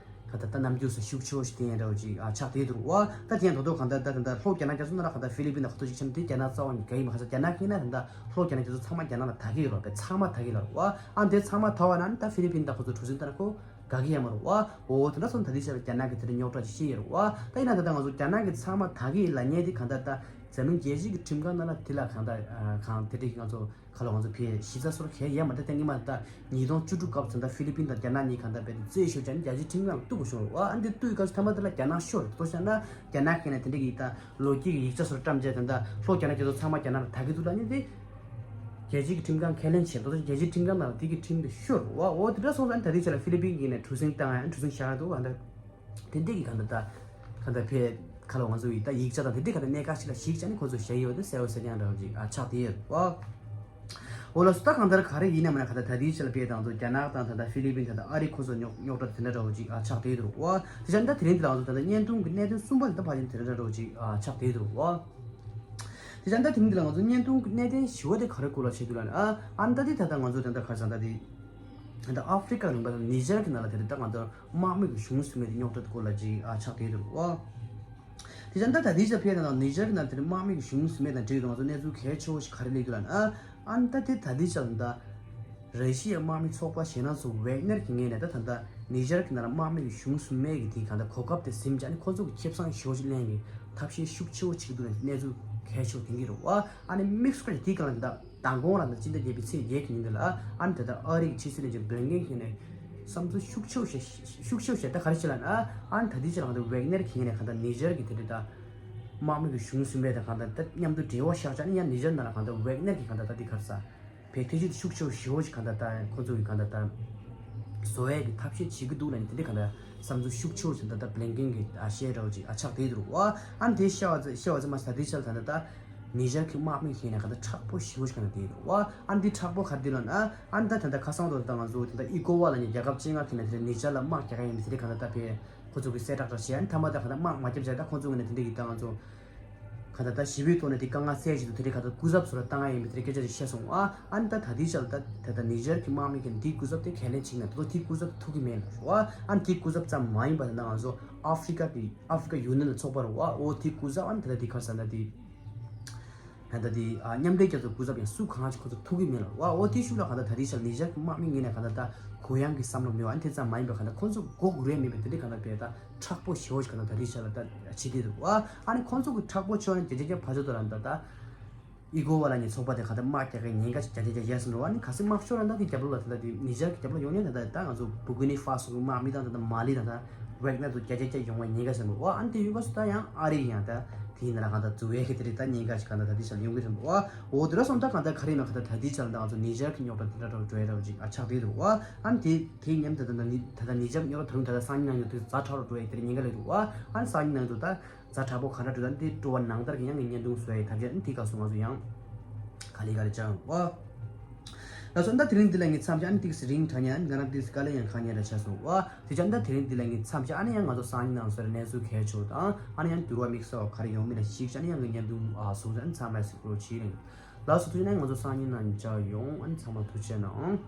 ག་ད་ད་རྣམ་འགྱུར་སོགས་ཤུགས་ཆེ་བོ་ཞིག་བསྟན་ཡ་འདྲ་བོ་ཅིག་ཨ་ཆགས་བསྡད་འདུག་བ། ད་དེ་ཡང་ད་དུང་གང་ལྟར་ད་ད་ལྟ་ལྷོ་རྒྱ་ནག་རྒྱ་མཚོ་ནང་ལ་གང་ལྟར་ཧྥི་ལི་པིན་དང་ཁོ་ཚོ་གཅིག་ཆ་ནས་དེ་རྒྱ་ནག་རྩ་བ་ནས་དགའ་ཡི་མ་ཁ་ས། རྒྱ་ནག་གིས་ན་ད་ལྟ་ལྷོ་རྒྱ་ནག་རྒྱ་མཚོ་ཚང་མ་རྒྱ་ནག་ལ་ད་གི་ཡོད་རེད་བ། ཚང་མ་ད་གི་ལ་རེད་བ། ཨ་འདི་ཚང་མ་ད་བ་ན་ད་ཧྥི་ལི་པིན་དང་ཁོ་ཚོ་གྲུ་གཟིངས་ལྟར་ཁོ་དགའ་གི་ཡ་མ་རེད་བ། འོ་དེ་འདྲ་སོང་ད་དེ་ཆ་ལ་རྒྱ་ནག་གི་དེ་འདྲ་རྙོག་དྲ་ཅིག་ཤེས་ཡོད་རེད་བ། ད་ཡིན་ན་ད་ལྟ་ང་ཚོ་རྒྱ་ནག་གི་ཚང་མ་ད་གི་ལ་ཉེ་དེ་གང་ལྟར་ད་འཛམ་གླིང་རྒྱལ་སྤྱི་གི་ཁྲིམས་ཁང་ནང་ལ་དེ་ལ་གང་ལྟར་གང་དེ་འདྲ་གི་ང་ཚོ་ཁ་ལོ་ང་ཚོ་ཕའི་གཞི་རྩ་སོར་གལ་ཡས་མ་ད་ལྟ་ཉི་མ་ད་ཉིས་སྟོང་བཅུ་དྲུག་སྐབས་ཙམ་ད་ཧྥི་ལི་པིན་དང་རྒྱ་ནག་གཉིས་གང་ད་བས་ཏེ་རྩོད་ཤོར་ཅན་རྒྱལ་སྤྱིའི་ཁྲིམས་ཁང་གཏུག་དགོས་བྱུང་རུ་ཨ་འདི་གཏུག་སྐབས་ཐ་མ་དེ་ལ་རྒྱ་ནག་ཤོར་ཏོ་བྱས་ན་རྒྱ་ནག་གི་ནས་དེ་འདྲ་གི་ད་ལོ་རྒྱུས་ཀྱི་ཡིག་ཆ་སོར་བཀྲམ་བྱས་ད་ད་ལྷོ་རྒྱ་ནག་རྒྱ་མཚོ་ཚང་མ་རྒྱ་ནག་ལ་ད་གི་འདུག་ལ་ནི་དེ་རྒྱལ་སྤྱིའི་ཁྲིམས་ཁང་ཁས་ལེན་བྱས་ཏོ་རྒྱལ་སྤྱིའི་ཁྲིམས་ཁང་ནང་ལ་དེ་གི་ཁྲིམས་དེ་ཤོར་རུ་ཨ་འོ་དེ་འདྲ་སོང་ཙང་ད་དེ་ཆ་ལ་ཧྥི་ལི་པིན་གི་ནས་གྲུ་གཟིངས་བཏང་ཡང་གྲུ་གཟིངས་བཞག་འདུག་ཨ་འདྲ། དེ་འདྲས་ཀྱི་གང་ལྟར་ད་གང་ལྟར་ཕའི་ཁ་ལོ་ང་ཚོ་ཡི་ད་ཡིག་ཆ་དང་དེ་འདྲས་གང་ལྟར་གནད་འགག་ཞིག་ལ་གཞིགས་བྱས་ནས་ཁོ་ཚོ་བཞག་ཡོད་དེ་གསལ་བོ་གསལ་རྐྱང་འདྲ་བོ་ཅིག་ཨ་ཆགས་དེ་ཡོད་བ། འོ་ལགས་སོ། ད་གང་ལྟར་ག་རེ་ཡིན་ན་མིན་ན་གང་ལྟར་ད་ལྟའི་ཆ་ལ་ཕའི་དང་ཚོ་རྒྱ་ནག་དང་ད་ལྟ་ཧྥི་ལི་པིན་ད་ལྟ་ཨ་རི་ཁོ་ཚོ་རྙོག་རྙོག་དྲ་དེ་འདྲ་འདྲ་བོ་ཅིག་ཨ་ཆགས་དེ་ཡོད་བ། དེ་ཆ་ད་དེ་རིང་འདི་ལ་ང་ཚོ་ད་ལྟ་བརྙན་ཐུང་གི་གནད་དོན་གསུམ་པ་དེ་ད་ཕ་ཆེན་དེ་འདྲ་འདྲ་བོ་ཅིག་ཨ་ཆགས་དེ་ཡོད་བ། དེ་ཆ་ད་དེ་རིང་འདི་ལ་ང་ཚོ་བརྙན་ཐུང་གི་གནད་དོན་བཞི་བ་དེ་ག་རེ་སྐོར་ལ་བྱེད་འདུག་ལ་ཨ་ཨ་ད་དེ་ད་ལྟ་ང་ཚོ་ད་ལྟ་ག་རེ་ཟ་ད་དེ། ད་ལྟ་ཨ་ཧྥི་རི་ཀ་རིམ་པ་དང་ནི་ཇར་གྱི་ནང་ལ་དེ་རེད་ད་ང་ཚོ་དམག་མི་གི་གཞུང་སུ་མེད་དེ་རྙོག་དྲ་སྐོར་ལ་ཅིག་ཨ་ཆགས་བསྡད་འདུག་བ། དེ་ཙང་ད་ད་ལྟའི་ཆ་ཕེ་དང་ནི་ཇར་གྱི་ནང་དེ་རེད་དམག་མི་གི་གཞུང་སུ་མེད་དང་འབྲེལ་ཡོད་ང་ཚོ་གནས་ཚུལ་གལ་ཆེ་བོ་ཞིག་ག་རེ་སླེབས་འདུག་ལ་ཨ་ཨ་ད་དེ་ད་ལྟའི་ཆ་ལ་ད་ར་ཤི་ཡའི་དམག་མི་ཚོགས་པ་ཞེད་སྣང་ཚོ་ཝེག་ནར་གྱི་ངོས་ནས་ད་ད་ལྟ་ནི་ཇར་གྱི་ནང་ལ་དམག་མི་གི་གཞུང་སུ་མེད་གི་དེ་གང་ལྟར་གོ་སྐབས་དེ་ཟིན་བྱས་ཨ་ནི་ཁོ་ཚོ་གི་ཁེ་བཟང་ཞེ་བོ་ཞིག་ལེན་གི་ཐབས་ཤེས་ཤུགས་ཆེ་བོ་བྱེད་ཀྱི་འདུག་ལ་གནས་ཚུལ་གལ་ཆེ་བོ་དེ་གི་རེད་བ། ཨ་ནི་དམིགས་སུ་བཀར་དེ་གང་ལ་ད། མདང་དགོང་ལ་ནི་སྤྱི་ཟླ་བརྒྱད་པའི་ཚེས་བརྒྱད་ཀྱི་ཉིན་དེ་ལ་ཨ་ནི་ད་ལྟ་ཨ་རི་གི་ཕྱི་སྲིད་བློན་ཆེན་བྷི་ལིན་ཀེན་གྱིས་ནས་བསམ་ཚུལ་ཤུགས་ཆེ་བོ་བཤད་ཤུགས་ཆེ་བོ་བཤད་ད་ག་རེ་བྱེད་ལ་ན་ཨ་ནི་ད་ལྟའི་ཆ་ལ་ང་ཚོ་ཝེག་ནེར་གྱིས་ནས་གང་ལྟར་ནི་ཇར་གྱི་དེ་འདྲ་ད་དམག་མི་གི་གཞུང་གསུམ་པའི་ད་གང་ལྟར་ད་མཉམ་དུ་འབྲེལ་བ་བཞག་བྱས་ནས་ཡང་ནི་ཇར་ནང་ལ་གང་ལྟར་ཝེག་ནེར་གྱིས་གང་ལྟར་ད་དེ་ག་རེ་ཟ་བའི་ཐེ་ཇུས་དེ་ཤུགས་ཆེ་བོ་ཞེ་བོ་ཞིག་གང་ལྟར་ད་ཁོ་ཚོ་གི་གང་ལྟར་ད་བཟོ་ཡས་ཀྱི་ཐབས་ཤེས་བྱེད་ཀྱི་འདུག་ལ་ནི་དེ་འདྲ་གང་ལྟར་བསམ་ཚུལ་ཤུགས་ཆེ་བོ་ཞིག་ད་ལྟ་བྷི་ལིན་ཀེན་གྱིས་ཨ་བཤད་འདྲ་བོ་ཅིག་ཨ་ཆགས་བསྡད་འདུག་བ། ཨ་ནི་དེ་བཤད་བ་ཚེ་བཤད་བ་ཚེ་མ་ས་དེ་ཆ་ལ་ད་ལྟ་ད། ནི་ཇར་གྱི་དམག་མི་ཡིན་ནས་གང་ལྟར་མཁྲེགས་པོ་ཞེ་པོ་ཞིག་གང་ལྟར་དེ་རེད་བ། ཨ་འདི་མཁྲེགས་པོ་ག་རེ་དེ་ལ་ན་ཨ་འདི་ད་ད་ཁ་སང་དུ་ད་ང་ཚོ་ད་ད་ཨི་ཀོ་ཝ་ལ་ནི་རྒྱལ་ཁབ་སྤྱི་ལྔ་གི་ནས་དེ་ནི་ཇར་ལ་དམག་རྒྱག་ག་ཡིན་མི་དེ་རེད་གང་ལྟར་ད་ཕེ་ཁོ་ཚོ་གི་གསལ་བསྒྲགས་འདྲ་བྱས་ཨ་ནི་མཐའ་མ་ད་གང་ལྟར་དམག་མ་རྒྱབ་བྱས་ད་ཁོ་ཚོ་གི་ནི་དེ་འདྲ་གི་ད་ང་ཚོ་གང་ལྟར་ད་ཞི་བའི་ཐོག་ནས་དེ་དཀའ་ངལ་སེལ་བཞིན་དུ་དེ་རེད་གང་ལྟར་སྐུ་ཚབ་ཚོ་ལ་བཏང་ཡ་ཡིན་མི་དེ་རེད་སྐད་ཆ་ཞིག་བཤད་སོང་ཨ། ཨ་ནི་ད་ད་དེ་ཆ་ལ་ད་ད་ད་ནི་ཇར་གྱི་དམག་མི་གི་འདི་སྐུ་ཚབ་དེ་ཁས་ལེན་བྱེད་ན་ད་དུང་དེ་སྐུ་ཚབ་ཐུག་གི་མེད་ལ་རེད་བ། ཨ་ནི་དེ་སྐུ་ཚབ་ཙམ་མ་ཡིན་པ་ད་ང་ཚོ་ཨ་ཧྥི་རི་ཀ་གི་ཨ་ཧྥི་རི་ཀ་ཡུ་ནི་ཡན་ལ་ཚོགས་པ་རེད་བ། འོ་དེ་སྐུ་ཚབ་ཨ་ནི་ད་ད་དེ་ག་རེ་ཟ་ད་དེ། ད་ལྟ་དེ་ཨ་མཉམ་འབྲེལ་རྒྱལ་ཚོགས་སྐུ་ཚབ་ཡང་སུ་གང་ཅིག་ཁོ་ཚོ་ཐུག་གི་མེད་ལ་བ། འོ་དེ་ཤུགས་ལ་གང་ལྟར་ད་རེས་ཆ་ལ་ནི་ཇར་གྱི་དམག་མི་ངོས་ནས་གང་ལྟར་ད་གུ་ཡངས་ཀྱི་བསམ་བློ་མེད་བ། ཨ་ནི་དེ་ཙམ་མ་ཡིན་པའི་གང་ལྟར་ཁོ་ཚོ་མགོ་སྒུར་ཡས་མེད་པའི་དེ་འདྲའི་གང་ལྟར་བས་ད་མཁྲེགས་པོ་ཞེ་བོ་ཞིག་གང་ལྟར་ད་རེས་ཆ་ལ་ད་བྱེད་དེ་འདུག་བ། ཨ་ནི་ཁོ་ཚོ་གི་མཁྲེགས་པོ་ཆེ་བ་ནི་རྒྱ་རྒྱ་རྒྱ་ཕ་ཆོ་དོ་ར་ད་ད་ཨི་ཀོ་ཝ་ལ་ནི་ཚོགས་པ་དེ་གང་ལྟར་དམག་རྒྱག་གི་ཉེན་ཁ་ཞིག་རྒྱ་རྒྱ་རྒྱ་ཡས་སོང་འགྲོ་བ། ཨ་ནི་ག་སྲིད་དམག་ཤོར་ལ་ད་དེ་རྒྱབ་ལོགས་ལ་ད་ད་དེ་ནི་ཇར་གྱི་རྒྱབ་ལོགས་ཡོང་ནས་ད་ད་ད་ང་ཚོ་བུ་ཀི་ནི་ཧྥ་སོ་གི་དམག་མི་དང་ད་ད་མ་ལི་དང་ད་ཝེག་ནར་དུ་རྒྱ་རྒྱ་རྒྱ་ཡོང་བའི་ཉེན་ཁ་ཟེར་འགྲོ་བ། ཨ་ནི་དེ་ཡོད་པ་སུ་ད་ཡང་ཨ་རི་ཡང་ད་དེ་ཡིན་ན་ར་གང་ལྟར་འཛུལ་ཡས་ཀྱི་དེ་རེད་ད་ཉེན་ཁ་ཞིག་གང་ལྟར་ད་དེ་ཆ་ལ་ཡོང་གི་རེད་འགྲོ་བ། འོ་དེ་ར་སོང་ད་གང་ལྟར་ག་རེ་ཡིན་ན་གང་ལྟར་ད་དེ་ཆ་ལ་ད་ང་ཚོ་ནི་ཇར་གྱི་རྙོག་དྲ་དེ་འདྲ་འགྲོ་འགྲོ་ཡས་འདྲ་བ་ཅིག་ཨ་ཆགས་བསྡད་འདུག་བ། ཨ་ནི་དེ་དེ་མཉམ་དུ་ད་ད་ནི་ད་ད་ནི་ཇར་གྱི་རྙོག་དྲ་ད་རུང་ད་ད་སང་ཉིན་ནང་དུ་དེ་ཛ་དྲག་རུ་འགྲོ་ཡས་དེ་རེད་ཉེན་ཁ་སླེབས་འདུག་བ། ཨ་ནི་སང་ཉིན་ནང་དུ་ད། ཛ་དྲག་པོ་ག་འདྲ་འགྲོ་ད་འདི་སྤྲོ་བ་ནང་ལྟར་གྱི་ཡང་ངས་བརྙན་ཐུང་བཟོ་ཡའི་ཐབས་ཤེས་ཨ་ནི་དེ་ག་སོང་ང་ཚོ་ཡང་ག་ལེ་ག་ལེ་བྱ་ཡོང་བ། ལགས་སོ། ད་དེ་རིང་འདི་ལ་ངས་མཚམས་བཞག་ཨ་ནི་ཏིག་སི་རིང་དྲགས་ཉན་ཨ་ནི་ང་རང་ཏིག་སི་དཀའ་ལས་ཡང་ཁག་ཉན་ར་ཆགས་སོང་བ། དེ་ཅང་ད་དེ་རིང་འདི་ལ་ངས་མཚམས་བཞག་ཨ་ནི་ཡང་ང་ཚོ་སང་ཉིན་ནང་སོ་ར་གནས་ཚུལ་གལ་ཆེ་བ་དང་ཨ་ནི་ཡང་འགྱུར་བ་དམིགས་བསལ་བ་ག་རེ་ཡོང་མིན་ལ་གཞིགས་བྱས་ཨ་ནི་ཡང་ངས་བརྙན་ཐུང་ཨ་བཟོ་ཚར་ཨ་ནི་ཚང་མ་གཟིགས་རོགས་བྱེད་རིང་། ལགས་སོ། ཐུགས་རྗེ་ཆེ་ང་ཚོ་སང་ཉིན་ནང་མཇལ་ཡོང་ཨ་ནི་ཚང་མ་ཐུགས་རྗེ་གནང་།